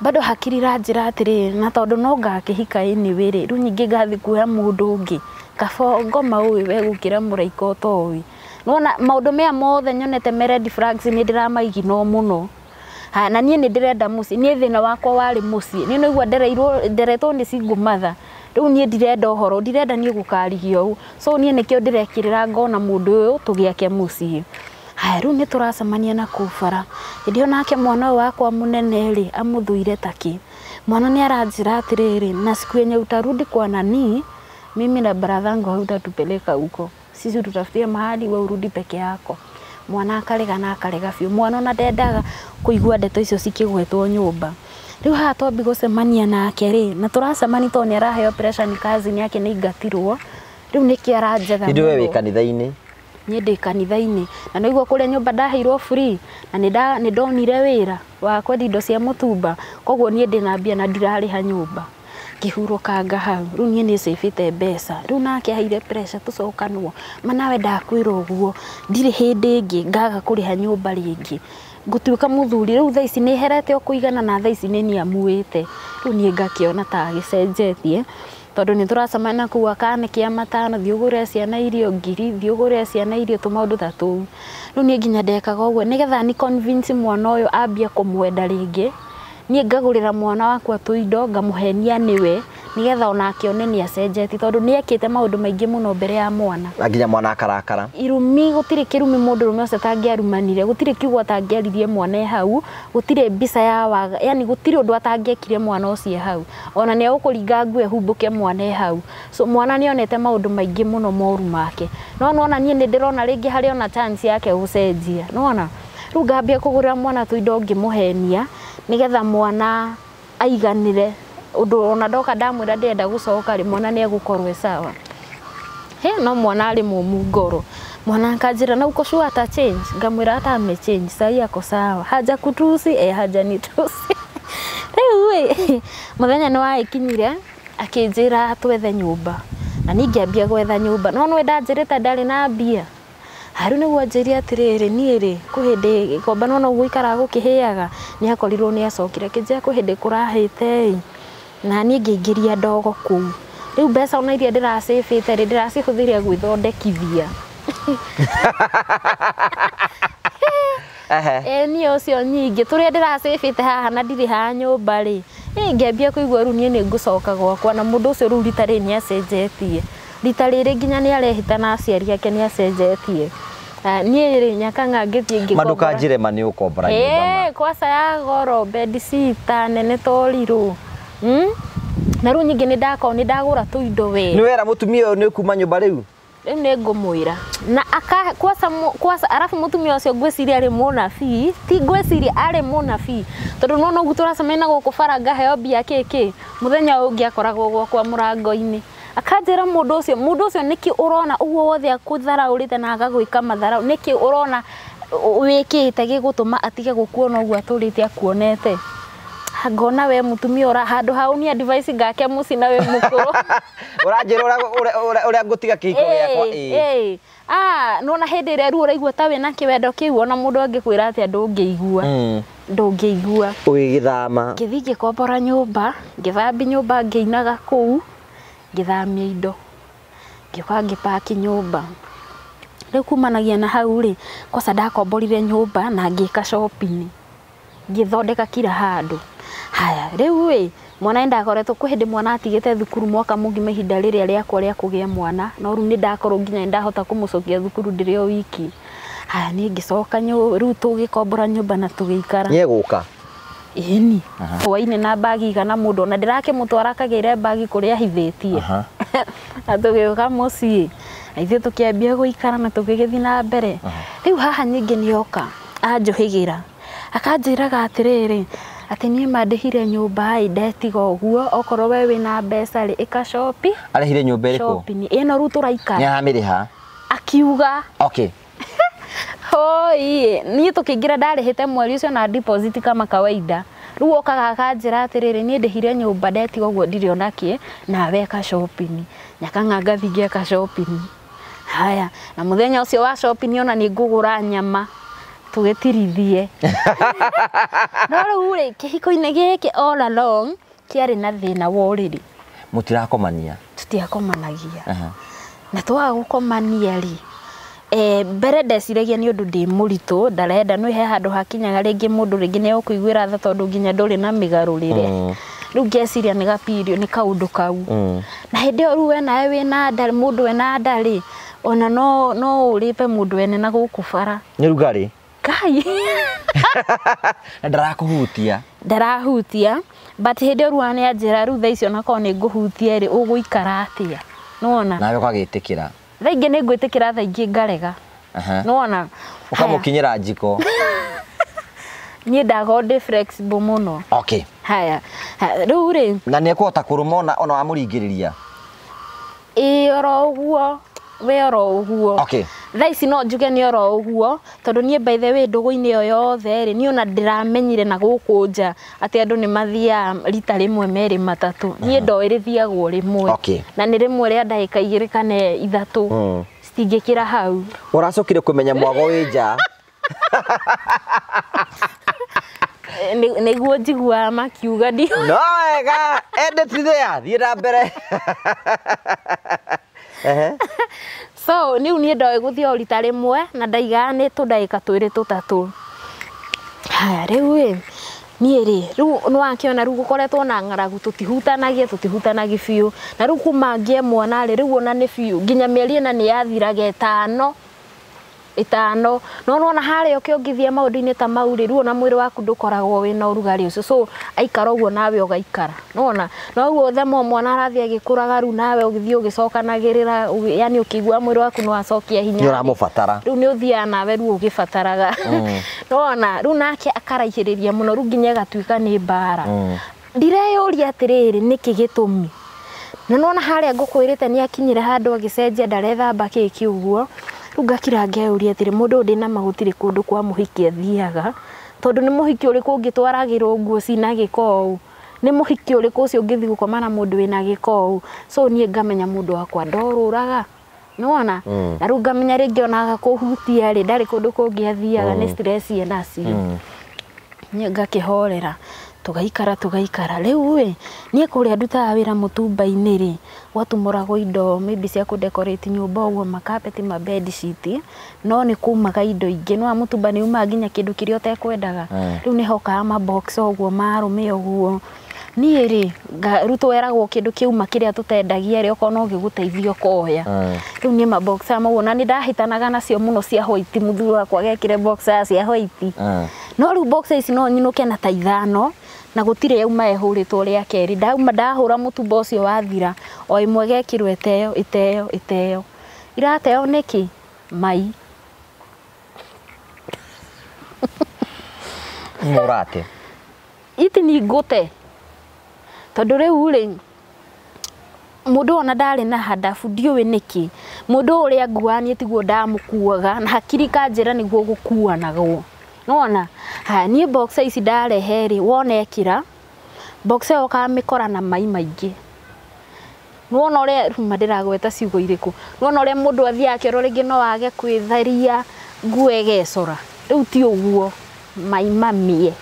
bado hakiri iranjĩra atĩrĩrĩ na tondũ no ngakĩhika anyway rĩ rĩu ningĩ ngathiĩ kuoya mũndũ ũngĩ kaba ngoma ũĩ we gũkĩra mũraika ũtoĩ nĩwona maũndũ maya mothe nyonete me red flags nĩ ndĩramaigino mũno. Haya, na niĩ nĩ ndĩrenda mũciĩ niĩ thĩna wakwa warĩ mũciĩ niĩ nĩigua ndereirwo nderetwo nĩ single mother rĩu niĩ ndirenda ũhoro ndirenda niĩ gũkarigio ũũ so niĩ nĩkĩo ndĩrekĩrĩra ngona mũndũ ũyũ tũgĩake mũciĩ. Haya, rĩu nĩ tũracemania na kũu bara hĩndĩ ĩyo nake mwana ũyũ wakwa mũnene rĩ amũthũire takĩ mwana nĩ aranjĩra atĩrĩrĩ na siku yenye utarudi kwa nani mimi na bradhangu hautatupeleka huko sisi tutafutie mahali we urudi peke yako mwana akarega na akarega biũ mwana ona ndendaga kũigua ndeto icio cikĩgwetwo nyũmba rĩu haha twambi gũcemania nake rĩ na tũracemania tondũ nĩ araheo pressure nĩ cousin yake nĩ aingatirwo rĩu nĩkĩo aranjetha hĩndĩ we wĩ mũno. kanitha-inĩ Niĩ ndĩ kanitha-inĩ na nĩguo kũrĩa nyũmba ndaheirwo free na nĩ ndonire wĩra wa kwendia indo cia mũtumba koguo niĩ ndĩna mbia na ndirarĩha nyũmba ngĩhurũkanga hau rĩu niĩ nĩ cĩbĩte mbeca rĩu nake aheire pressure tũcokanwo ma nawe ndakwĩra ũguo ndirĩ hĩndĩ ĩngĩ ngaga kũrĩha nyũmba rĩngĩ ngũtuĩka mũthuri rĩu thaa ici nĩ herete o kũigana na thaa ici nĩ niĩ amuĩte rĩu niĩ ngakĩona ta agĩcenjetie tondũ nĩ tũracemania na kũu akanĩkia matano thiĩ ũgũrĩre ciana irio ngiri thiĩ ũgũrĩre ciana irio tũmaũndũ ta tũu rĩu niĩ nginya ndekaga ũguo nĩgetha ni convince mwana ũyũ ambie kũmwenda rĩngĩ niĩ ngagũrĩra mwana wakwa tũindo ngamũhenia nĩwe Nigetha onake one nĩ acenjetie tondũ nĩ ekĩte maũndũ maingĩ mũno mbere ya mwana. Na nginya mwana akarakara. Irumi gũtirĩ kĩrumi mũndũ rũme ũcio atangĩarumanire, gũtirĩ kiugo atangĩaririe mwana e hau, gũtirĩ mbica ya waga, yani gũtirĩ ũndũ atangĩekire mwana ũcio e hau. Ona nĩ egũkũringa nguo ehumbũke mwana e hau. So mwana nĩ onete maũndũ maingĩ mũno moru make. No nĩwona niĩ nĩ ndĩrona rĩngĩ harĩ ona chance yake gũcenjia. Nĩwona? Rĩu ngambia kũgũrĩra mwana tũindo ngĩmũhenia nĩgetha mwana aiganĩre ũndũ ona ndoka ndamwĩra ndĩrenda gũcoka rĩ mwana nĩ egũkorwo e sawa. He no mwana arĩ mũmu ngoro. Mwana akanjĩra na uko sure ata change, ngamwĩra hata ame change sahi ako sawa, haja kutusi haja nitusi. Rĩu ĩ mũthenya nĩ wagĩkinyire akĩnjĩra twethe nyũmba na niĩ ngĩambia gwetha nyũmba no nĩwe ndanjĩrĩte ndarĩ na mbia. Rĩu nĩguo anjĩrire atĩrĩrĩ niĩ rĩ kwĩ hĩndĩ gĩkomba nĩwona ũguo ikaraga gũkĩhĩaga nĩ akorirwo nĩ acokire akĩnjĩra kwĩ hĩndĩ kũrahĩte ĩ na niĩ ngĩingĩria ndogo kũu. Rĩu mbeca ona iria ndĩracĩbĩte rĩ ndĩracihũthĩrire gwĩthondekithia. Niĩ ũcio nyingĩ tũrĩa ndĩracĩbĩte haha na ndirĩ haha nyũmba rĩ ngĩambia kũigua rĩu niĩ nĩ ngũcoka gwakwa na mũndũ ũcio rĩu rita rĩrĩ nĩ acenjetie. Rita rĩrĩ nginya nĩ arehĩta na aciari ake nĩ acenjetie. Niĩ rĩ Nyakang'a ngĩthiĩ ngĩkombora. Ma ndũkanjĩre ma nĩ ũkombora nyũmba ma. Kwaca ya goro bed sitter nene torirũ. Na rĩu nyingĩ nĩ ndakorwo nĩ ndagũra tũindo we. Nĩ wera mũtumia ũyũ nĩ ũkuma nyũmba rĩu? Rĩu nĩ ngũmwĩra. Na aka kwaca kwaca arabu mũtumia ũcio ngwĩciria arĩ mũnabii, ti ngwĩciria arĩ mũnabii. Tondũ nĩwona ũguo tũracemania na gũkũ bara ngaheo mbia kĩkĩ, mũthenya ũyũ ũngĩ akoragwo gwakwa mũrango-inĩ. Akanjĩra mũndũ ũcio nĩkĩ ũrona ũguo wothe akũtharaũrĩte na agagwĩka matharaũ, nĩkĩ ũrona wĩkĩte gĩgũtũma atige gũkuona ũguo atũrĩte akuonete. Ngona we mũtumia ũra handũ ha ũni advice ngake mũciĩ na we mũkũrũ. Ũranjĩra ũrĩa ngũtiga kĩhiko gĩakwa ĩ. Nĩwona hĩndĩ ĩrĩa rĩu ũraigua ta wĩna kĩwendo kĩu ona mũndũ angĩkwĩra atĩa ndũngĩigua. Ndũngĩigua. Ũgĩgĩthama. Ngĩthiĩ ngĩkombora nyũmba, ngĩthambia nyũmba ngĩinaga kũu, ngĩthamia indo. Ngĩũka ngĩpaki nyũmba. Rĩu kumanagia na hau rĩ, kwaca ndakomborire nyũmba na ngĩka shopping. Ngĩthondeka kila handũ. Haya, rĩu ĩ mwana nĩ ndakoretwo kwĩ hĩndĩ mwana atigĩte thukuru mwaka mũgima ihinda rĩrĩa rĩakwa rĩa kũgĩa mwana, no rĩu nĩ ndakorwo nginya nĩ ndahota kũmũcokia thukuru ndĩrĩ o wiki. Haya, niĩ ngĩcoka rĩu tũgĩkombora nyũmba na tũgĩikara. Nĩ egũka? Ĩni. Hwainĩ na mbagi igana mũndũ ona ndĩrakĩmũtwara akagĩre mbagi kũrĩa ahithĩtie. Na tũgĩũka mũciĩ. Na ithuĩ tũkĩambia gũikara na tũgĩgĩthiĩ na mbere. Rĩu haha nyingĩ nĩoka anjũhĩgĩra. Akanjĩraga atĩrĩrĩ atĩ niĩ mandĩhire nyũmba ĩ ndetiga ũguo okorwo we wĩna mbeca rĩ ĩka shopping. Arĩhire nyũmba ĩrĩkũ? Shopping ĩno rĩu tũraikara. Nĩ aramĩrĩha? Akiuga. Okay. Hoi, niĩ tũkĩingĩra ndarĩhĩte mweri ũcio na deposit kama kawaida. Rĩu okaga akanjĩra atĩrĩrĩ niĩ ndĩhire nyũmba ndetiga ũguo ndirĩ ona kĩ nawe ĩka shopping. Nyakang'a ngathiĩ ngeka shopping. Haya, na mũthenya ũcio wa shopping ona nĩ ngũgũra nyama tũgĩtirithie. No rĩu rĩ kĩhiko-inĩ gĩkĩ all along kĩarĩ na thĩna wa ũrĩrĩ. Mũtirakomania? Tũtiakomanagia. Na twaga gũkomania rĩ mbere ndeciragia nĩ ũndũ ndĩ mũritũ ndarenda nĩ he handũ hakinyaga rĩngĩ mũndũ rĩngĩ nĩ egũkũiguĩra tha tondũ nginya ndũrĩ na mĩgarũrĩre. Rĩu ngeciria nĩ gapirio nĩ kaũndũ kau. Na hĩndĩ ĩyo rĩu we nawe wĩna nda mũndũ wena nda rĩ ona no ũrĩpe mũndũ wene na gũkũ bara. Nĩ rugarĩ? Ngai. Na ndarakũhutia? Ndarahutia but hĩndĩ ĩyo rĩu nĩ anjĩra rĩu thaa icio onakorwo nĩ ngũhutia rĩ ũgũikara atĩa? Nĩwona? Nawe ũgagĩtĩkĩra. Thaa ingĩ nĩ ngwĩtĩkĩra thaa ingĩ ngarega. Nĩwona? Ũkamũkinyĩra njiko. Niĩ ndakorwo ndĩ flexible mũno. Okay. Haya, rĩu rĩ. Na nĩ ekũhota kũrũma ona wamũringĩrĩria? Ĩĩ oro ũguo. We oro ũguo. Okay. Thaa ici no njuge nĩ oro ũguo tondũ niĩ by the way ndũgũ-inĩ ĩyo yothe rĩ niĩ ona ndĩramenyire na gũkũ nja atĩ andũ nĩ mathiaga rita rĩmwe merĩ matatũ. Niĩ ndoĩ rĩthiagwo rĩmwe. Okay. Na nĩ rĩmwe rĩa ndagĩka igĩrĩ kana ithatũ. Citingĩkĩra hau. Ũracokire kũmenya mwago wĩ nja? Nĩguo njiguaga makiuga ndio. No wega, end it there, thiĩ na mbere. So niu niĩ ndoĩ gũthiĩ o rita rĩmwe na ndaigaga nĩ tũndagĩka twĩrĩ tũtatũ. Haya rĩu ĩ Niĩ rĩ rĩu nĩwakĩona rĩu gũkoretwo na ng'aragu tũtihutanagia biũ na rĩu kuma ngĩe mwana rĩ rĩu ona nĩ biũ nginya mĩeri ĩna nĩ yathiraga ĩtano no nona harĩa ũkĩongithia maũndũ-inĩ ta mau rĩ rĩu ona mwĩrĩ waku ndũkoragwo wĩna ũrugarĩ ũcio so aikara ũguo nawe ũgaikara nona no ũguo themo mwana arathiĩ agĩkũraga rĩu nawe ũgĩthiĩ ũgĩcokanagĩrĩra yani ũkĩigua mwĩrĩ waku nĩ wacokia hinya Nĩ ũramũbatara. Rĩu nĩ ũthiaga nawe rĩu ũgĩbataraga nona rĩu nake akaraihĩrĩria mũno rĩu nginya ĩgatuĩka nĩ mbara ndireyũria atĩrĩrĩ nĩkĩ gĩtũmi na nona harĩa ngũkwĩrĩte nĩ akinyire handũ agĩcenjia ndarethamba kĩki ũguo rĩu ngakira ngeyũria atĩrĩ mũndũ ũyũ ndĩna ma gũtirĩ kũndũ kwa mũhiki athiaga tondũ nĩ mũhiki ũrĩkũ ũngĩtwaragĩrwo nguo cina gĩko ũũ nĩ mũhiki ũrĩkũ ũcio ũngĩthiĩ gũkoma na mũndũ wĩna gĩko ũũ so niĩ ngamenya mũndũ wakwa ndorũraga nĩwona na rĩu ngamenya rĩngĩ ona agakũhutia rĩ ndarĩ kũndũ kũngĩ athiaga nĩ stress enacio niĩ ngakĩhorera tugaikara rĩu ĩ niĩ kũrĩa ndutaga wĩra mũtumba-inĩ rĩ gwatumũragwo indo maybe cia kũdecorate nyũmba ũguo makapeti ma bed sheet no nĩ kumaga indo ingĩ no mũtumba nĩ umaga nginya kĩndũ kĩrĩa ũtekwendaga rĩu nĩ hokaga ma box ũguo ma arũme ũguo niĩ rĩ rĩu tweragwo kĩndũ kĩauma kĩrĩa tũtendagia rĩ okorwo no gĩgũteithie ũkoya rĩu niĩ ma box mau na nĩ ndahĩtanaga nacio mũno cia white mũthuri wakwa gekire boxer cia white no rĩu boxer ici no nyinũke na ta ithano na gũtirĩ yauma ĩhũrĩtwo rĩa kerĩ ndauma ndahũra mũtumba ũcio wathira o ĩmwe gekĩrwo ĩteo ĩteo ĩteo irateo nĩkĩ mai Mũrate iti ni ngũte tondũ rĩu rĩ mũndũ ona ndarĩ na handabu ndiũĩ nĩkĩ mũndũ ũrĩa nguaga niĩ tiguo ndamũkuaga na hakiri kanjĩra nĩguo gũkuanagwo nona haya niĩ boxer ici ndarehe rĩ wona ekĩra boxer ĩyo ũkamĩkora na mai maingĩ nĩwona ũrĩa rĩu ndĩragweta ciugo irĩkũ nĩwona ũrĩa mũndũ athiaga akĩorwo rĩngĩ no age kwĩtheria nguo ĩgecora rĩu ti ũguo mai mamie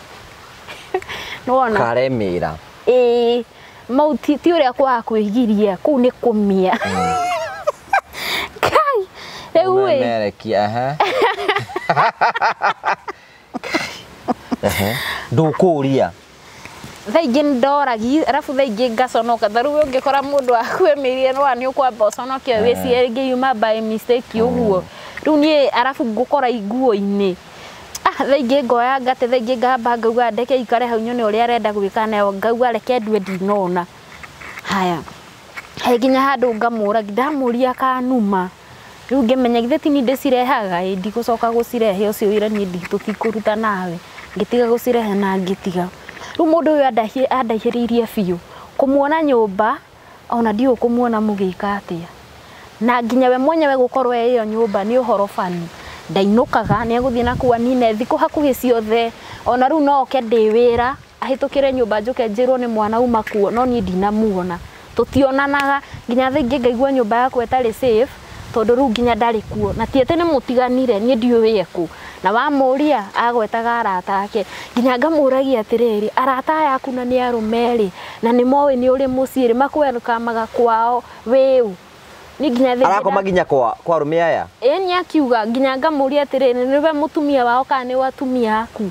nĩwona karemĩra ĩĩ mau ti ũrĩa kwaga kwĩgiria kũu nĩ kũmia kai rĩu ĩ Memerekia, ehe. Ehe. Ndũkũria thaa ingĩ nĩndoragi arabu thaa ingĩ ngaconoka ta rĩu ũngĩkora mũndũ akwĩmĩirie nĩwa nĩ ũkwamba ũconoke wĩcirie rĩngĩ yuma by mistake ũguo rĩu niĩ arabu ngũkora nguo-inĩ thaa ingĩ ngoya ngate thaa ingĩ ngamba ngauga ndeke ikare hau nyone ũrĩa arenda gwĩka nayo ngauga reke ndue ndinona haya he nginya handũ ngamũragia ndamũria kanuma rĩu ngĩmenya githĩ ti niĩ ndĩcirehaga ĩ ndigũcoka gũcirehe ũcio wĩra niĩ tũtikũruta nawe ngĩtiga gũcirehe na ngĩtiga rĩu mũndũ ũyũ andaihĩrĩirie biũ kũmuona nyũmba ona ndiũĩ kũmuona mũgĩka atĩa na nginya we mwenyewe gũkorwo e ĩyo nyũmba nĩ ũhoro bani ndainũkaga nĩ egũthiĩ na kũu anine thikũ hakuhĩ ciothe ona rĩu no oke ndĩ wĩra ahĩtũkĩre nyũmba njũke njĩrwo nĩ mwana uma kuo no niĩ ndinamuona tũtionanaga nginya thaa ingĩ ngaigua nyũmba yakwa ĩtarĩ safe tondũ rĩu nginya ndarĩ kuo na ti atĩ nĩ mũtiganire niĩ ndiũĩ ekũ na wamũria agwetaga arata ake nginya ngamũragia atĩrĩrĩ arata aya aku na nĩ arũme rĩ na nĩ moĩ nĩ ũrĩ mũciĩ rĩ makwelkamaga kwao wĩũ niĩ nginya thaa ingĩ arakoma nginya kwa arũme aya ĩĩ nĩ akiuga nginya ngamũria atĩrĩrĩ nĩwe mũtumia wao kana nĩ watumia aku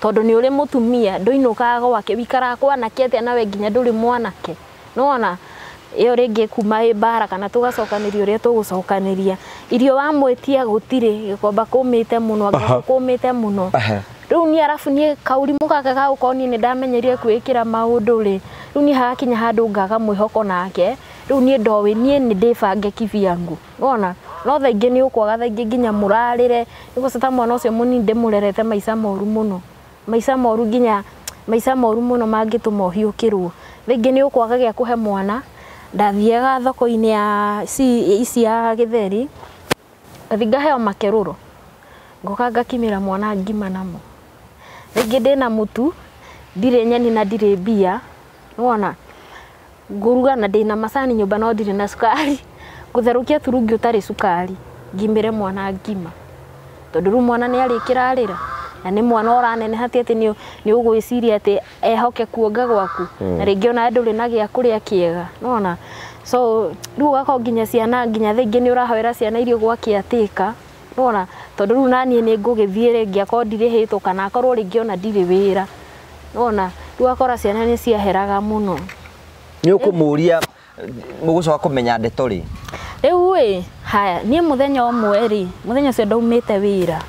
tondũ nĩ ũrĩ mũtumia ndũinũkaga gwake wikaraga kwa anake atĩa nawe nginya ndũrĩ mwanake nĩwona ĩyo rĩngĩ kuma ĩ mbara kana tũgacokanĩria ũrĩa tũgũcokanĩria irio wamwĩtia gũtirĩ gĩkomba kũmĩte mũno anga kũmĩte mũno rĩu niĩ arabu niĩ kaũrimũ gaka ga gũkorwo niĩ nĩndamenyerire kwĩĩkĩra maũndũ rĩ rĩu niĩ hagakinya handũ ngaga mwĩhoko nake rĩu niĩ ndoĩ niĩ nĩ ndĩbange kivyangu wona no thaa ingĩ nĩ ũkwaga thaa ingĩ nginya mũrarĩre nĩguo ta mwana ũcio mũnini ndĩmũrerete maica moru mũno maica moru nginya maica moru mũno mangĩtũma ũhiũkĩrwo thaa ingĩ nĩ ũkwaga gĩa kũhe mwana ndathiaga thoko-inĩ ya ici ya gĩtheri ngathi ngaheo makerũro ngoka ngakimĩra mwana ngima namo rĩngĩ ndĩna mũtu ndirĩ nyeni na ndirĩ mbia nĩwona ngũruga na ndĩna macani nyũmba no ndirĩ na cukari ngũtherũkia turungi ũtarĩ cukari ngimĩre mwana ngima tondũ rĩu mwana nĩ arĩkĩrarĩra na nĩ mwana ũraneneha ti atĩ nĩ ũgwĩciria atĩ ehoke kuonga gwaku na rĩngĩ ona ndũrĩ na gĩa kũrĩa kĩega nĩwona so rĩu ũgakorwo nginya ciana nginya thaa ingĩ nĩ ũrahoera ciana irio gwa kĩatĩka nĩwona tondũ rĩu naniĩ nĩ ngũgĩthiĩ rĩngĩ akorwo ndirĩhĩtwo kana akorwo rĩngĩ ona ndirĩ wĩra Nona rĩu akora ciana nĩ ciaheraga mũno. Nĩ ũkũmũria mũgũcoka kũmenya ndeto rĩ? Rĩu ĩ haya niĩ mũthenya ũmwe rĩ, mũthenya ũcio ndaumĩte wĩra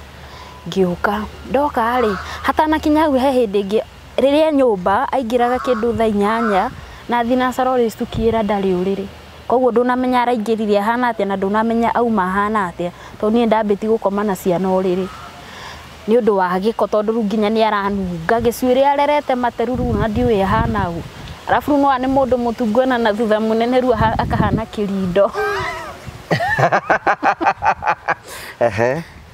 ngĩũka, ndoka rĩ hatanakinya hau he hĩndĩ ĩngĩ rĩrĩa nyũmba aingĩraga kĩndũ thaa 8 na thinacara ũrĩcukĩra ndarĩ ũrĩrĩ, koguo ndũnamenya araingĩrire ahana atĩa na ndũnamenya auma ahana atĩa, tondũ niĩ ndambĩtie gũkoma na ciana ũrĩrĩ nĩ ũndũ wa gĩko, tondũ rĩu nginya nĩ aranunga gĩcuĩrĩ arerete materu rĩu na ndiũĩ ahana ũũ. Arabu rĩu nĩwona nĩ mũndũ mũtungu na thutha mũnene rĩu akahana kĩrindo.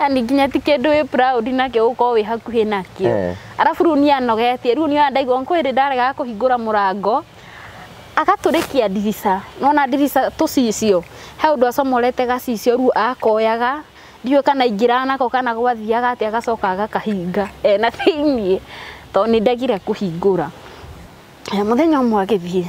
Yani nginya ti kĩndũ wĩ proud nakĩo gũkorwo wĩ hakuhĩ nakĩo. Arabu rĩu nĩ anogetie, rĩu nĩ ndaigua kwĩ hĩndĩ ndaregaga kũhingũra mũrango agatũrĩkia ndirica, nona ndirica tũcicio, he ũndũ acomorete gacicio rĩu akoyaga ndiũĩ kana aingĩraga nako kana gwathiaga atĩa, agacoka agakahinga ena thĩiniĩ tondũ nĩ ndegire kũhingũra. Mũthenya ũmwe agĩthiĩ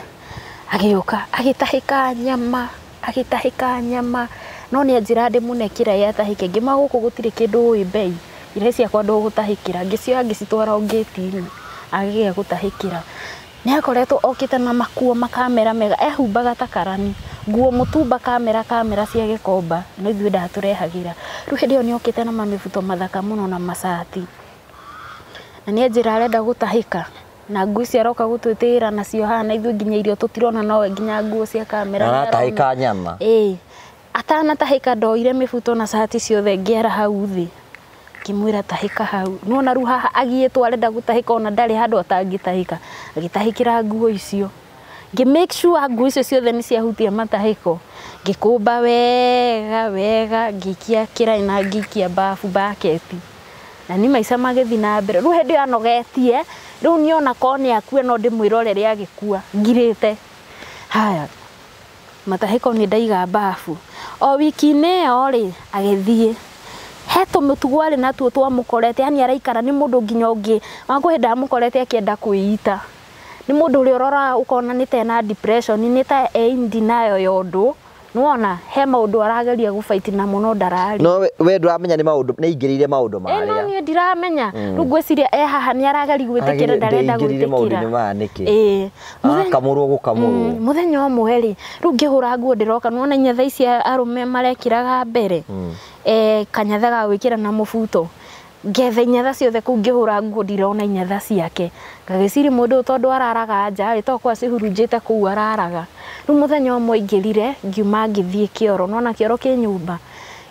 agĩũka agĩtahĩka nyama, agĩtahĩka nyama, no nĩ anjĩra ndĩmũne kĩraĩ atahĩke, ngĩma gũkũ gũtirĩ kĩndũ ũĩ mbei, iraĩ ciakwa ndũgũtahĩkĩra, ngĩcioya ngĩcitwara o ngĩti-inĩ agĩgĩa gũtahĩkĩra. Nĩ akoretwo okĩte na makuo makamera mega, ehumbaga ta karani, nguo mũtumba kamera kamera cia gĩkomba, no ithuĩ ndatũrehagĩra. Rĩu hĩndĩ ĩyo nĩ okĩte na mamĩbuto mathaka mũno na macati, na nĩ anjĩra arenda gũtahĩka na nguo icio aroka gũtwĩtĩĩra nacio haha, na ithuĩ nginya irio tũtirona, nowe nginya nguo cia kamera aratahĩka nyama. Ĩĩ atanatahĩka ndoire mĩbuto na cati ciothe ngĩara hau thĩ, ngĩmwĩra tahĩka hau. Nĩwona rĩu haha agiĩtwo arenda gũtahĩka ona ndarĩ handũ atangĩtahĩka, agĩtahĩkĩra nguo icio. Ngĩ make sure nguo icio ciothe nĩ ciahutia matahĩko, ngĩkũmba wega wega, ngĩikia kĩraĩ na ngĩikia bafu baketi, na ni maica magĩthiĩ na mbere. Rĩu hĩndĩ ĩyo anogetie, rĩu niĩ ona korwo nĩ akue no ndĩmwĩrorere agĩkua ngirĩte. Haya matahĩko nĩ ndaiga bafu. O wiki-inĩ ĩyo rĩ agĩthiĩ he tũmĩtugo arĩ natuo twamũkorete, yani araikara nĩ mũndũ nginya ũngĩ wakwĩ hĩndĩ amũkorete akĩenda kwĩita, nĩ mũndũ ũrĩa ũroraga ũkona nĩ ta ena depression, nĩ ta e in denial ya ũndũ, nĩwona he maũndũ arageria gũfight namo no ndarari. No we ndũramenya nĩ maũndũ nĩ aingĩrĩire maũndũ marĩa. No niĩ ndiramenya. Rĩu ngwĩciria e haha nĩ arageria gwĩtĩkĩra ndarenda gwĩtĩkĩra maũndũ-inĩ maya nĩkĩ. Ĩĩ akamũrwo gũkamũrwo. Mũthenya ũmwe rĩ, rĩu ngĩhũra nguo ndĩroka, nĩwona inyatha ici arũme marekĩraga mbere, kanyatha ga gwĩkĩra na mũbuto, ngetha inyatha ciothe kũu ngĩhũra nguo ndirona inyatha ciake, ngagĩciria mũndũ ũyũ tondũ araraga nja rĩ, tokorwo acihurunjĩte kũu araraga. Rĩu mũthenya ũmwe aingĩrire ngiuma ngĩthiĩ kĩoro, nĩwona kĩoro kĩ nyũmba,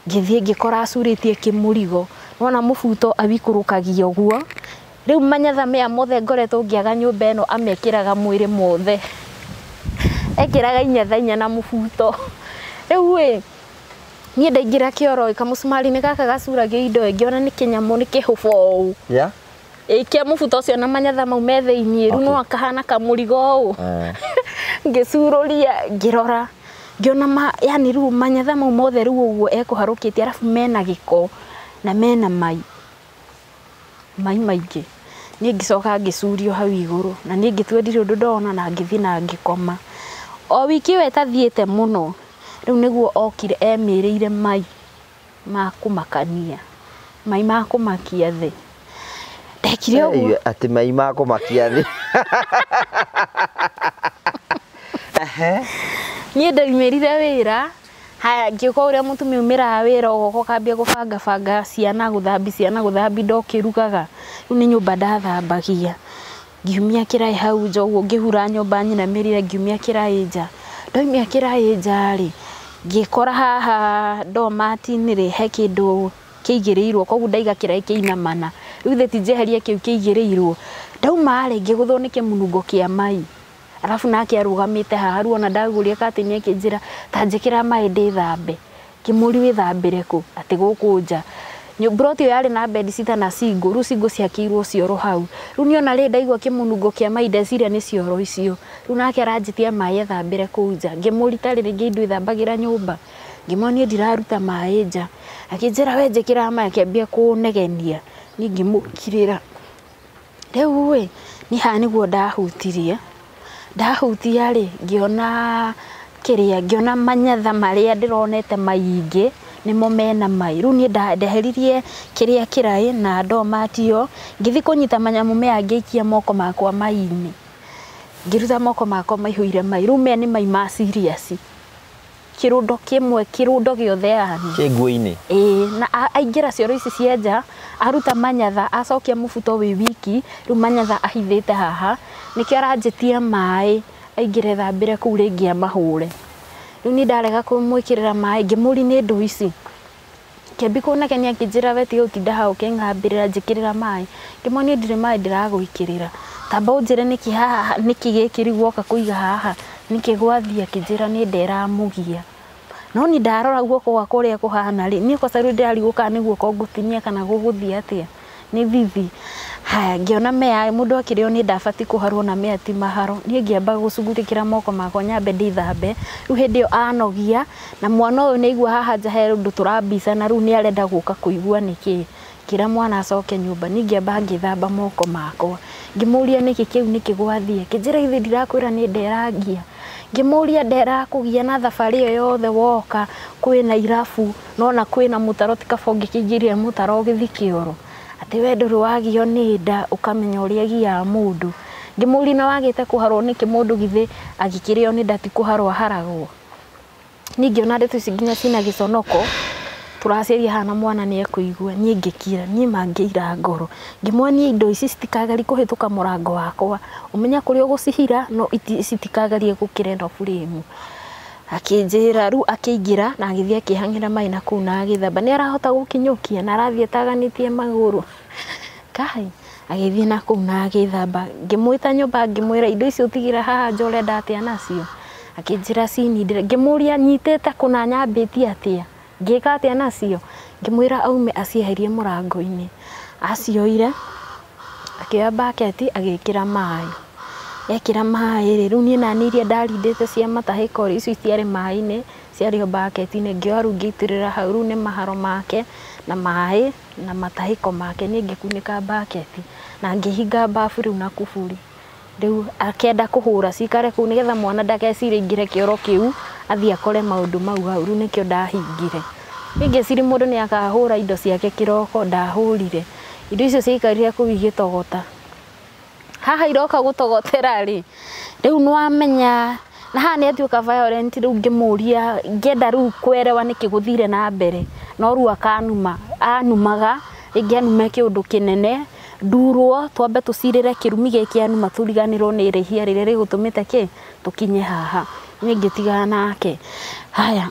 ngĩthiĩ ngĩkora acurĩtie kĩmũrigo, nĩwona mũbuto awikũrũkagia ũguo. Rĩu manyatha maya mothe ngoretwo ngĩaga nyũmba ĩno amekĩraga mwĩrĩ mothe, ekĩraga inyatha inya na mũbuto. Rĩu ĩ niĩ ndaingĩra kĩoro kamũcumarĩ-inĩ gaka gacuragio indo ĩ, ngĩona nĩ kĩnyamũ nĩ kĩhũba ũũ. Ĩ kĩa mũbuto ũcio na manyatha mau me thĩiniĩ, rĩu no akahana kamũrigo ũũ. Ngĩcurũria ngĩrora ngĩona yani rĩu manyatha mau mothe rĩu ũguo ekũharũkĩtie, arabu mena gĩko na mena mai mai maingĩ. Niĩ ngĩcoka ngĩcurio hau igũrũ na niĩ ngĩtua ndirĩ ũndũ ndona na ngĩthiĩ na ngĩkoma. O wiki ĩyo ĩtathiĩte mũno, rĩu nĩguo okire emĩrĩire mai ma kũmakania, mai ma kũmakia thĩ. Ndekire ũguo atĩ mai ma kũmakia thĩ. Niĩ ndaumĩrire wĩra, haya ngĩũka ũrĩa mũtumia aumĩraga wĩra ũgoka ũkambia gũbangabanga ciana, gũthambi ciana, gũthambi indo ũkĩrugaga. Rĩu nĩ nyũmba ndathambagia, ngiumia kĩraĩ hau nja ũguo, ngĩhura nyũmba nyinamĩrĩire ngiumia kĩraĩ nja. Ndaumia kĩraĩ nja rĩ, ngĩkora haha doormat-inĩ rĩ he kĩndũ kĩigĩrĩirwo, koguo ndaiga kĩraĩ kĩinamana, rĩu ithe ti njeherie kĩu kĩigĩrĩirwo. Ndauma rĩ ngĩgũthwo nĩ kĩmunungo kĩa mai, arabu nake arũgamĩte haha, rĩu ona ndagũria katĩni akĩnjĩra ta njĩkĩra maĩ ndĩthambe. Ngĩmũria wĩthambĩre kũ? Atĩ gũkũ nja. Mburoti ĩyo yarĩ na bedsitter na single, rĩu single ciakĩirwo cioro hau. Rĩu niĩ ona rĩ ndaigua kĩmunungo kĩa mai ndeciria nĩ cioro icio. Rĩu nake aranjĩtia maĩ ethambĩre kũu nja. Ngĩmũria tarĩ rĩngĩ indo ithambagĩra nyũmba, ngĩmwĩra niĩ ndiraruta maĩ nja. Akĩnjĩra we njĩkĩra maĩ, akĩambia kũnegenia, niĩ ngĩmũkirĩra. Rĩu ĩ niĩ haha nĩguo ndahutirie, ndahutia rĩ ngĩona kĩrĩa, ngĩona manyatha marĩa ndĩronete maingĩ, nĩmo mena mai. Rĩu niĩ ndeheririe kĩrĩa kĩraĩ na domati ĩyo, ngĩthiĩ kũnyita manyamũ maya ngĩikia moko makwa mai-inĩ. Ngĩruta moko makwa maihũire mai. Rĩu maya nĩ mai ma serious. Kĩrũndo kĩmwe, kĩrũndo gĩothe yani. Kĩ nguo-inĩ. Ĩĩ, na aingĩra cioro ici cia nja, aruta manyatha, acokia mũbuto wĩ wiki, rĩu manyatha ahithĩte haha, nĩkĩo aranjĩtia maĩ, aingĩre thambĩre kũu rĩngĩ amahũre. Rĩu niĩ ndarega kũmwĩkĩrĩra maĩ, ngĩmũria nĩ ndũ ici. Kĩambi kũnegenia akĩnjĩra we tiga gũtinda hau ũkĩng'ambĩrĩra njĩkĩrĩra maĩ. Ngĩmuonia ndirĩ maĩ ndĩragwĩkĩrĩra. Tamba ũnjĩre nĩkĩ haha, nĩkĩ gĩkĩ rĩu woka kũiga haha, nĩkĩ gwathiĩ, akĩnjĩra nĩ nda ĩramũgia. No niĩ ndarora guoko gwakwa ũrĩa kũhana rĩ, niĩ kwaca rĩu ndĩrarigwo kana nĩ guoko ngũtinia kana gũgũthiĩ atĩa, nĩ thithi. Haya, ngĩona mea mũndũ akĩrĩo nĩ ndabatiĩ kũharwo na mea ti maharo. Niĩ ngĩamba gũcugurĩkĩra moko makwa nyambe ndĩthambe. Rĩu hĩndĩ ĩyo anogia, na mwana ũyũ nĩaigua haha nja he ũndũ tũrambicana rĩu nĩarenda gũka kũigua nĩkĩ. Ngĩra mwana acoke nyũmba, niĩ ngĩamba ngĩthamba moko makwa. Ngĩmũria nĩkĩ kĩu nĩkĩ gwathiĩ, akĩnjĩra ithe ndirakwĩra nĩ nda ĩrangia. Ngĩmũria nda ĩrakũgia na thabarĩ ĩyo yothe woka kwĩna irabu nona kwĩna mũtaro ti kaba ũngĩkĩingĩrire mũtaro ũgĩthiĩ kĩoro. Atĩ we ndũrĩ wagio nĩ nda ũkamenya ũrĩa ĩgiaga mũndũ. Ngĩmũria na wagĩte kũharwo nĩkĩ mũndũ githĩ agĩkĩrĩo nĩ nda ti kũharwo aharagwo. Niĩ ngĩona ndeto ici nginya ciĩna gĩconoko, tũraciaria haha na mwana nĩ ekũigua, niĩ ngĩkira, niĩ mangĩira ngoro. Ngĩmuonia indo ici citikagarie kũhĩtũka mũrango wakwa, ũmenye kũrĩa ũgũcihira no citikagarie gũkĩra ĩno buremu. Akĩnjĩra rĩu akĩingĩra na agĩthiĩ akĩhang'ĩra maĩ na kũu na agĩthamba. Nĩ arahota gũkinyũkia na arathiĩ ataganĩtie magũrũ. Kai, agĩthiĩ na kũu na agĩthamba. Ngĩmwĩta nyũmba ngĩmwĩra indo ici ũtigĩra haha nja ũrenda atĩa nacio. Akĩnjĩra cinindĩre. Ngĩmũria nyitĩte kũna nyambĩtie atĩa. Ngĩka atĩa nacio. Ngĩmwĩra aume acieherie mũrango-inĩ. Acioire, akĩoya baketi agĩkĩra maĩ. Ekĩra maĩ rĩ, rĩu niĩ nani iria ndarindĩte cia matahĩko rĩ, icio itiarĩ maĩ-inĩ, ciarĩ o baketi-inĩ. Ngĩoya rĩu ngĩitĩrĩra hau, rĩu nĩ maharo make na maĩ na matahĩko make. Niĩ ngĩkunĩka baketi na ngĩhinga bafu rĩu na kuburi. Rĩu akĩenda kũhũra cikare kũu nĩgetha mwana ndagecirie aingĩre kĩoro kĩu athiĩ akore maũndũ mau hau. Rĩu nĩkĩo ndahingire. Niĩ ngĩciria mũndũ nĩ akahũra indo ciake kĩroko, ndahũrire. Indo icio ciaikarire kũu igĩtogota. Haha iroka gũtogotera rĩ, rĩu nĩwamenya, na haha nĩ atuĩka violent rĩu ngĩmũria, ngĩenda rĩu kwerewa nĩkĩ gũthire na mbere. No rĩu akanuma, anumaga, rĩngĩ anume kĩũndũ kĩnene, ndurwo, twambe tũcirĩre kĩrumi gĩkĩ anuma tũriganĩrwo nĩ rĩhia rĩrĩa rĩgũtũmĩte kĩ, tũkinye haha. Niĩ ngĩtigana nake. Haya,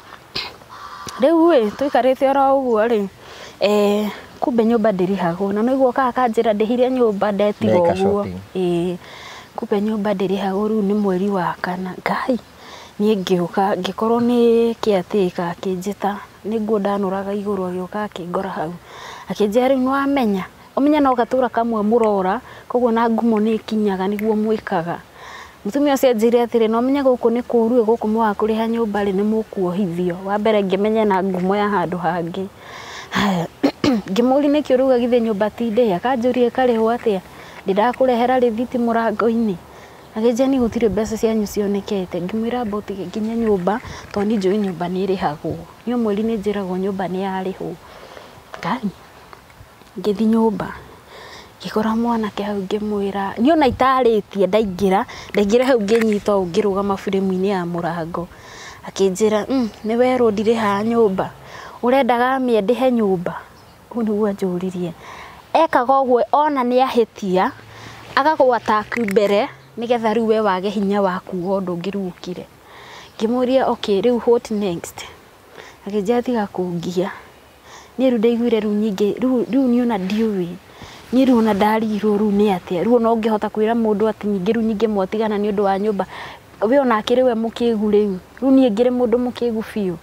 rĩu ĩ, tũikarĩte oro ũguo rĩ, kumbe nyũmba ndĩrĩhagwo. Na nĩguo okaga akanjĩra ndĩhire nyũmba ndetiga ũguo. Ĩĩ, kumbe nyũmba ndĩrĩhagwo rĩu nĩ mweri wa kana. Ngai, niĩ ngĩũka ngĩkorwo nĩ caretaker akĩnjĩta, nĩ nguo ndanũraga igũrũ agĩũka akĩngora hau. Akĩnjĩra rĩu nĩwamenya, ũmenye no gatũra kamwe mũrora, koguo na ngumo nĩ ĩkinyaga nĩguo mwĩkaga. Mũtumia ũcio anjĩrire atĩrĩ, no ũmenye gũkũ nĩ kũũru ĩ, gũkũ mwaga kũrĩha nyũmba rĩ, nĩ mũkuohithio. Wa mbere ngĩmenya na ngumo ya handũ hangĩ. Haya, ngĩmũria nĩkĩ ũrauga githĩ nyũmba ti ndĩhe, akanjũria ĩkarĩhwo atĩa, ndĩrakũrehera rĩthiti mũrango-inĩ. Akĩnjĩra niĩ gũtirĩ mbeca cianyu cionekete. Ngĩmwĩra amba ũtige nginya nyũmba, tondũ niĩ njũĩ nyũmba nĩ ĩrĩhagwo. Niĩ o mweri nĩ njĩragwo nyũmba nĩ yarĩhwo. Ngai, ngĩthiĩ nyũmba, ngĩkora mwanake hau ngĩmwĩra, niĩ ona itarĩtie ndaingĩra, ndaingĩra hau ngĩnyita ũũ ngĩrũgama buremu-inĩ ya mũrango. Akĩnjĩra, nĩ werwo ndirĩhaga nyũmba, ũrendaga mĩa ndĩhe nyũmba? Ũguo nĩguo anjũririe. Ekaga ũguo ona nĩ ahĩtia, agagũ attack mbere nĩgetha rĩu we wage hinya wa kuuga ũndũ ũngĩ rĩu ũkire. Ngĩmũria okay, rĩu what next? Akĩnjĩra tiga kũngia. Niĩ rĩu ndaiguire rĩu nyingĩ, rĩu niĩ ona ndiũĩ. Niĩ rĩu ona ndarigirwo rĩu nĩ atĩa. Rĩu ona ũngĩhota kwĩra mũndũ atĩ ningĩ rĩu nyingĩ mwatigana nĩ ũndũ wa nyũmba. We ona akĩrĩ we mũkĩgu rĩu. Rĩu niĩ ngĩrĩ mũndũ mũkĩgu biũ.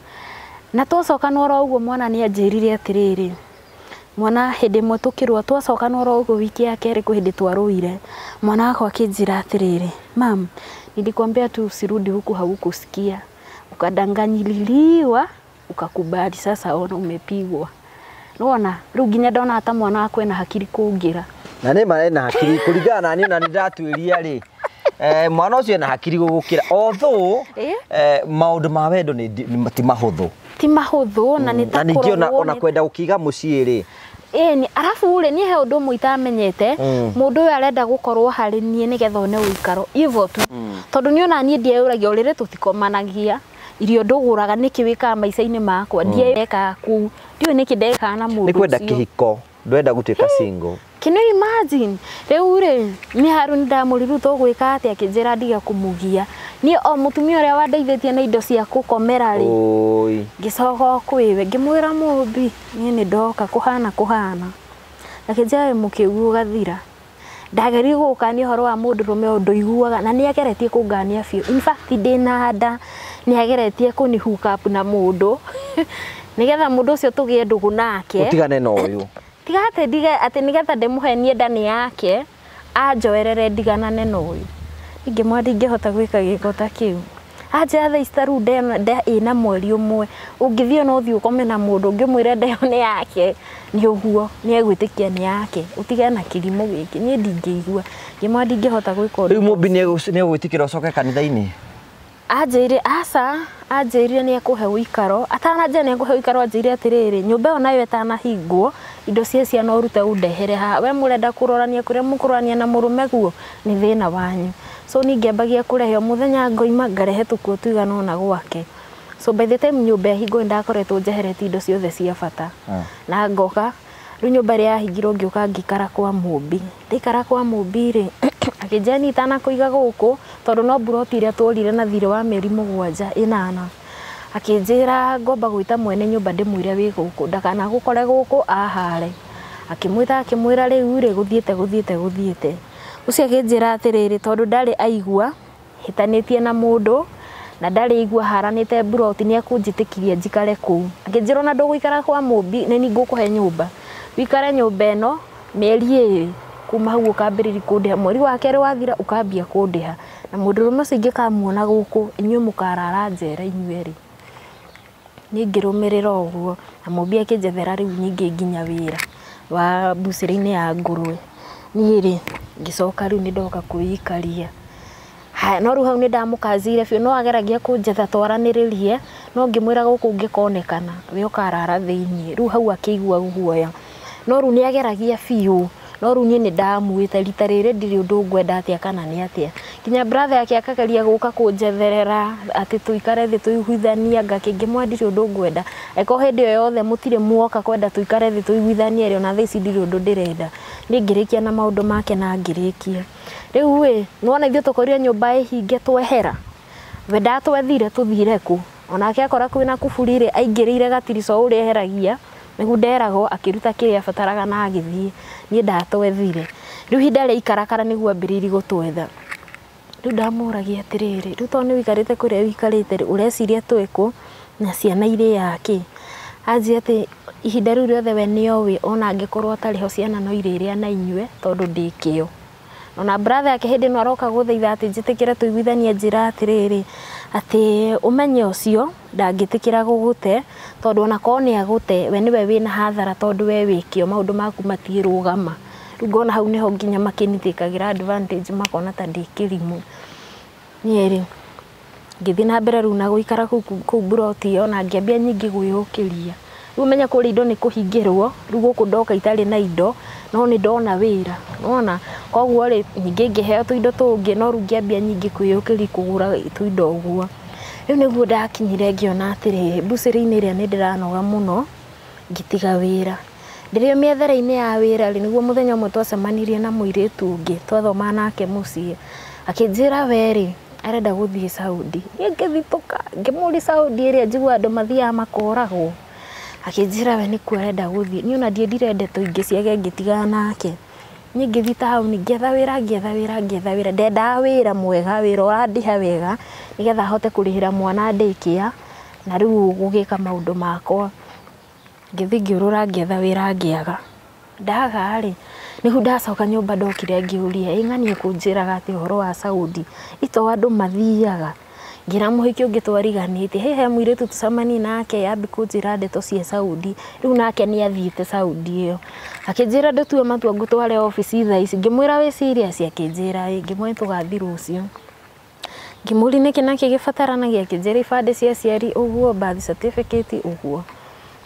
Na twacokana oro ũguo mwana nĩ anjĩrire atĩrĩrĩ, mwana hĩndĩ ĩmwe tũkĩrũa, twacokana oro ũguo wiki ya kerĩ kwĩ hĩndĩ twarũire, mwana wakwa akĩnjĩra atĩrĩrĩ, mam, nilikwambia tu usirudi huku haukusikia, ukadanganyiliwa, ukakubali, sasa ona umepigwa. Nĩwona, rĩu nginya ndona ta mwana wakwa ena hakiri kũngĩra. Na nĩ ma ena hakiri kũringana na niĩ na nĩ ndatuĩria rĩ, mwana ũcio ena hakiri gũgũkĩra. Although, maũndũ ma wendo nĩ ti mahũthũ. Ti mahũthũ na nĩ ta Na ningĩ ona kũrogwo ona kwenda gũkiga mũciĩ rĩ. Ĩni arabu rĩ niĩ he ũndũ ũmwe itamenyete mũndũ ũyũ arenda gũkorwo harĩ niĩ nĩgetha one ũikaro ivo tu tondũ niĩ ona niĩ ndieyũragia ũrĩrĩ tũtikomanagia irio ndũgũraga nĩkĩ wĩkaga maica-inĩ makwa ndiekaga kũu ndiũĩ nĩkĩ ndekaga na mũndũ Nĩ kwenda ũcio. kĩhiko ndwenda gũtuĩka single. Can you imagine? Rĩu rĩ niĩ Haruni ndamũriru tũgwĩka atĩa akĩnjĩra ndige kũmũgia niĩ o mũtumia ũrĩa wandeithĩtie na indo cia gũkomera rĩ Oi. ngĩcoka o kwĩwe ngĩmwĩra mũmbi niĩ nĩ ndoka kũhana kũhana akĩnjĩra wĩ mũkĩgu ũgathira ndageria gũgũkania ũhoro wa mũndũrũme ũyũ ndũiguaga na nĩ ageretie kũngania biũ in fact ndĩna nda nĩ ageretie kũni hook up na mũndũ nĩgetha mũndũ ũcio tũgĩe ndũgũ nake Ũtigane na ũyũ. tiga atĩ ndige atĩ nĩgetha ndĩmũhenie nda nĩ yake anjoerere ndiganane na ũyũ ingĩmwa ndingĩhota gwĩka gĩko ta kĩu anjĩra thaa ici ta rĩu nda ĩna mweri ũmwe ũngĩthiĩ no ũthiĩ ũkome na mũndũ ũngĩmwĩra nda ĩyo nĩ yake nĩ ũguo nĩ egwĩtĩkia nĩ yake ũtigane na kĩrimũ gĩkĩ niĩ ndingĩigua ngĩmwa ndingĩhota gwĩka ũndũ Rĩu mũmbi nĩ egwĩtĩkĩra ũcoke kanitha-inĩ. Anjĩrire aca anjĩrire nĩ ekũhe ũikaro atananjĩra nĩ ekũhe ũikaro anjĩrire atĩrĩrĩ nyũmba ĩyo nayo ĩtanahingwo indo cia ciana ũrute ũndehere haha we mũrenda kũrorania kũrĩa mũkũrorania na mũrũme guo nĩ thĩna wanyu so niĩ ngĩambagia kũrehe o mũthenya ngoima ngarehe tũkuo tũigana ũna gwake so by the time nyũmba ĩhingwo nĩ ndakoretwo njeheretie indo ciothe cia bata na ngoka rĩu nyũmba ĩrĩa yahingirwo ngĩũka ngĩikara kwa mũmbi ndaikara kwa mũmbi rĩ akĩnjĩra niĩ itanakũiga gũkũ tondũ no mburoti ĩrĩa tworire na thirĩ wa mĩeri mũgwanja ĩnana akĩnjĩra ngomba gwĩta mwene nyũmba ndĩmwĩre wĩ gũkũ ndakanagũkore gũkũ ahare akĩmwĩta akĩmwĩra rĩu rĩ gũthiĩte gũthiĩte gũthiĩte ũcio akĩnjĩra atĩrĩrĩ tondũ ndarĩ aigua hĩtanĩtie na mũndũ na ndarĩ aigua haranĩte mburoti nĩ ekũnjĩtĩkirie njikare kũu akĩnjĩra ona ndũgũikara kwa mũmbi nĩ niĩ ngũkũhe nyũmba wikare nyũmba ĩno mĩeri ĩrĩ kuma hau ũkambĩrĩria kũndĩha mweri wa kerĩ wathira ũkambia kũndĩha na mũndũrũme ũcio ingĩkamuona gũkũ inyuĩ mũkarara njera inyuerĩ niĩ ngĩrũmĩrĩra ũguo na mũmbi akĩnjethera rĩu ningĩ nginya wĩra wa mbucĩrĩ-inĩ ya ngũrwe niĩ rĩ ngĩcoka rĩu nĩ ndoka kwĩikaria haya no rĩu hau nĩ ndamũkanjĩire biũ no ageragia kũnjetha twaranĩrĩrie no ngĩmwĩra gũkũ ũngĩkonekana we ũkarara thĩiniĩ rĩu hau akĩigua guoya no rĩu nĩ ageragia biũ no rĩu niĩ nĩ ndamuĩte rita rĩrĩ ndirĩ ũndũ ngwenda atĩa kana nĩ atĩa nginya brother yake akageria gũka kũnjetherera atĩ tũikare thĩ tũiguithanie ngakĩngĩmwa ndirĩ ũndũ ngwenda angĩkorwo hĩndĩ ĩyo yothe mũtirĩ muoka kwenda tũikare thĩ tũiguithanie rĩ ona thaa ici ndirĩ ũndũ ndĩrenda niĩ ngĩrĩkia na maũndũ make na ngĩrĩkia rĩu ĩ nĩwona ithuĩ tũkorire nyũmba ĩhinge twehera we ndatwethire tũthire kũ onake akora kwĩna kuburi rĩ aingĩrĩire gatirica ũrĩa eheragia nĩguo nderagwo akĩruta kĩrĩa abataraga na agĩthiĩ niĩ ndatwethire rĩu ihinda rĩa ikarakara nĩguo ambĩrĩirie gũtwetha rĩu ndamũragia atĩrĩrĩ rĩu tondũ nĩ wĩikarĩte kũrĩa wĩikarĩte rĩ ũreciria twĩkũ na ciana irĩaga kĩ anjia atĩ ihinda rĩu rĩothe we nĩoĩ ona angĩkorwo atarĩ ho ciana no irĩrĩa na inyuĩ tondũ ndĩ kĩo ona brother yake hĩndĩ ĩno aroka gũthaitha atĩ njĩtĩkĩre tũiguithanie njĩra atĩrĩrĩ atĩ ũmenye ũcio ndangĩtĩkĩra gũgũte tondũ ona korwo nĩ agũte we nĩwe wĩna hathara tondũ we wĩ kĩo maũndũ maku matirũgama rĩu ngona hau nĩho nginya makĩnitĩkagĩra advantage makona ta ndĩ kĩrimũ niĩ rĩ ngĩthiĩ na mbere rĩu na gũikara kũu mburoti ĩyo na ngĩambia nyingĩ gwĩyũkĩria rĩu ũmenye kũrĩa indo nĩ kũhingĩrwo rĩu gũkũ ndoka itarĩ na indo no nĩ ndona wĩra nĩwona koguo rĩ ningĩ ngĩheo tũindo tũngĩ no rĩu ngĩambia nyingĩ kwĩyũkĩria kũgũra tũindo ũguo rĩu nĩguo ndakinyire ngĩona atĩrĩrĩ mbucĩrĩ-inĩ ĩrĩa nĩ ndĩranoga mũno ngĩtiga wĩra ndĩrĩ o mĩethere-inĩ ya wĩra rĩ nĩguo mũthenya ũmwe twacemanirie na mũirĩtu ũngĩ twathomaga nake mũciĩ akĩnjĩra we rĩ arenda gũthiĩ Saudi niĩ ngĩthitũka ngĩmũria Saudi ĩrĩa njiguaga andũ mathiaga makoragwo akĩnjĩra we nĩkuo arenda gũthiĩ niĩ ona ndiendire ndeto ingĩ ciake ngĩtigana nake niĩ ngĩthiĩ taũni ngĩetha wĩra ngĩetha wĩra ngĩetha wĩra ndendaga wĩra mwega wĩra ũrandĩha wega nĩgetha hote kũrĩhĩra mwana daycare na rĩu gũgĩka maũndũ makwa ngĩthiĩ ngĩũrũra ngĩetha wĩra ngĩaga ndaga rĩ nĩguo ndacoka nyũmba ndokire ngĩũria ĩ ng'ania kũnjĩraga atĩ ũhoro wa Saudi ito andũ mathiaga ngĩra mũhiki ũngĩ twariganĩtie he he mũirĩtu tũcemanie nake ambi kũnjĩra ndeto cia Saudi rĩu nake nĩ athiĩte Saudi ĩyo akĩnjĩra ndũtue matua ngũtware obici thaa ici ngĩmwĩra wĩ serious akĩnjĩra ĩ ngĩmwĩra tũgathiĩ rũciũ Ngĩmũria nĩkĩ nakĩ gĩbataranagia, akĩnjĩra ibandĩ cia aciari ũguo, birth certificate ũguo.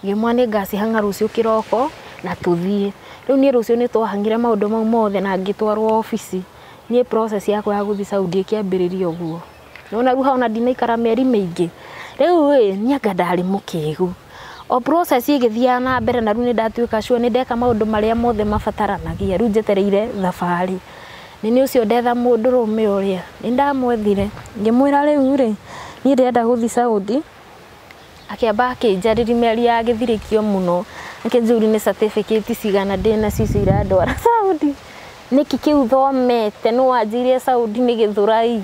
Ngĩmwĩra nĩ ngacihang'a rũciũ kĩroko na tũthiĩ. Rĩu niĩ rũciũ nĩ twahang'ire maũndũ mau mothe na ngĩtwarwo obici. Niĩ process yakwa ya gũthiĩ Saudi ĩkĩambĩrĩria ũguo. Nĩwona rĩu hau ona ndinaikara mĩeri mĩingĩ. Rĩu ĩ, niĩ anga ndarĩ mũkĩgu. O process ĩgĩthiaga na mbere na rĩu nĩ ndatuĩka sure nĩ ndeka maũndũ marĩa mothe mabataranagia, rĩu njetereire thabarĩ. Nĩ nĩ ũcio ndetha mũndũrũme ũrĩa, nĩ ndamwethire, ngĩmwĩra rĩu rĩ, niĩ ndĩrenda gũthiĩ Saudi. Akĩamba akĩnjarĩria mĩario ya gĩthirĩkio mũno, akĩnjũria nĩ certificate cigana ndĩnacio icio irandwara Saudi. Nĩkĩ kĩu thomete nĩ wanjĩire Saudi nĩ Gĩthũrai.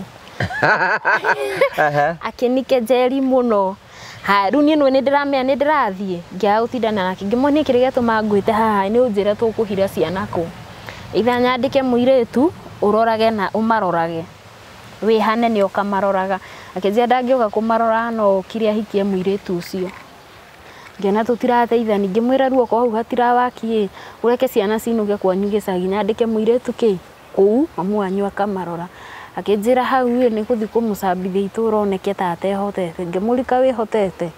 Akĩnikenjeri mũno. Haya, rĩu niĩ nĩ ndĩramenya nĩ ndĩrathiĩ, ngĩaga gũtindana nake, ngĩmuonia kĩrĩa gĩatũma ngwĩte haha nĩ ũnjĩre tũkũhira ciana kũ. Either nyandĩke mũirĩtu ũrorage na ũmarorage, wĩhane nĩ ũkamaroraga. Akĩnjĩra ndangĩũka kũmarora no okire ahikie mũirĩtu ũcio. Ngĩona tũtirateithania, ngĩmwĩra rĩu okorwo hau hatirawaki ĩ, ũreke ciana cinũke kwanyu gĩcagi nyandĩke mũirĩtu kĩ kũu mamu wanyu akamarora. Akĩnjĩra hau ĩ nĩ gũthiĩ kũmũcambithia itũra oneke ta atehotete. Ngĩmũrika wĩhotete.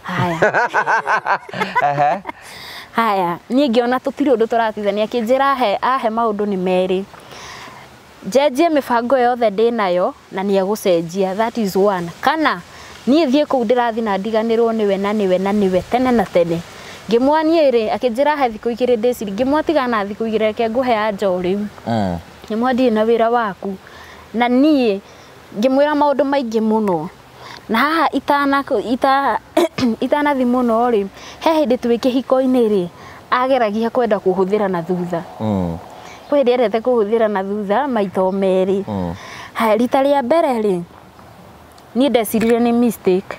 Haya. Haya, niĩ ngĩona tũtirĩ ũndũ tũratithania, akĩnjĩra ahe maũndũ nĩ merĩ. Njenjie mĩbango yothe ndĩnayo na nĩ egũcenjia, that is one. Kana niĩ thiĩ kũu ndĩrathiĩ na ndiganĩrwo nĩwe na nĩwe na nĩwe tene na tene. Ngĩmwĩra niĩ rĩ, akĩnjĩra ahe thikũ igĩrĩ ndĩcirie, ngĩmwĩra tigana na thikũ igĩrĩ reke ngũhe anja o rĩu. Ngĩmwĩra ndirĩ na wĩra waku. Na niĩ ngĩmwĩra maũndũ maingĩ mũno. Na haha itanathi mũno rĩ, he hĩndĩ twĩ kĩhiko-inĩ rĩ, ageragia kwenda kũhũthĩra na thutha. Kwĩ hĩndĩ endete kũhũthĩra na thutha maita o merĩ. Haya, rita rĩa mbere rĩ, niĩ ndeciririe nĩ mistake.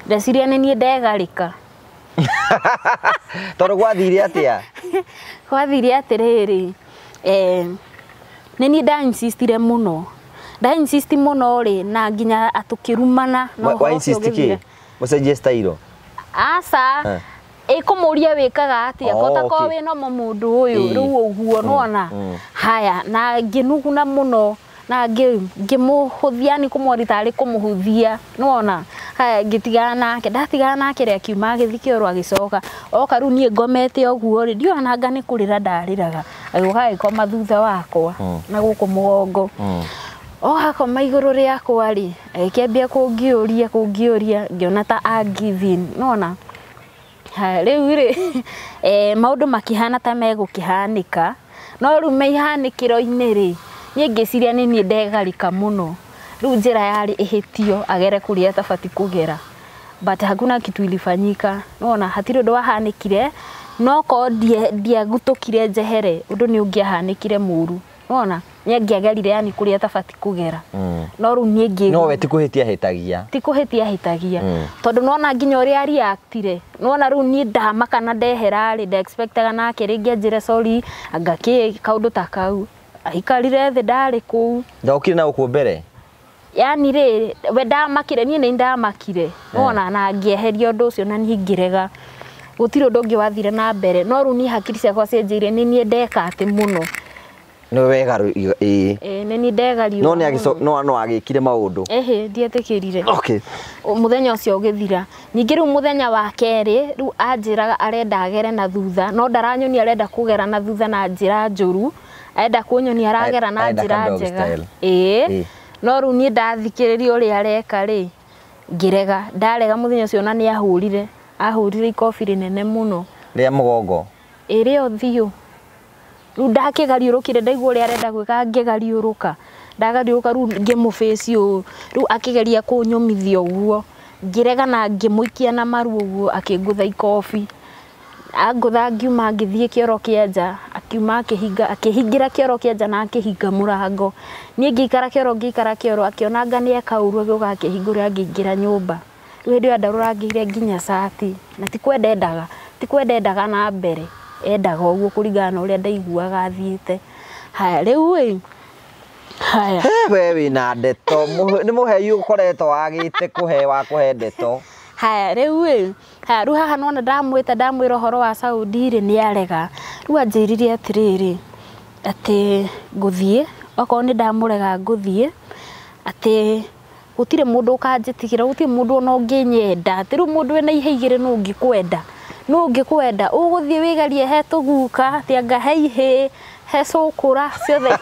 Ndeciririe nĩ niĩ ndegarĩka. Tondũ gwathire atĩa? Gwathire atĩrĩrĩ, nĩ niĩ nda insistire mũno. Nda insist mũno rĩ, na nginya atũkĩrumana na Wa ũhoro ũcio insist kĩ? ũgĩthira. Ũcenjie style? Aca. Ĩkũmũria wĩkaga atĩa, Oh, ko ta korwo okay. wĩ nomo mũndũ ũyũ, rĩu ũguo nĩwona. Haya, na ngĩnuguna mũno na ngĩmũhũthia, yani kũmwari tarĩ kũmũhũthia, nĩwona. Haya, ngĩtigana nake, ndatigana nake rĩ, akiuma agĩthiĩ kĩoro agĩcoka. Oka rĩu niĩ ngomete ũguo rĩ, ndiũĩ ona anga nĩ kũrĩra ndarĩraga. Agĩũka agĩkoma thutha wakwa na gũkũ mũgongo. O akoma igũrũ rĩakwa rĩ, agĩkĩambia kũngiũria kũngiũria, ngĩona ta a give in, nĩwona. Haya, rĩu rĩ, maũndũ makĩhana ta megũkĩhanĩka, no rĩu mĩhanĩkĩro-inĩ rĩ, niĩ ngĩciria nĩ niĩ ndegarĩka mũno. Rĩu njĩra yarĩ ĩhĩtio agere kũrĩa atabatiĩ kũgera. But hakuna kitu ilifanyika. Nĩwona, hatirĩ ũndũ wahanĩkire, no korwo ndiagutũkire njehere, ũndũ nĩ ũngĩahanĩkire mũru. Nĩwona, nĩ angĩagerire yani kũrĩa atabatiĩ kũgera. No rĩu niĩ ngĩ No we ti kũhĩtia ahĩtagia. Ti kũhĩtia ahĩtagia. Tondũ nĩwona nginya ũrĩa reactire. Nĩwona rĩu niĩ ndamaka na ndehera rĩ, nda expectaga nake rĩngĩ anjĩre sorry, anga kĩ kaũndũ ta kau. Aikarire thĩ ndarĩ kũu. Ndokire na gũkũ mbere? Yani rĩ, we ndamakire, niĩ nĩ ndamakire. Nĩwona, na ngĩeheria ũndũ ũcio na niĩ ngĩrega. Gũtirĩ ũndũ ũngĩ wathire na mbere. No rĩu niĩ hakiri ciakwa cianjĩire nĩ niĩ ndeka atĩ mũno. Nĩ wegarũ, ĩĩ. Ĩĩ, nĩ niĩ ndegariũra No nĩ mũno. no no agĩkire maũndũ. Ĩhĩ, ndietĩkĩrire. Okay. Mũthenya ũcio ũgĩthira. Ningĩ rĩu mũthenya wa kerĩ, rĩu anjĩraga arenda agere na thutha, no ndaranyonia arenda kũgera na thutha na njĩra njũru. Arenda kũnyonia aragera na Arenda njĩra ka dog njega. style. Ĩĩ. Ĩĩ. No rĩu niĩ ndathikĩrĩria ũrĩa areka rĩ, ngĩrega. Ndarega mũthenya ũcio na nĩ ahũrire. Ahũrire ikobi rĩnene mũno. Rĩa mũgongo. Ĩ, rĩa ũthiũ. Rĩu ndakĩgariũrũkire, ndaigua ũrĩa arenda gwĩka ngĩgariũrũka. Ndagariũrũka rĩu ngĩmũbĩci ũũ. Rĩu akĩgeria kũnyũmithia ũguo. Ngĩrega na ngĩmũikia na maru ũguo akĩngũtha ikobi. Angũtha ngiuma ngĩthiĩ kĩoro kĩa nja, akiuma akĩhinga, akĩhingĩra kĩoro kĩa nja na akĩhinga mũrango. Niĩ ngĩikara kĩoro, ngĩikara kĩoro, akĩona anga nĩ eka ũru agĩũka akĩhingũra ngĩingĩra nyũmba. Rĩu hĩndĩ ĩyo andarũrangĩire nginya cati, na ti kwenda endaga, ti kwenda endaga na mbere, endaga ũguo kũringana na ũrĩa ndaiguaga athiĩte. Haya, rĩu ĩ, haya. He, we wĩna ndeto, nĩ mũhei ũkoretwo wagĩte kũhe wa kũhe ndeto. Haya, rĩu ĩ, haya, rĩu haha nĩwona ndamwĩta ndamwĩra ũhoro wa Saudi rĩ, nĩ arega. Rĩu anjĩrire atĩrĩrĩ, atĩ ngũthiĩ, okorwo nĩ ndamũrega ngũthiĩ, atĩ Gũtirĩ mũndũ ũkanjĩtigĩra, gũtirĩ mũndũ ona ũngĩnyenda. Atĩ rĩu mũndũ wĩna ihe igĩrĩ nũ ũngĩkwenda? Nũ ũngĩkwenda? Ũgũthiĩ wĩgerie he tũguka, atĩ anga he ihĩĩ, he cũkũra, ciothe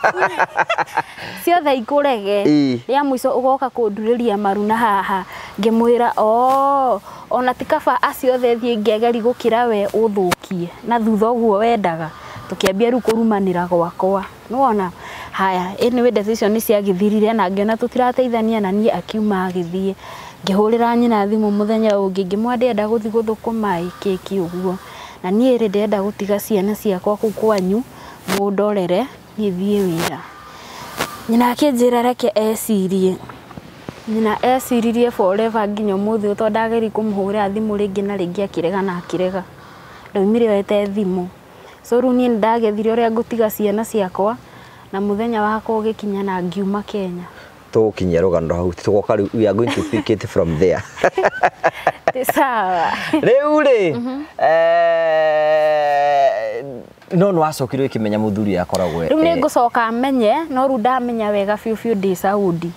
ciothe ikũrege. Rĩa mũico ũgoka kũndurĩria maru na haha. Ngĩmwĩra oo, ona ti kaba acio othe thiĩ ngegeri gũkĩra we ũthũkie na thutha ũguo wendaga. Tũkĩambia rĩu kũrumanĩra gwakwa. Nĩwona? Haya, anyway ndeto icio nĩ ciagĩthirire na ngĩona tũtirateithania na niĩ akiuma agĩthiĩ. Ngĩhũrĩra nyina thimũ mũthenya ũngĩ ngĩmwĩra ndĩrenda gũthiĩ gũthũkũma ĩ kĩki ũguo. Na niĩ rĩ ndĩrenda gũtiga ciana ciakwa kũu kwanyu mũndorere niĩ thiĩ wĩra. Nyina akĩnjĩra reke ecirie. Nyina eciririe forever nginya ũmũthĩ ũyũ tondũ ndageria kũmũhũrĩra thimũ rĩngĩ na rĩngĩ akĩrega na akĩrega. Ndaumire oete thimũ. So rĩu niĩ nĩndagethire ũrĩa ngũtiga ciana ciakwa na mũthenya wakwa ũgĩkinya na ngiuma Kenya. Tũgũkinyia rũgano hau, tũgoka rĩu, we are going to pick it from there. Sawa. Rĩu rĩ, no nĩ wacokire ũkĩmenya mũthuri akoragwo Rĩu nĩ ngũcoka menye, no rĩu ndamenya wega biũ biũ ndĩ Saudi.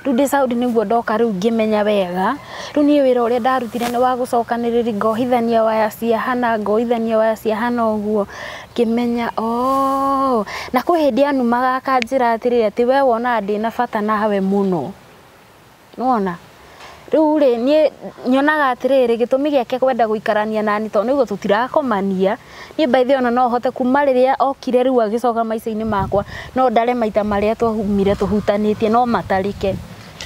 Rĩu ndĩ Saudi nĩguo ndoka rĩu ngĩmenya wega. Rĩu niĩ wĩra ũrĩa ndarutire nĩ wa gũcokanĩrĩria, ngohithania waya cia hana, ngohithania waya cia hana ũguo. Ngĩmenya oh, na kwĩ hĩndĩ anumaga akanjĩra atĩrĩrĩ atĩ we wonaga ndĩna bata nawe mũno. Nĩwona? Rĩu rĩ niĩ nyonaga atĩrĩrĩ gĩtũmi gĩake kwenda gũikarania nani tondũ nĩguo tũtirakomania. Niĩ by the way ona no hote kuma rĩrĩa okire rĩu agĩcoka maica-inĩ makwa no ndare maita marĩa twahumire tũhutanĩtie no matarĩke.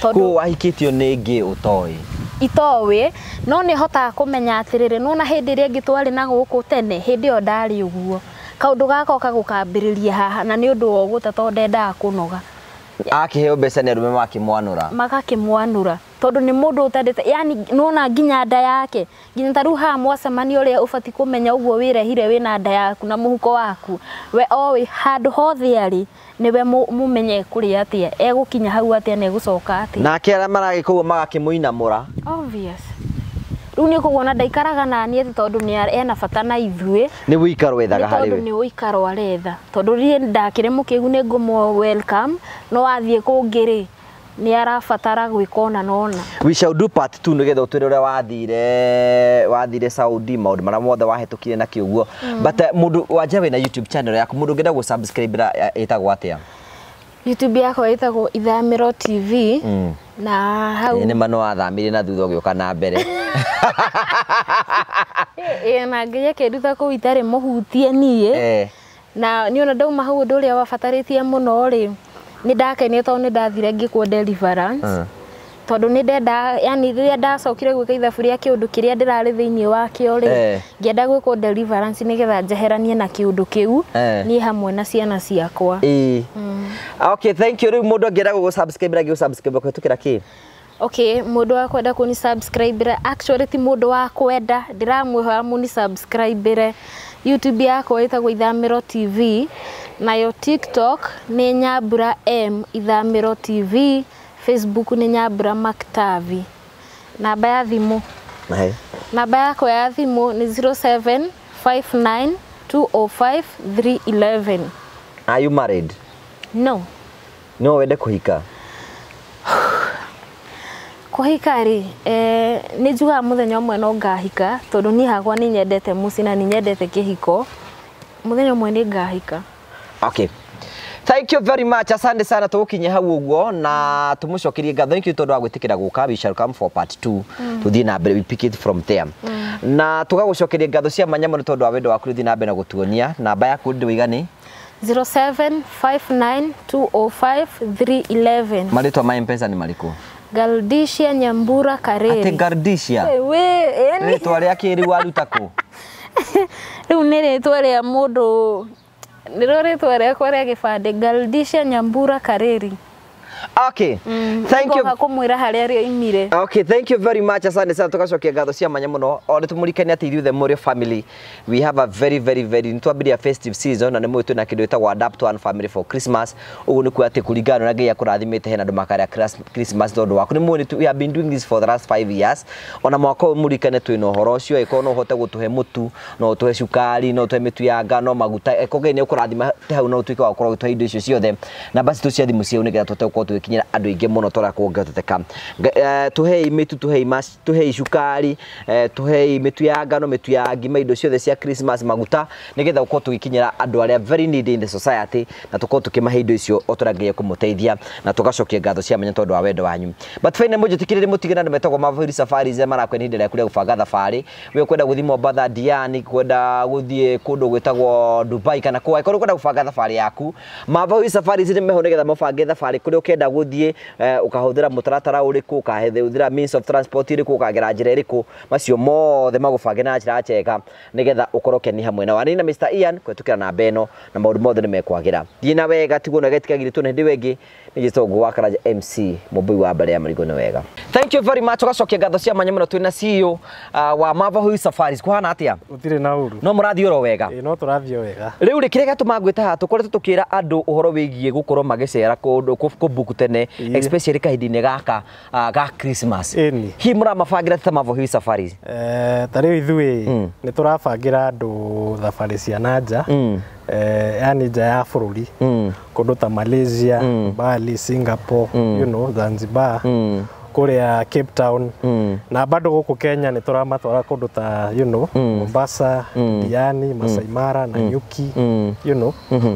Tondũ wahikĩtio nĩ ngĩ ũtoĩ? Itoĩ, no nĩ hotaga kũmenya atĩrĩrĩ nĩwona hĩndĩ ĩrĩa ĩngĩ twarĩ na gũkũ tene hĩndĩ ĩyo ndarĩ ũguo. Kaũndũ gakoka gũkambĩrĩria haha na nĩ ũndũ wa ũgũta tondũ ndendaga kũnoga. Akĩheo mbeca nĩ arũme makĩmwanũra. Magakĩmwanũra tondũ nĩ mũndũ ũtendete, yani nĩwona nginya nda yake, nginya ta rĩu haha mwacemania ũrĩa ũbatiĩ kũmenya ũguo wĩrehire wĩna nda yaku na mũhuko waku, we oĩ handũ hothe arĩ nĩwe mũmenye kũrĩa atĩa, egũkinya hau atĩa na egũcoka atĩa. Nake arĩa maragĩka ũguo magakĩmũinamũra. Obvious. Rĩu nĩ ũkuona ndaikaraga na niĩ atĩ tondũ nĩ ena bata na ithuĩ. Nĩ ũikaro wethaga harĩ we. Tondũ nĩ ũikaro aretha. Tondũ niĩ ndakĩrĩ mũkĩgu nĩ ngũmũ welcome, no athiĩ kũngĩ rĩ nĩ arabatara gwĩka ona na ona. We shall do part 2 nĩgetha ũtwĩre ũrĩa wathire Saudi, maũndũ marĩa mothe wahĩtũkire na kĩũguo. But mũndũ wanja wĩna YouTube channel yaku, mũndũ ũngĩenda gũ subscribe ĩtagwo atĩa? YouTube yakwa ĩtagwo Ithamĩro TV. Na hau nĩ ma no wathamire na thutha ũgĩũka na mbere. Ĩĩ na Ngai akĩnduta kũu itarĩ mũhutie niĩ. Na niĩ ona ndauma hau ũndũ ũrĩa wabatarĩtie mũno rĩ nĩ ndakenire tondũ nĩ ndathire ngĩkwo deliverance. Tondũ nĩ ndenda, yani rĩrĩa ndacokire gwĩka ithabu rĩa kĩũndũ kĩrĩa ndĩrarĩ thĩinĩ wakĩo rĩ, ngĩenda gwĩkwo deliverance nĩgetha njeheranie na kĩũndũ kĩu niĩ hamwe na ciana ciakwa. Okay, thank you. Rĩu mũndũ angĩenda gũgũ subscribe agĩ subscribe kũhĩtũkĩra kĩ? Okay, mũndũ wa kwenda kũni subscribe actually ti mũndũ wa kwenda, ndĩramwĩhoya mũni subscribe. YouTube yakwa ĩtagwo Ithamĩro TV, nayo TikTok nĩ Nyambura M Ithamĩro TV, Facebook nĩ Nyambura Maktavi. Namba ya thimũ. Namba yakwa ya thimũ nĩ 0759205311. Are you married? No. No wende kũhika? Kũhika rĩ, nĩ njugaga mũthenya ũmwe no ngahika tondũ niĩ hakwa nĩ nyendete mũciĩ na nĩ nyendete kĩhiko. Mũthenya ũmwe nĩ ngahika. Okay. Thank you very much. Asante sana tũgũkinyia hau ũguo na tũmũcokerie ngatho. Thank you tondũ wa gwĩtĩkĩra gũka. We shall come for part 2. Tũthiĩ na mbere, we pick it from there. Na tũgagũcokeria ngatho cia mwanya mũno tondũ wa wendo waku ũthiĩ na mbere na gũtuonia. Namba yaku ndĩwĩiga nĩ 0759205311. Marĩtwa ma M-Pesa nĩ marĩkũ? Galdisha Nyambura Kareri. Ate Galdisha? We, yani. Rĩtwa rĩa kĩrĩu waruta kũ? Rĩu nĩ rĩtwa rĩa mũndũ, nĩrĩo rĩtwa rĩakwa rĩa gĩbandĩ, Galdisha Nyambura Kareri. Okay. Thank you. Kũmwĩra harĩa rĩoimire. Okay, thank you very much. Asante sana tugacokia ngatho cia mwanya mũno. O nĩ tũmũririkanie atĩ ithuĩ the Morio family, we have a very very very nĩtwambĩrĩria festive season na nĩ mũĩ twĩna kĩndũ gĩtagwo Adapt One Family for Christmas. Ũguo nĩ kuga atĩ kũringana na Ngai akũrathimĩte hena andũ makarĩa Christmas tondũ waku. Nĩ mũĩ we have been doing this for the last 5 years. Ona mwaka ũyũ mũririkane twĩna ũhoro ũcio, ĩkorwo no ũhote gũtũhe mũtu, no ũtũhe cukari, no ũtũhe mĩtu ya ngano, maguta. Ĩkorwo Ngai nĩ ũkũrathima hau no ũtuĩke wa gũkorwo ũgĩtũhe indo icio ciothe. Namba citũ cia thimũ ciau nĩgetha tũhote gũkorwo tũgĩkinyĩra andũ aingĩ mũno tũrĩa kũngĩhoteteka. Tuhei mĩtu, tuhei tuhei cukari, tuhei mĩtu ya ngano, mĩtu ya ngima, indo ciothe cia Christmas, maguta, nĩgetha gũkorwo tũgĩkinyĩra andũ arĩa very needy in the society, na tũkorwo tũkĩmahe indo icio o tũrĩa Ngai ekũmũteithia, na tũgacokia ngatho cia mwanya tondũ wa wendo wanyu. But finally mũnjĩtĩkĩrĩre mũtige na andũ metagwo Mavuri Safaris arĩa marakwenda ihinda rĩaku rĩa gũbanga thabarĩ, we ũkwenda gũthiĩ Mombatha, Diani, kwenda gũthiĩ kũndũ gwĩtagwo Dubai kana kũ, angĩkorwo ũkwenda gũbanga thabarĩ yaku, Mavuri Safaris nĩ meho nĩgetha mabange thabarĩ kũrĩa ũkenda gũthiĩ, ũkahũthĩra mũtaratara ũrĩkũ, ũkahũthĩra means of transport ĩrĩkũ, ũkagera njĩra ĩrĩkũ, macio mothe magũbange na njĩra njega nĩgetha ũkorwo ũkeni hamwe nao. Niĩ na Mr Ian kũhetũkĩra namba ĩno na maũndũ mothe nĩ mekwagĩra. Thiĩ na wega, tigwo na gĩtigagĩrĩtwo na hĩndĩ ĩyo ĩngĩ. Nĩ njĩtagwo wa Karanja MC, mũmbui wa mbere ya marigũ nĩ wega. Thank you very much. Ũgacokia ngatho cia mwanya mũno twĩna CEO wa Mavahui Safaris. Kũhana atĩa? Gũtirĩ na ũru. No mũrathiĩ oro wega? Ĩĩ, no tũrathiĩ o wega. Rĩu rĩ, kĩrĩa gĩatũma ngwĩta haha, tũkoretwo tũkĩra andũ ũhoro wĩgiĩ gũkorwo magĩcera kũndũ kũbook tene, especially kahinda-inĩ gaka ga Christmas. Ĩni. Hihi mũramabangĩra ta Mavahui Safaris? Ta rĩu ithuĩ nĩ tũrabangĩra andũ thabarĩ cia na nja, yani nja ya bũrũri, kũndũ ta Malaysia, Bali, Singapore, Zanzibar, kũrĩa Cape Town, na bado gũkũ Kenya nĩ tũramatwara kũndũ ta Mombasa, Diani, Masai Mara, Nanyuki,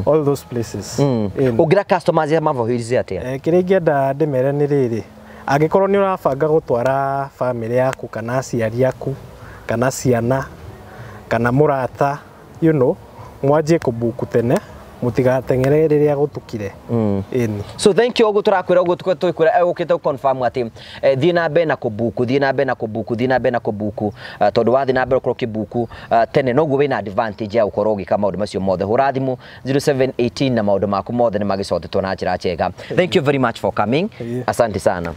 all those places. Ĩni. Ũngĩra customers ya Mavahui atĩa? Kĩrĩa ingĩenda ndĩmere nĩ rĩrĩ, angĩkorwo nĩ ũrabanga gũtwara bamĩrĩ yaku kana aciari aku kana ciana kana mũrata, mwanjie kũbuku tene, mũtigateng'ere rĩrĩa gũtukire. Ĩni. So thank you, ũguo tũrakwĩra, ũguo tũkwĩra ũkĩte gũ-confirm atĩ thiĩ na mbere na kũbuku, thiĩ na mbere na kũbuku, thiĩ na mbere na kũbuku, tondũ wathiĩ na mbere ũkorwo ũkĩbuku tene noguo wĩna advantage ya gũkorwo ũgĩka maũndũ macio mothe. Hũra thimũ 0718 na maũndũ maku mothe nĩ magĩcotetwo na njĩra njega. Thank you very much for coming. Ĩĩ. Asante sana.